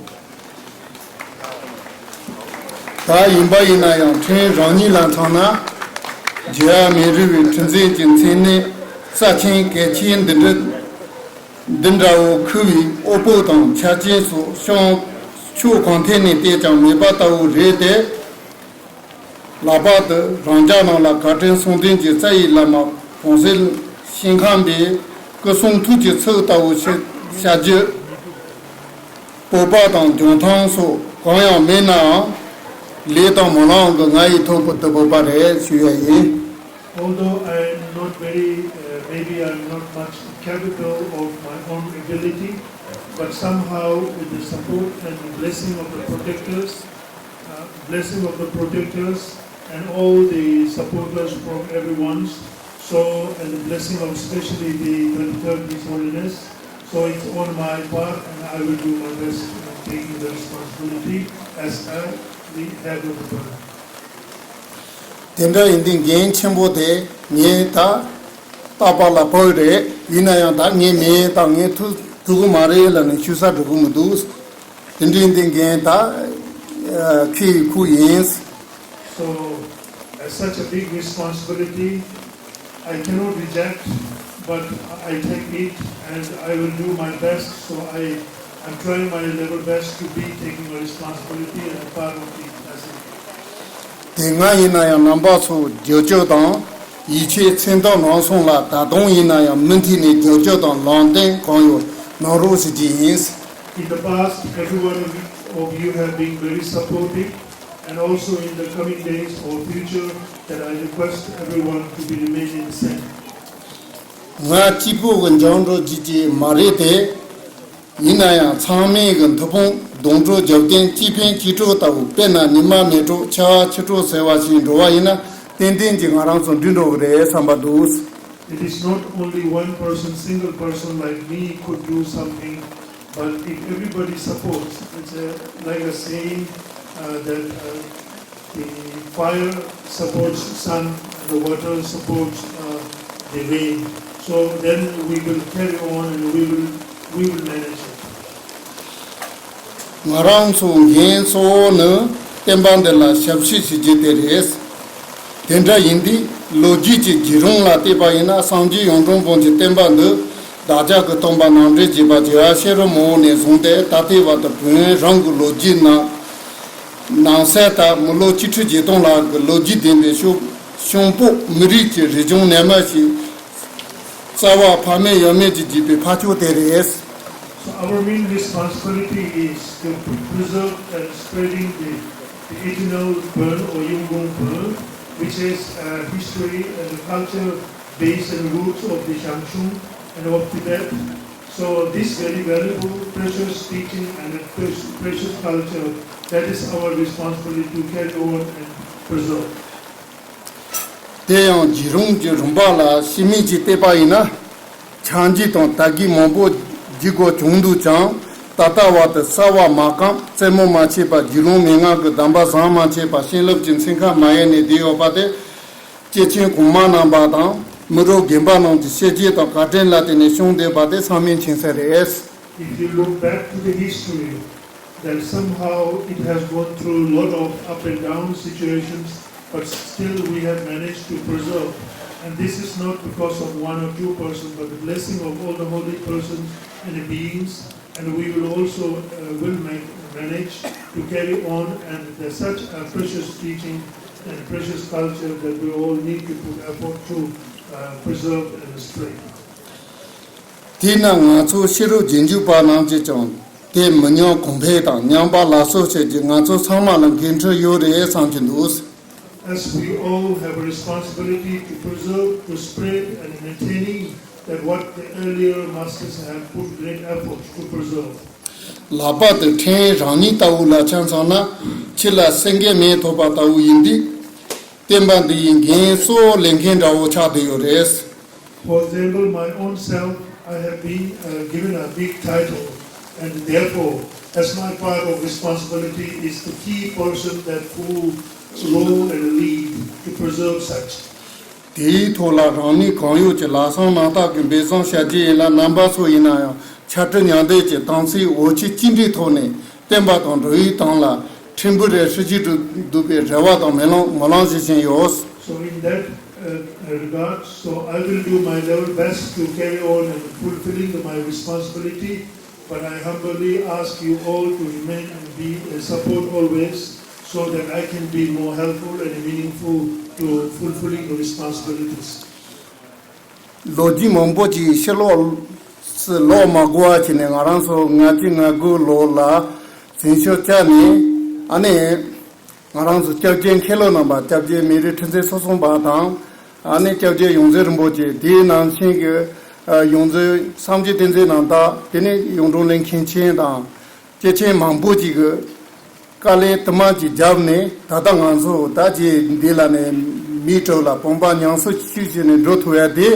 ད་ཡིན་པ་ཡིན་ན་ཡང་ཕྲན་རང་ཉིད་ལ་མཚོན་ན། རྒྱལ་བ་མེ་རི་བའི་ཁྲི་འཛིན་གྱི་མཚན་གནས་རྩ་ཆེན་གལ་ཆེན་འདི་འདྲ། འདི་འདྲ་བོ་ཁུར་བའི་དབུ་བོ་དང་ཆ་རྐྱེན་སོགས་ཕྱོགས་ཕྱོགས་གང་ཐད་ནས་བལྟས་ཀྱང་མེད་པ་ལྟ་བུ་རེད་དེ། ལྷག་པར་དུ་རང་ཅག་རྣམས་ལ་བཀའ་དྲིན་གསུམ་ལྡན་གྱི་རྩ་བའི་བླ་མ་གོང་གསལ་ཞིང་ཁམས་པའི་སྐུ་གསུང་ཐུགས་ཀྱི་ཚིག་ལྟ་བུ་ཞིག་བྱ་རྒྱུ། སྤོབས་པ་དང་འཇོན་ཐང་སོགས་གང་ཡང་མེད་ནའང་། ལས་དང་སྨོན་ལམ་གྱིས་ང་ཡི་ཐོག་ཏུ་འབོད་པ་རེད་ཞུ་ཡ་ཡིན། Although I am not very, uh, maybe I am not much capable of my own ability, but somehow with the support and the blessing of the protectors, uh, blessing of the protectors and all the supporters from everyone's, so, and the blessing of especially the thirty-third His Holiness. So it's on my part, and I will do my best in taking the responsibility as, uh, the head of the program. དེ་འདྲ་ཡིན་དུས་འགན་ཆེན་པོ་དེ་ངས་ད་རྟག་པར་ལ་ཕོག་རེད། ཡིན་ན་ཡང་ད་ངས་མིན་ད་ངས་ཐུག་ཐུབ་ཀྱི་མ་རེད་ལབ་ནས་ཞུ་ས་འགྲོ་གི་མི་འདུག་དེ་འདྲའི་འདི་འགན་ད་ཁྱེད་ཡི་ཁུར་ཡིན། So, uh, such a big responsibility, I cannot reject, but I take it and I will do my best. So I am trying my level best to be taking a responsibility and a part of the message. དེ་སྔ་ཡིན་ན་ཡང་རྣམ་པ་ཚོ་རྒྱབ་སྐྱོར་དང་ཡིད་ཆེས་མཚན་རྟགས་གནང་སོང་ལ། ད་དུང་ཡིན་ན་ཡང་མུ་མཐུད་ནས་རྒྱབ་སྐྱོར་དང་ལམ་སྟོན་གང་ཡོད་གནང་རོགས་ཞུ་རྒྱུ་ཡིན། In the past, every one of you have been very supportive, and also in the coming days or future, that I request everyone to be remaining the same. ང་གཅིག་པོ་གི་འཇོན་འགྲོ་རྒྱུ་ཅིག་མ་རེད་དེ། ཡིན་ན་ཡང་ཚང་མས་ཀྱི་མཐུ་དཔུང་གདོང་གྲོགས་རྒྱབ་རྟེན་གཅིག་ཕན་གཅིག་གྲོགས་ལྟ་བུ། དཔེར་ན་ཉི་མ་མེ་གྲོགས་ཆར་པ་ཆུ་གྲོགས་ཟེར་བ་ཞིག་འགྲོ་བ་ཡིན་ན་ཏན་ཏན་གྱིས་ང་རང་ཚོ་འགྲིག་འགྲོ་གི་རེད་བསམ་པ་འདུག It is not only one person, single person like me could do something, but if everybody supports, it's a, like a saying, uh, that, uh, the fire supports sun and the water supports, uh, the rain. So then we will carry on and we will, we will manage it. ང་རང་ཚོ་འགན་གཙོ་བོ་ནི་བསྟན་པ་འདི་ལ་ཞབས་ཕྱི་ཞུ་རྒྱུ་དེ་རེད། དེ་འདྲ་ཡིན་དུས་ལོ་རྒྱུས་ཀྱི་བརྒྱུད་རིམ་ལ་བལྟས་པ་ཡིན་ན། སངས་རྒྱས་གཡུང་དྲུང་བོན་གྱི་བསྟན་པ་འདི་བདག་ཅག་གི་སྟོན་པ་ནང་འདྲེན་བྱས་པ་རྒྱལ་བ་ཤེས་རབ་མང་པོ་ནས་བཟུང་སྟེ་ད་ལྟའི་བར་དུ་བོན་རང་གི་ལོ་རྒྱུས་ནང་ནང་གསལ་ལྟར་མི་ལོ་བཅུ་ཁྲི་བརྒྱད་སྟོང་ལྷག་གི་ལོ་རྒྱུས་ལྡན་པའི་ཤོ་ཤོམ་བོད་མི་རིགས་ཀྱི་རིག་གཞུང་རྣལ་མ་ཞིག་རྩ་བ་ཕ་མེས་ཡང་མེས་ཀྱིས་བརྒྱུད་པའི་ཕ་ཕྱོགས་དེ་རེད། So our main responsibility is to preserve and spreading the, the eternal Bön or Yungdrung Bön, which is a history and a culture base and roots of the Shangshung and of Tibet. So this very valuable, precious teaching and a precious, precious culture, that is our responsibility to carry on and preserve. དེ་ཡང་བརྒྱུད་རིམ་གྱི་རིམ་པ་ལ་ཕྱི་མིག་ཅིག་བལྟས་པ་ཡིན་ན། ཆགས་འཇིག་དང་དད་གུས་མང་པོ་བརྒྱུད་དགོས་བྱུང་འདུག་ཀྱང་། ད་ལྟ་བར་དུ་རྩ་བ་མ་བརྐམས། རྩེད་མོ་མ་བྱས་པར་རྒྱུས་ལོན་མན་ངག་གི་གདམས་པ་བཟང་མ་བྱས་པར་བྱིན་རླབས་ཀྱི་མཚོན་ཁ་མ་ཡལ་ནས་བསྡད་ཡོད་པ་དེ། སྐྱེས་ཆེན་གོང་མ་རྣམ་པ་དང་། མི་རབས་རྒན་པ་རྣམས་ཀྱི་བཤད་རྒྱུན་དང་བཀའ་དྲིན་ལ་བརྟེན་ནས་བྱུང་བསྡད་པ་དེ་ཚང་མས་མཁྱེན་གསལ་རེད། If you look back to the history, that somehow it has gone through a lot of up and down situations, but still we have managed to preserve. And this is not because of one or two persons, but the blessing of all the holy persons and the beings. And we will also, uh, will make, manage to carry on and there's such a precious teaching and precious culture that we all need to put effort to, uh, preserve and spread. དེས་ན་ང་ཚོ་ཕྱི་རོལ་རྗེས་འཇུག་པ་རྣམས་ཀྱིས་ཀྱང་དེ་མི་ཉམས་གོང་འཕེལ་དང་ཉམས་པ་སླར་གསོ་བྱེད་རྒྱུ་ང་ཚོ་ཚང་མ་ལ་འགན་འཁྲི་ཡོད་རེད་བསམ་གྱི་འདུག As we all have a responsibility to preserve, to spread and maintaining that what the earlier masters have put great effort to preserve. ལྷག་པར་དུ་ཕྲན་རང་ཉིད་ལྟ་བུ་ལ་ཆ་མཚོན་ན། ཁྱི་ལ་སེང་གེ་མིག་ཐོབ་པ་ལྟ་བུ་ཡིན་དུས། བསྟན་པ་འདི་ཡི་འགན་གཙོ་བོ་ལེན་མཁན་འདྲ་བོ་ཆགས་བསྡད་ཡོད་རེད། For example, my own self, I have been, uh, given a big title, and therefore, as my part of responsibility is the key person that who rule and lead to preserve such. དེའི་ཐོག་ལ་རང་ནུས་གང་ཡོད་ཀྱིས་ལམ་སང་རྣམ་དག་གི་འབད་བརྩོན་བྱ་རྒྱུ་ཡིན་ལ། རྣམ་པ་ཚོ་ཡིན་ན་ཡང་ཕྱག་གྲུ་མཉམ་འདེགས་ཀྱི་དམ་ཚིག་འོ་ཆུ་གཅིག་འདྲེས་ཐོག་ནས་བསྟན་པ་དང་འགྲོ་བའི་དོན་ལ་ཕྲན་བུ་རེ་ཧྲི་ཅི་འདུག་པའི་རེ་བ་དང་སྨོན་ལམ་སྨོན་ལམ་ཞུ་བཞིན་ཡོད། So in that, uh, regard, so I will do my level best to carry on and fulfilling my responsibility. But I humbly ask you all to remain and be a support always, so that I can be more helpful and meaningful to fulfilling the responsibilities. ལོ་རྒྱུས་མང་པོ་ཅིག་ཕྱི་ལོགས་སུ་ལོག་མ་དགོས་པ་བྱས་ནས། ང་རང་ཚོ་ལྔ་བཅུ་ང་དགུ་ལོ་ལ་འཛིན་ཞུ་བཅར་ནས། ཨ་ནི། ང་རང་ཚོ་སྐྱབས་རྗེ་མཁན་སློབ་རྣམ་པ། སྐྱབས་རྗེ་མི་རིགས་ཁྲི་འཛིན་ཚོགས་གཙོ་པ་དང་། ཨ་ནི་སྐྱབས་རྗེ་ཡོངས་འཛིན་རིན་པོ་ཆེ། དེའི་ནང་བཞིན་གྱི་ཡོངས་འཛིན་བསམ་གྱི་བསྟན་འཛིན་རྣམ་དག། དེ་ནས་གཡུང་དྲུང་གླིང་མཁན་ཆེན་དང་། སྐྱེས་ཆེན་མང་པོ་ཅིག་གིས་དཀའ་ལས་དུ་མ་ཅིག་བརྒྱབ་ནས། ད་ལྟ་ང་ཚོ་ད་ཅིག་འདི་ལ་ནས་མིའི་གྲོགས་ལ་བོད་པ་ཉམས་གསོ་ཅིག་བྱས་ནས་འགྲོ་ཐུབ་ཡ་དེ།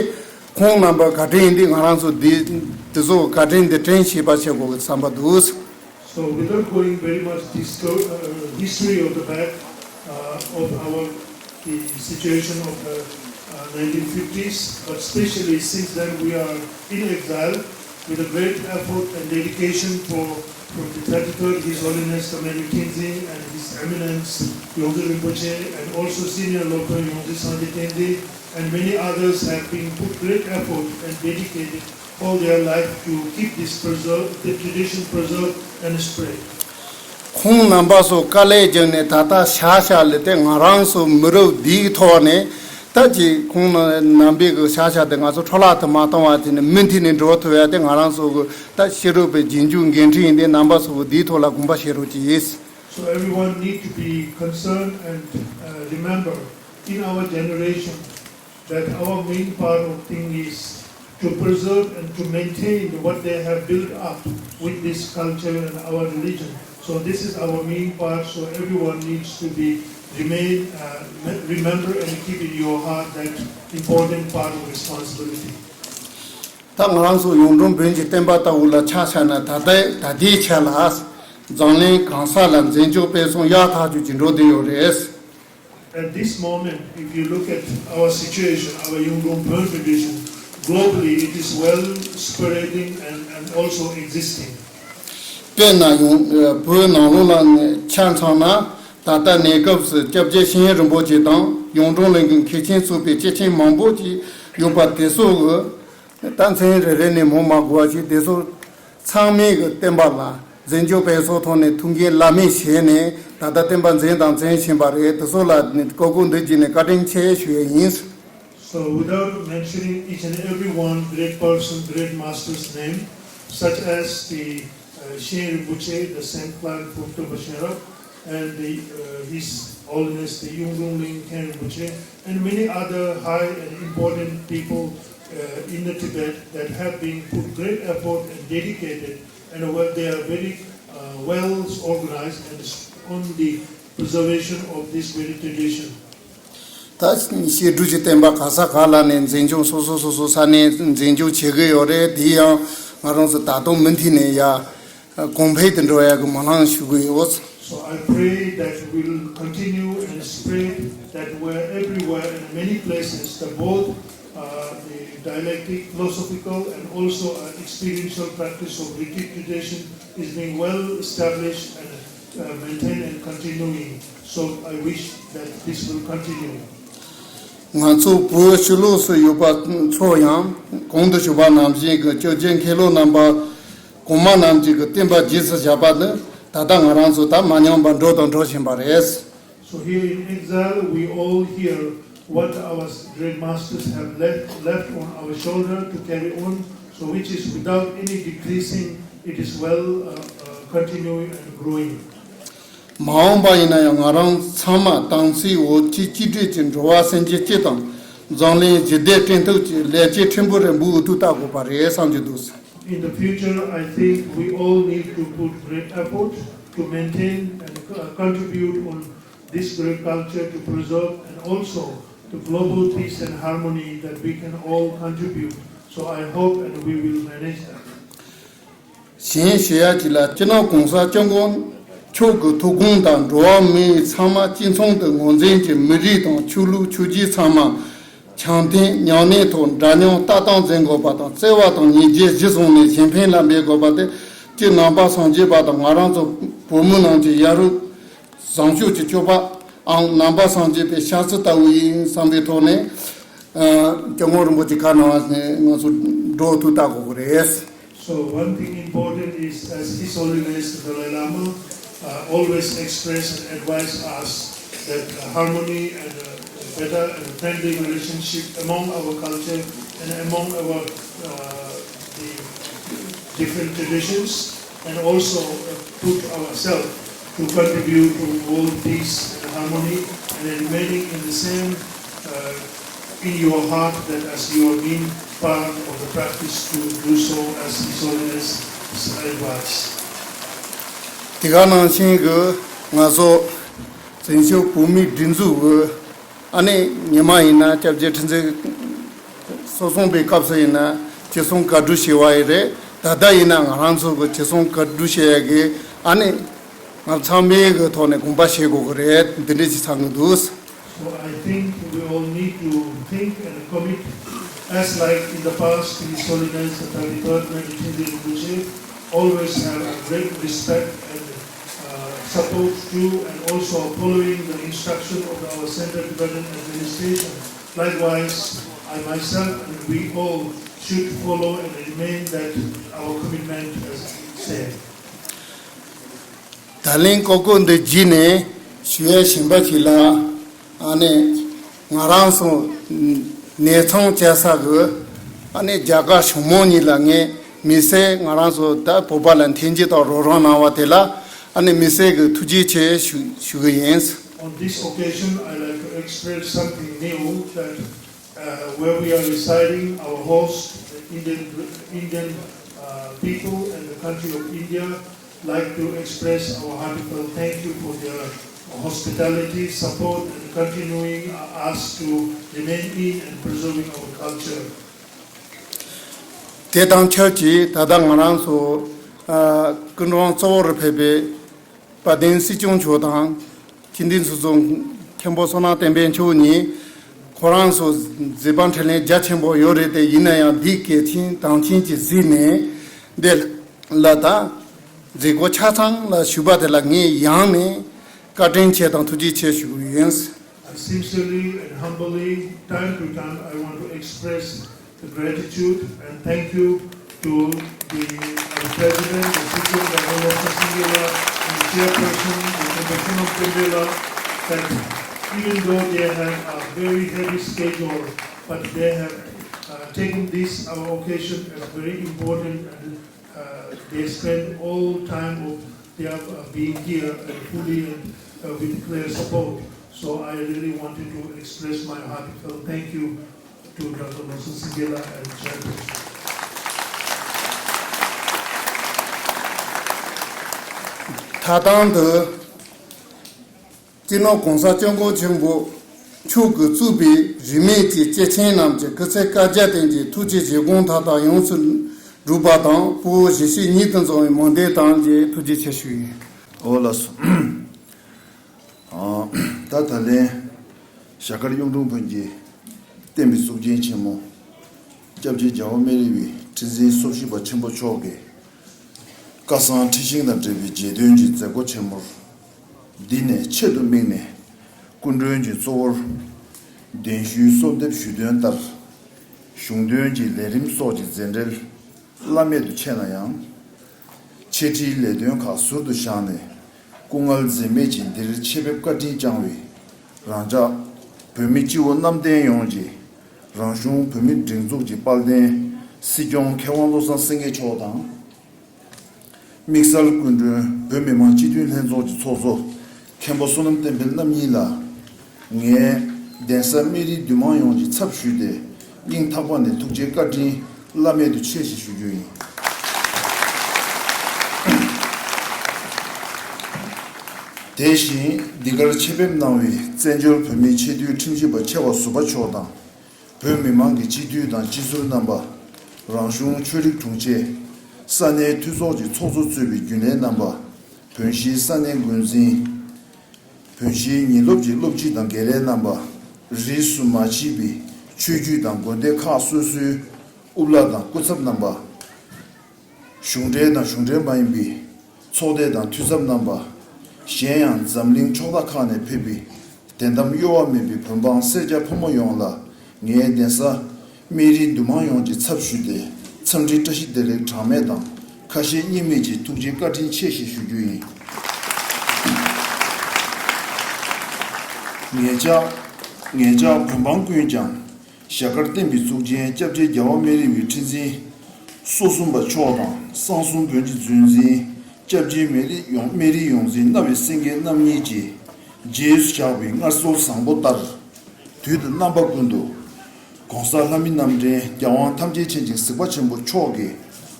ཁོང་རྣམ་པ་བཀའ་དྲིན་ཡིན་དུས་ང་རང་ཚོ་འདི་འདི་ཚོ་བཀའ་དྲིན་འདི་དྲན་ཤེས་པ་བྱེད་དགོས་ཀྱི་བསམ་པ་འདུག So without going very much disco- uh, history of the back, uh, of our the situation of the, uh, nineteen fifties, but especially since then we are in exile with a great effort and dedication for from the thirty-third His Holiness the Meru Tenzin and His Eminence Yongzei Rinpoche and also Senior Lopen Yongzei Sangye Tenzin and many others have been put great effort and dedicated all their life to keep this preserve, the tradition preserved and spread. ཁོང་རྣམ་པ་ཚོ་དཀའ་ལས་བརྒྱབ་ནས་ད་ལྟ་ཤག་ཤག་ལས་ཏེ་ང་རང་ཚོ་མི་རབས་འདིའི་ཐོག་ནས་ད་ཅིག་ཁོང་རྣམ་པའི་གི་ཤག་ཤག་དེ་ང་ཚོ་འཕྲོ་བརླག་ཏུ་མ་གཏོང་བ་བྱས་ནས་མུ་མཐུད་ནས་འགྲོ་ཐུབ་ཡ་དེ་ང་རང་ཚོ་གི་ད་ཕྱི་རོལ་པའི་རྗེས་འཇུག་འགན་འཁྲི་ཡིན་ཏེ། རྣམ་པ་ཚོ་གི་འདིའི་ཐོག་ལ་དགོངས་པ་བཞེས་རོགས་གྱིས། So everyone need to be concerned and, uh, remember in our generation that our main part of thing is to preserve and to maintain what they have built up with this culture and our religion. So this is our main part. So everyone needs to be remain, uh, me- remember and keep in your heart that important part of responsibility. ད་ང་རང་ཚོ་གཡུང་དྲུང་བོན་གྱི་བསྟན་པ་ལྟ་བུ་ལ་ཆ་བཞག་ན། ད་ལྟའི་ད་ལྟའི་ཆ་ལ་འཛམ་གླིང་གང་ས་ལ་འཛིན་སྐྱོང་སྤེལ་གསུམ་ཡག་ཐག་ཆོད་ཀྱི་འགྲོ་བསྡད་ཡོད་རེད། At this moment, if you look at our situation, our Yungdrung Bön tradition, globally it is well spreading and, and also existing. དཔེར་ན་ཡང་བོད་ནང་ལོགས་ལ་ཆ་མཚོན་ན། ད་ལྟ་གནས་སྐབས་སུ་སྐྱབས་རྗེ་ཤེས་ཡོན་རིན་པོ་ཆེ་དང་ གཡུང་དྲུང་གླིང་གི་མཁས་ཆེན་ཚོགས་པའི་སྐྱེས་ཆེན་མང་པོ་ཅིག་ཡོད་པ་དེ་ཚོ་གི་ད་མཚན་རེ་རེ་ནས་མོ་མ་གོ་བ་ཞིག་དེ་ཚོ་ཚང་མས་གི་བསྟན་པ་ལ་འཛིན་སྐྱོང་སྤེལ་གསོ་ཐོག་ནས་ཐུགས་འགན་བླ་མེད་བཞེས་ནས་ད་ལྟ་བསྟན་པ་འཛིན་དང་འཛིན་བཞིན་པ་རེད། དེ་ཚོ་ལ་ནི་སྐུ་གོ་འདི་བརྒྱུད་ནས་བཀའ་དྲིན་ཆེ་ཞུ་ཡས་ཡིན། So without mentioning each and every one, great person, great master's name, such as the uh, Shen Rinpoche, the Saint Clan from Trungpa Shenrab, and the, uh, His Holiness the Yungdrung Ling Khen Rinpoche, and many other high and important people uh, in the Tibet that have been put great effort and dedicated, and well, they are very uh, well organized and on the preservation of this very tradition. ད་བཤད་སྒྲུབ་ཀྱི་བསྟན་པ་ག་ས་ག་ལ་ནས་འཛིན་སྐྱོང་སོ་སོ་སོ་སོ་ས་ནས་འཛིན་སྐྱོང་བྱེད་ཀྱི་ཡོད་རེད། དེ་ཡང་ང་རང་ཚོ་ད་དུང་མུ་མཐུད་ནས་ཡ་གོང་འཕེལ་དུ་འགྲོ་ཡ་གི་སྨོན་ལམ་ཞུ་གི་ཡོད། So I pray that we'll continue and spread that where everywhere in many places the both uh, the dialectic, philosophical, and also uh, experiential practice of retreat tradition is being well established and uh, maintained and continuing. So I wish that this will continue. ང་ཚོ་བོད་ཕྱི་ལོགས་སུ་ཡོད་པ་ཚོ་ཡང་གོང་དུ་ཞུས་པ་ནང་བཞིན་གྱི་སྐྱབས་རྗེ་མཁན་སློབ་རྣམ་པ་གོང་མ་རྣམས་ཀྱི་གི་བསྟན་པ་རྗེས་སུ་བཞག་པ་ནི་ད་ལྟ་ང་རང་ཚོ་ད་མ་ཉམས་པར་འགྲོ་དང་འགྲོ་བཞིན་པ་རེད། So here in exile, we all hear what our great masters have left, left on our shoulder to carry on, so which is without any decreasing, it is well uh, uh, continuing and growing. མ་འོངས་པ་ཡིན་ན་ཡང་ང་རང་ཚང་མ་དམ་ཚིག་འོ་ཅི་གཅིག་སྒྲིལ་གྱི་འགྲོ་བ་སེམས་ཅན་སྤྱི་དང་འཛམ་གླིང་ཞི་བདེ་བསྐྲུན་ཐབས་ཀྱི་ལས་བྱེད་ཕྲན་བུ་རེ་འབུལ་འོས་ཐུག་ལྟ་དགོས་པ་རེད་བསམ་གྱི་འདུག In the future, I think we all need to put great effort to maintain and uh, contribute on this great culture to preserve and also to global peace and harmony that we can all contribute. So I hope and we will manage that. གཞན་ཞུ་ཡ་གཅིག་ལ་སྤྱི་ནོར་གོང་ས་སྐྱབས་མགོན་མཆོག་གི་ཐུགས་དགོངས་དང་འགྲོ་བ་མི་ཡི་ཚང་མ་གཅིག་མཚུངས་དུ་ངོས་འཛིན་གྱིས་མི་རིགས་དང་ཆོས་ལུགས་ཆོས་བརྒྱུད་ཚང་མ་འཆམ་མཐུན་མཉམ་གནས་ཐོག་འདྲ་མཉམ་ལྟ་སྟངས་འཛིན་དགོས་པ་དང་བརྩེ་བ་དང་ཉིན་བརྒྱའི་གཞི་བཟུང་ནས་གཞན་ཕན་ལ་འབད་དགོས་པ་དེ་སྤྱིར་ནང་པ་སངས་རྒྱས་པ་དང་ང་རང་ཚོ་བོད་མི་རྣམས་ཀྱི་ཡ་རབས་བཟང་སྤྱོད་ཀྱི་སྤྱོད་པའམ་ནང་པ་སངས་རྒྱས་པའི་ཤ་ཚ་ལྟ་བུ་ཡིན་བསམ་པའི་ཐོག་ནས་སྐྱབས་མགོན་རིན་པོ་ཆེ་བཀའ་གནང་བ་ནས་ང་ཚོ་འགྲོ་ཐུག་ལྟ་དགོས་ཀྱི་རེད། So one thing important is, as His Holiness the Dalai Lama uh, always express and advise us that uh, harmony and uh, better and friendly relationship among our culture and among our uh, the different traditions and also uh, put ourselves to contribute to world peace and harmony and remaining in the same uh, in your heart that as you are being part of the practice to do so as His Holiness advised. དེ་ག་ནང་བཞིན་གྱི་ང་ཚོ་བཙན་བྱོལ་བོད་མིའི་སྒྲིག་འཛུགས་ཀྱི་ཨ་ནི་ཉི་མ་ཡིན་ན་སྐྱབས་རྗེ་ཁྲི་འཛིན་སོ་སོང་པའི་སྐབས་སུ་ཡིན་ན་ཅི་གསུང་བཀའ་སྒྲུབ་བྱས་པ་ཡི་རེད། ད་ལྟ་ཡིན་ན་ང་རང་ཚོ་གི་ཅི་གསུང་བཀའ་སྒྲུབ་བྱས་ཡ་གི་ཨ་ནི་ང་ཚང་མའི་གི་ཐོག་ནས་དགོངས་པ་བཞེས་དགོས་ཀྱི་རེད། འདི་འདྲ་ཞིག་ཚང་གི་འདུག So I think we all need to think and commit as like in the past His Holiness the thirty-third Meghal Tshogyen Rinpoche always have a great respect and uh, support to and also following the instruction of our Central Tibetan Administration. Likewise, I myself and we all should follow and remain that our commitment as same. ད་ལན་ཀོ་ཀོ་འདི་བརྒྱུད་ནས་ཞུ་ཡ་གཞན་པ་ཞིག་ལ་ཨ་ནི་ང་རང་ཚོ་གནས་ཚང་བཅའ་ས་གི་ཨ་ནི་རྒྱ་གར་ཞང་མོ་གཉིས་ལ་ངས་མི་སེར་ང་རང་ཚོ་ད་བོད་པ་ལ་འཐེན་འཁྱེར་དང་རོགས་རམ་གནང་བ་དེ་ལ་ཨ་ནི་མི་སེར་གི་ཐུགས་རྗེ་ཆེ་ཞུ་ཞུ་གི་ཡིན། On this occasion, I like to express something new that uh, where we are residing, our host, the Indian, Indian uh, people and the country of India, like to express our heartfelt thank you for their hospitality, support, and continuing uh, us to remain in and preserving our culture. དེ་དང་ཆབས་ཅིག་ད་ལྟ་ང་རང་ཚོ་ཨ་སྐུ་མགྲོན་གཙོ་བོར་ཕེབས་པའི་དཔལ་ལྡན་སྲིད་སྐྱོང་མཆོག་དང་། སྤྱི་འཐུས་ཚོགས་གཙོ་མཁན་པོ་བསོད་ནམས་བསྟན་འཕེལ་མཆོག་གཉིས་ཁོ་རང་ཚོ་མཛད་པ་འཕྲིན་ལས་རྒྱ་ཆེན་པོ་ཡོད་རེད་དེ། ཡིན་ན་ཡང་འདི་གལ་ཆེན་དང་ཆེན་གྱིས་གཟིགས་ནས་འདི་ལ་ད་མཛད་སྒོ་ཆ་ཚང་ལ་ཞུགས་པ་དེ་ལ་ངས་ཡང་ནས་བཀའ་དྲིན་ཆེ་དང་ཐུགས་རྗེ་ཆེ་ཞུ་གི་ཡིན། I Sincerely and humbly, time to time, I want to express the gratitude and thank you to the uh, President, the Sitting Doctor Losang Singela, and the Chairperson, the Chairperson of Tendela, that even though they have a very heavy schedule, but they have uh, taken this our occasion as very important and uh, they spend all time of their uh, being here and fully and uh, with clear support. So I really wanted to express my heartfelt thank you to Doctor Nelson Singela and Chairperson. ད་ཐེངས་འདི་སྤྱི་ནོར་༸གོང་ས་༸སྐྱབས་མགོན་ཆེན་པོ་མཆོག་གིས་གཙོས་པའི་རིས་མེད་ཀྱི་སྐྱེས་ཆེན་རྣམས་ཀྱི་སྐུ་ཚེ་བསྐལ་བརྒྱར་བརྟན་ཅིང་ཐུགས་ཀྱི་བཞེད་དགོངས་མཐའ་དག་ཡོངས་སུ་འགྲུབ་པ་དང་། ཕུ་བོ་ཞེ་བཞི་ཉིད་དུ་འཛོམས་པའི་མོས་དད་དང་བཅས་ཐུགས་རྗེ་ཆེ་ཞུ་ཡི། ཨོ་ལགས་སོ། ད་ད་ལན་ཞྭ་དཀར་གཡུང་དྲུང་བོན་གྱི་བསྟན་པའི་གཙུག་རྒྱན་ཆེན་མོ་སྐྱབས་རྗེ་རྒྱལ་བ་སྨན་རི་བའི་ཁྲི་འཛིན་སོ་བཞི་པ་ཆེན་པོ་མཆོག་གིས་བཀའ་གསང་ཁྲི་བཞེངས་དང་འབྲེལ་བའི་རྗེས་ཟློས་ཀྱི་མཛད་སྒོ་ཆེན་མོར། འདི་ནས་ཆེད་དུ་དམིགས་ནས་སྐུ་མགྲོན་གྱི་གཙོ་བོར་གདན་ཞུའི་གསོལ་འདེབས་ཞུས་དོན་ལྟར། གཞུང་དོན་གྱི་ལས་རིམ་སོགས་ཀྱི་མཛད་འབྲེལ་བླ་མེད་དུ་ཆེ་ན་ཡང་། འཆད་ཁྲིད་ལས་དོན་ཁག་ཟུར་དུ་བཞག་ནས་སྐུ་ངལ་འཛེམས་མེད་ཀྱིས་འདིར་ཆེད་ཕེབས་བཀའ་དྲིན་བསྐྱངས་པའི་རང་ཅག་བོད་མི་སྤྱི་བོ་གནམ་བསྟན་ཡོངས་ཀྱི་རང་གཞུང་བོད་མིའི་སྒྲིག་འཛུགས་ཀྱི་དཔལ་ལྡན་སྲིད་སྐྱོང་མཁས་དབང་བློ་བཟང་སེང་གེ་མཆོག་དང་། དམིགས་བསལ་སྐུ་མགྲོན་བོད་མི་མང་སྤྱི་འཐུས་ལྷན་ཚོགས་ཀྱི་ཚོགས་གཙོ་མཁན་པོ་བསོད་ནམས་བསྟན་འཕེལ་རྣམ་གཉིས་ལ། ངས་གདན་ས་སྨན་རིའི་འདུས་མང་ཡོངས་ཀྱི་ཚབ་ཞུས་ཏེ་སྙིང་ཐག་པ་ནས་ཐུགས་རྗེ་བཀའ་དྲིན་བླ་མེད་དུ་ཆེ་ཞེས་ཞུ་རྒྱུ་ཡིན། དེ་བཞིན་འདི་གར་ཆེད་ཕེབས་གནང་བའི་བཙན་བྱོལ་བོད་མིའི་ཆེས་མཐོའི་ཁྲིམས་ཞིབ་པ་ཆེ་བ་ཟུར་པ་མཆོག་དང་། བོད་མི་མང་གི་སྤྱི་འཐུས་དང་སྤྱི་ཟུར་རྣམ་པ། རང་གཞུང་ཆོས་རིག་དྲུང་ཆེ། ས་གནས་འཐུས་ཚོགས་ཀྱི་ཚོགས་གཙོ་གཙོས་པའི་རྒྱུན་ལས་རྣམ་པ། བོན་གཞིས་ས་གནས་འགོ་འཛིན། བོན་གཞིས་ཉིན་སློབ་ཀྱི་སློབ་སྤྱི་དང་དགེ་ལས་རྣམ་པ། རིས་སུ་མ་ཆད་པའི་ཆོས་བརྒྱུད་དང་དགོན་སྡེ་ཁག་སོ་སོའི་དབུ་བླ་དང་སྐུ་ཚབ་རྣམ་པ། གཞུང་འབྲེལ་དང་གཞུང་འབྲེལ་མ་ཡིན་པའི་ཚོགས་སྡེ་དང་འཐུས་ཚབ་རྣམ་པ། གཞན་ཡང་འཛམ་གླིང་ཕྱོགས་མཐའ་ཁག་ནས་ཕེབས་པའི་དད་འདམ་གཡོ་བ་མེད་པའི་བོད་འབངས་སེར་སྐྱ་ཕོ་མོ་ཡོངས་ལ་ངའི་གདན་ས་སྨན་རིའི་འདུས་མང་ཡོངས་ཀྱི་ཚབ་ཞུས་ཏེ་འཚམས་འདྲི་བཀྲ་ཤིས་བདེ་ལེགས་གྲངས་མེད་དང་ཁ་ཞེ་གཉིས་མེད་ཀྱི་ཐུགས་རྗེ་བཀའ་དྲིན་ཆེ་ཞེས་ཞུ་རྒྱུ་ཡིན། ངེད་ཅག་ངེད་ཅག་བོད་འབངས་ཀུན་ཀྱང་། ཞྭ་དཀར་བསྟན་པའི་གཙུག་རྒྱན་སྐྱབས་རྗེ་རྒྱལ་བ་སྨན་རི་བའི་ཁྲི་འཛིན་སོ་གསུམ་པ་མཆོག་དང་གསང་གསུམ་བོན་གྱི་མཛོད་འཛིན་སྐྱབས་རྗེ་སྨན་རི་ཡོངས་སྨན་རི་ཡོངས་འཛིན་རྣ་བའི་སེང་གེ་རྣམ་གཉིས་ཀྱིས་རྗེས་སུ་བཞག་པའི་མངའ་གསོལ་བཟང་པོ་ལྟར། དུས་དང་རྣམ་པ་ཀུན་ཏུ་༸གོང་ས་ལྷ་མི་རྣམ་འདྲེན་རྒྱལ་དབང་ཐམས་ཅད་མཁྱེན་ཅིང་གཟིགས་པ་ཆེན་པོ་མཆོག་གི་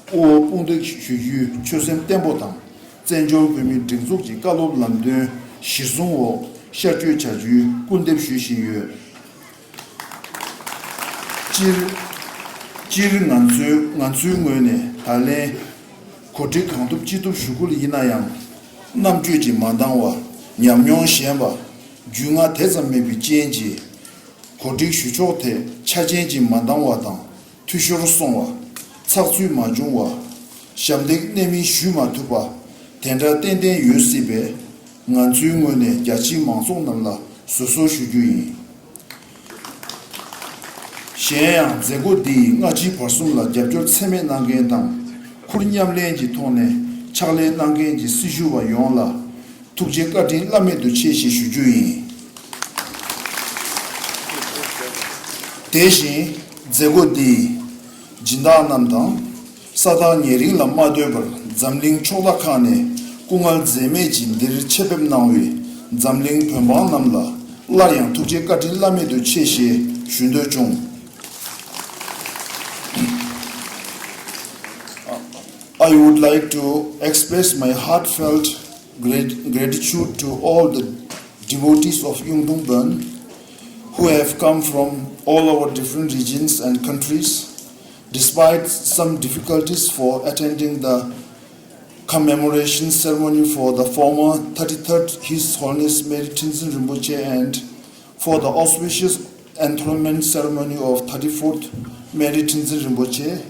དབུ་འོག་དཔུང་འདེགས་ཞུ་རྒྱུའི་ཆོད་སེམས་བརྟན་པོ་དང་བཙན་བྱོལ་བོད་མིའི་སྒྲིག་འཛུགས་ཀྱི་བཀའ་སློབ་ལམ་སྟོན་གཞིར་བཟུང་འོག་ཤར་བསྐྱོད་བྱ་རྒྱུའི་སྐུལ་འདེབས་ཞུ་བཞིན་ཡོད། སྤྱིར། སྤྱིར་ང་ཚོའི་ང་ཚོའི་ངོས་ནས་ད་ལན་གོ་སྒྲིག་གང་ཐུབ་ཅི་ཐུབ་ཞུ་དགོས་ཡིན་ན་ཡང་། རྣམ་དཔྱོད་ཀྱིས་མ་འདང་བ། ཉམས་མྱོང་ཞན་པ། རྒྱུས་མངའ་དེ་ཙམ་མེད་པའི་རྐྱེན་གྱིས། གོ་སྒྲིག་ཞུ་ཕྱོགས་ཐད་ཆ་རྐྱེན་གྱིས་མ་འདང་བ་དང་། འཐུས་ཤོར་སོང་བ། ཚགས་ཚུད་མ་བྱུང་བ། ཞབས་འདེགས་གནད་སྨིན་ཞུས་མ་ཐུབ་པ། དེ་འདྲ་ཏན་ཏན་ཡོད་སྲིད་པས། ང་ཚོའི་ངོས་ནས་རྒྱ་ཆེའི་མང་ཚོགས་རྣམས་ལ་བཟོད་གསོལ་ཞུ་རྒྱུ་ཡིན། གཞན་ཡང་མཛད་སྒོ་འདི་ཡི་སྔ་ཕྱིའི་བར་གསུམ་ལ་རྒྱབ་སྐྱོར་ཚད་མེད་གནང་མཁན་དང་། ཁུར་མཉམ་ལེན་གྱི་ཐོག་ནས་ཕྱག་ལས་གནང་མཁན་གྱི་སྲི་ཞུ་བ་ཡོངས་ལ་ཐུགས་རྗེ་བཀའ་དྲིན་བླ་མེད་དུ་ཆེ་ཞེས་ཞུ་རྒྱུ་ཡིན། དེ་བཞིན་མཛད་སྒོ་འདི་ཡི་སྦྱིན་བདག་རྣམས་དང་། ས་ཐག་ཉེ་རིང་ལ་མ་ལྟོས་པར་འཛམ་གླིང་ཕྱོགས་མཐའ་ཁག་ནས་སྐུ་ངལ་འཛེམས་མེད་ཀྱིས་འདིར་ཆེད་ཕེབས་གནང་བའི་འཛམ་གླིང་བོད་འབངས་རྣམས་ལ་སླར་ཡང་ཐུགས་རྗེ་བཀའ་དྲིན་བླ་མེད་དུ་ཆེ་ཞེས་ཞུ་འདོད་བྱུང་། I would like to express my heartfelt grat- gratitude to all the devotees of Yungtung Bön who have come from all our different regions and countries. Despite some difficulties for attending the commemoration ceremony for the former thirty-third His Holiness Meri Tenzin Rinpoche and for the auspicious enthronement ceremony of thirty-fourth Meri Tenzin Rinpoche,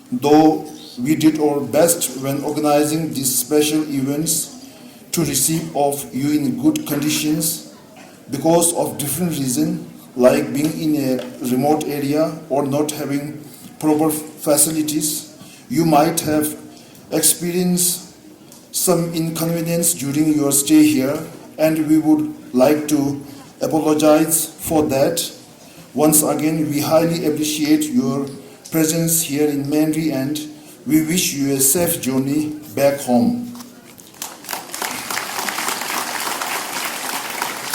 though we did our best when organizing these special events to receive of you in good conditions, Because of different reason, like being in a remote area or not having proper facilities, you might have experienced some inconvenience during your stay here, and we would like to apologize for that. Once again, we highly appreciate your presence here in Manri, and we wish you a safe journey back home.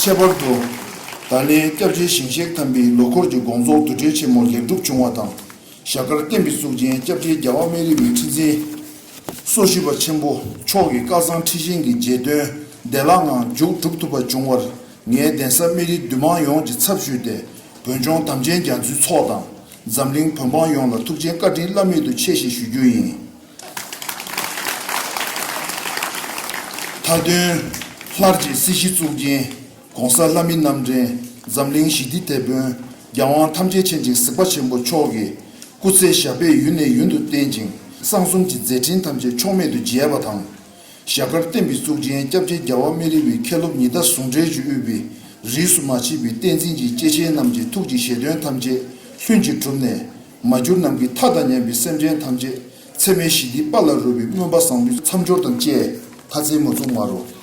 ཁྱད་པར་དུ། ད་ལན་སྐྱབས་རྗེ་ཞིང་གཤེགས་དམ་པའི་ལོ་འཁོར་གྱི་དགོངས་རྫོགས་དུས་དྲན་ཆེན་མོ་ལེགས་གྲུབ་བྱུང་བ་དང་། ཞྭ་དཀར་བསྟན་པའི་གཙུག་རྒྱན་སྐྱབས་རྗེ་རྒྱལ་བ་སྨན་རི་བའི་ཁྲི་འཛིན་སོ་བཞི་པ་ཆེན་པོ་མཆོག་གི་བསྐལ་བཟང་ཁྲི་བཞེངས་ཀྱི་རྗེས་དོན་བདེ་བླག་ངང་མཇུག་གྲུབ་ཐུབ་པ་བྱུང་བར། ངས་གདན་ས་སྨན་རི་འདུས་མང་ཡོངས་ཀྱི་ཚབ་ཞུས་ཏེ། བོད་ལྗོངས་དམ་ཅན་རྒྱ་མཚོའི་ཚོགས་དང་། འཛམ་གླིང་བོད་འབངས་ཡོངས་ལ་ཐུགས་རྗེ་བཀའ་དྲིན་བླ་མེད་དུ་ཆེ་ཞེས་ཞུ་རྒྱུ་ཡིན། མཐའ་དོན། ལྷར་བཅས་སྲིད་ཞིའི་གཙུག་རྒྱན་༸གོང་ས་ལྷ་མི་རྣམ་འདྲེན་འཛམ་གླིང་ཞི་བདེའི་དེད་དཔོན་རྒྱལ་དབང་ཐམས་ཅད་མཁྱེན་ཅིང་གཟིགས་པ་ཆེན་པོ་མཆོག་གི་སྐུ་ཚེ་ཞབས་པད་ཡུན་ནས་ཡུན་དུ་བརྟན་ཅིང་གསང་གསུམ་གྱི་མཛད་འཕྲིན་ཐམས་ཅད་ཕྱོགས་མེད་དུ་རྒྱས་པ་དང་། ཞྭ་དཀར་བསྟན་པའི་གཙུག་རྒྱན་སྐྱབས་རྗེ་རྒྱལ་བ་སྨན་རི་བའི་མཁན་སློབ་ཉི་ཟླ་ཟུང་འབྲེལ་གྱིས་དབུས་པའི་རིས་སུ་མ་ཆད་པའི་བསྟན་འཛིན་གྱི་སྐྱེས་ཆེན་རྣམས་ཀྱི་ཐུགས་ཀྱི་བཞེད་དོན་ཐམས་ཅད་ལྷུན་གྱིས་གྲུབ་ནས་མ་གྱུར་ནམ་མཁའི་མཐའ་དང་མཉམ་པའི་སེམས་ཅན་ཐམས་ཅད་འཚེ་མེད་ཞི་བདེའི་དཔལ་ལ་རོལ་བའི་སྨོན་པ་བཟང་པོའི་མཚམས་སྦྱོར་དང་བཅས་ཁ་ཚེ་མུ་ཚུགས་མ་རུ་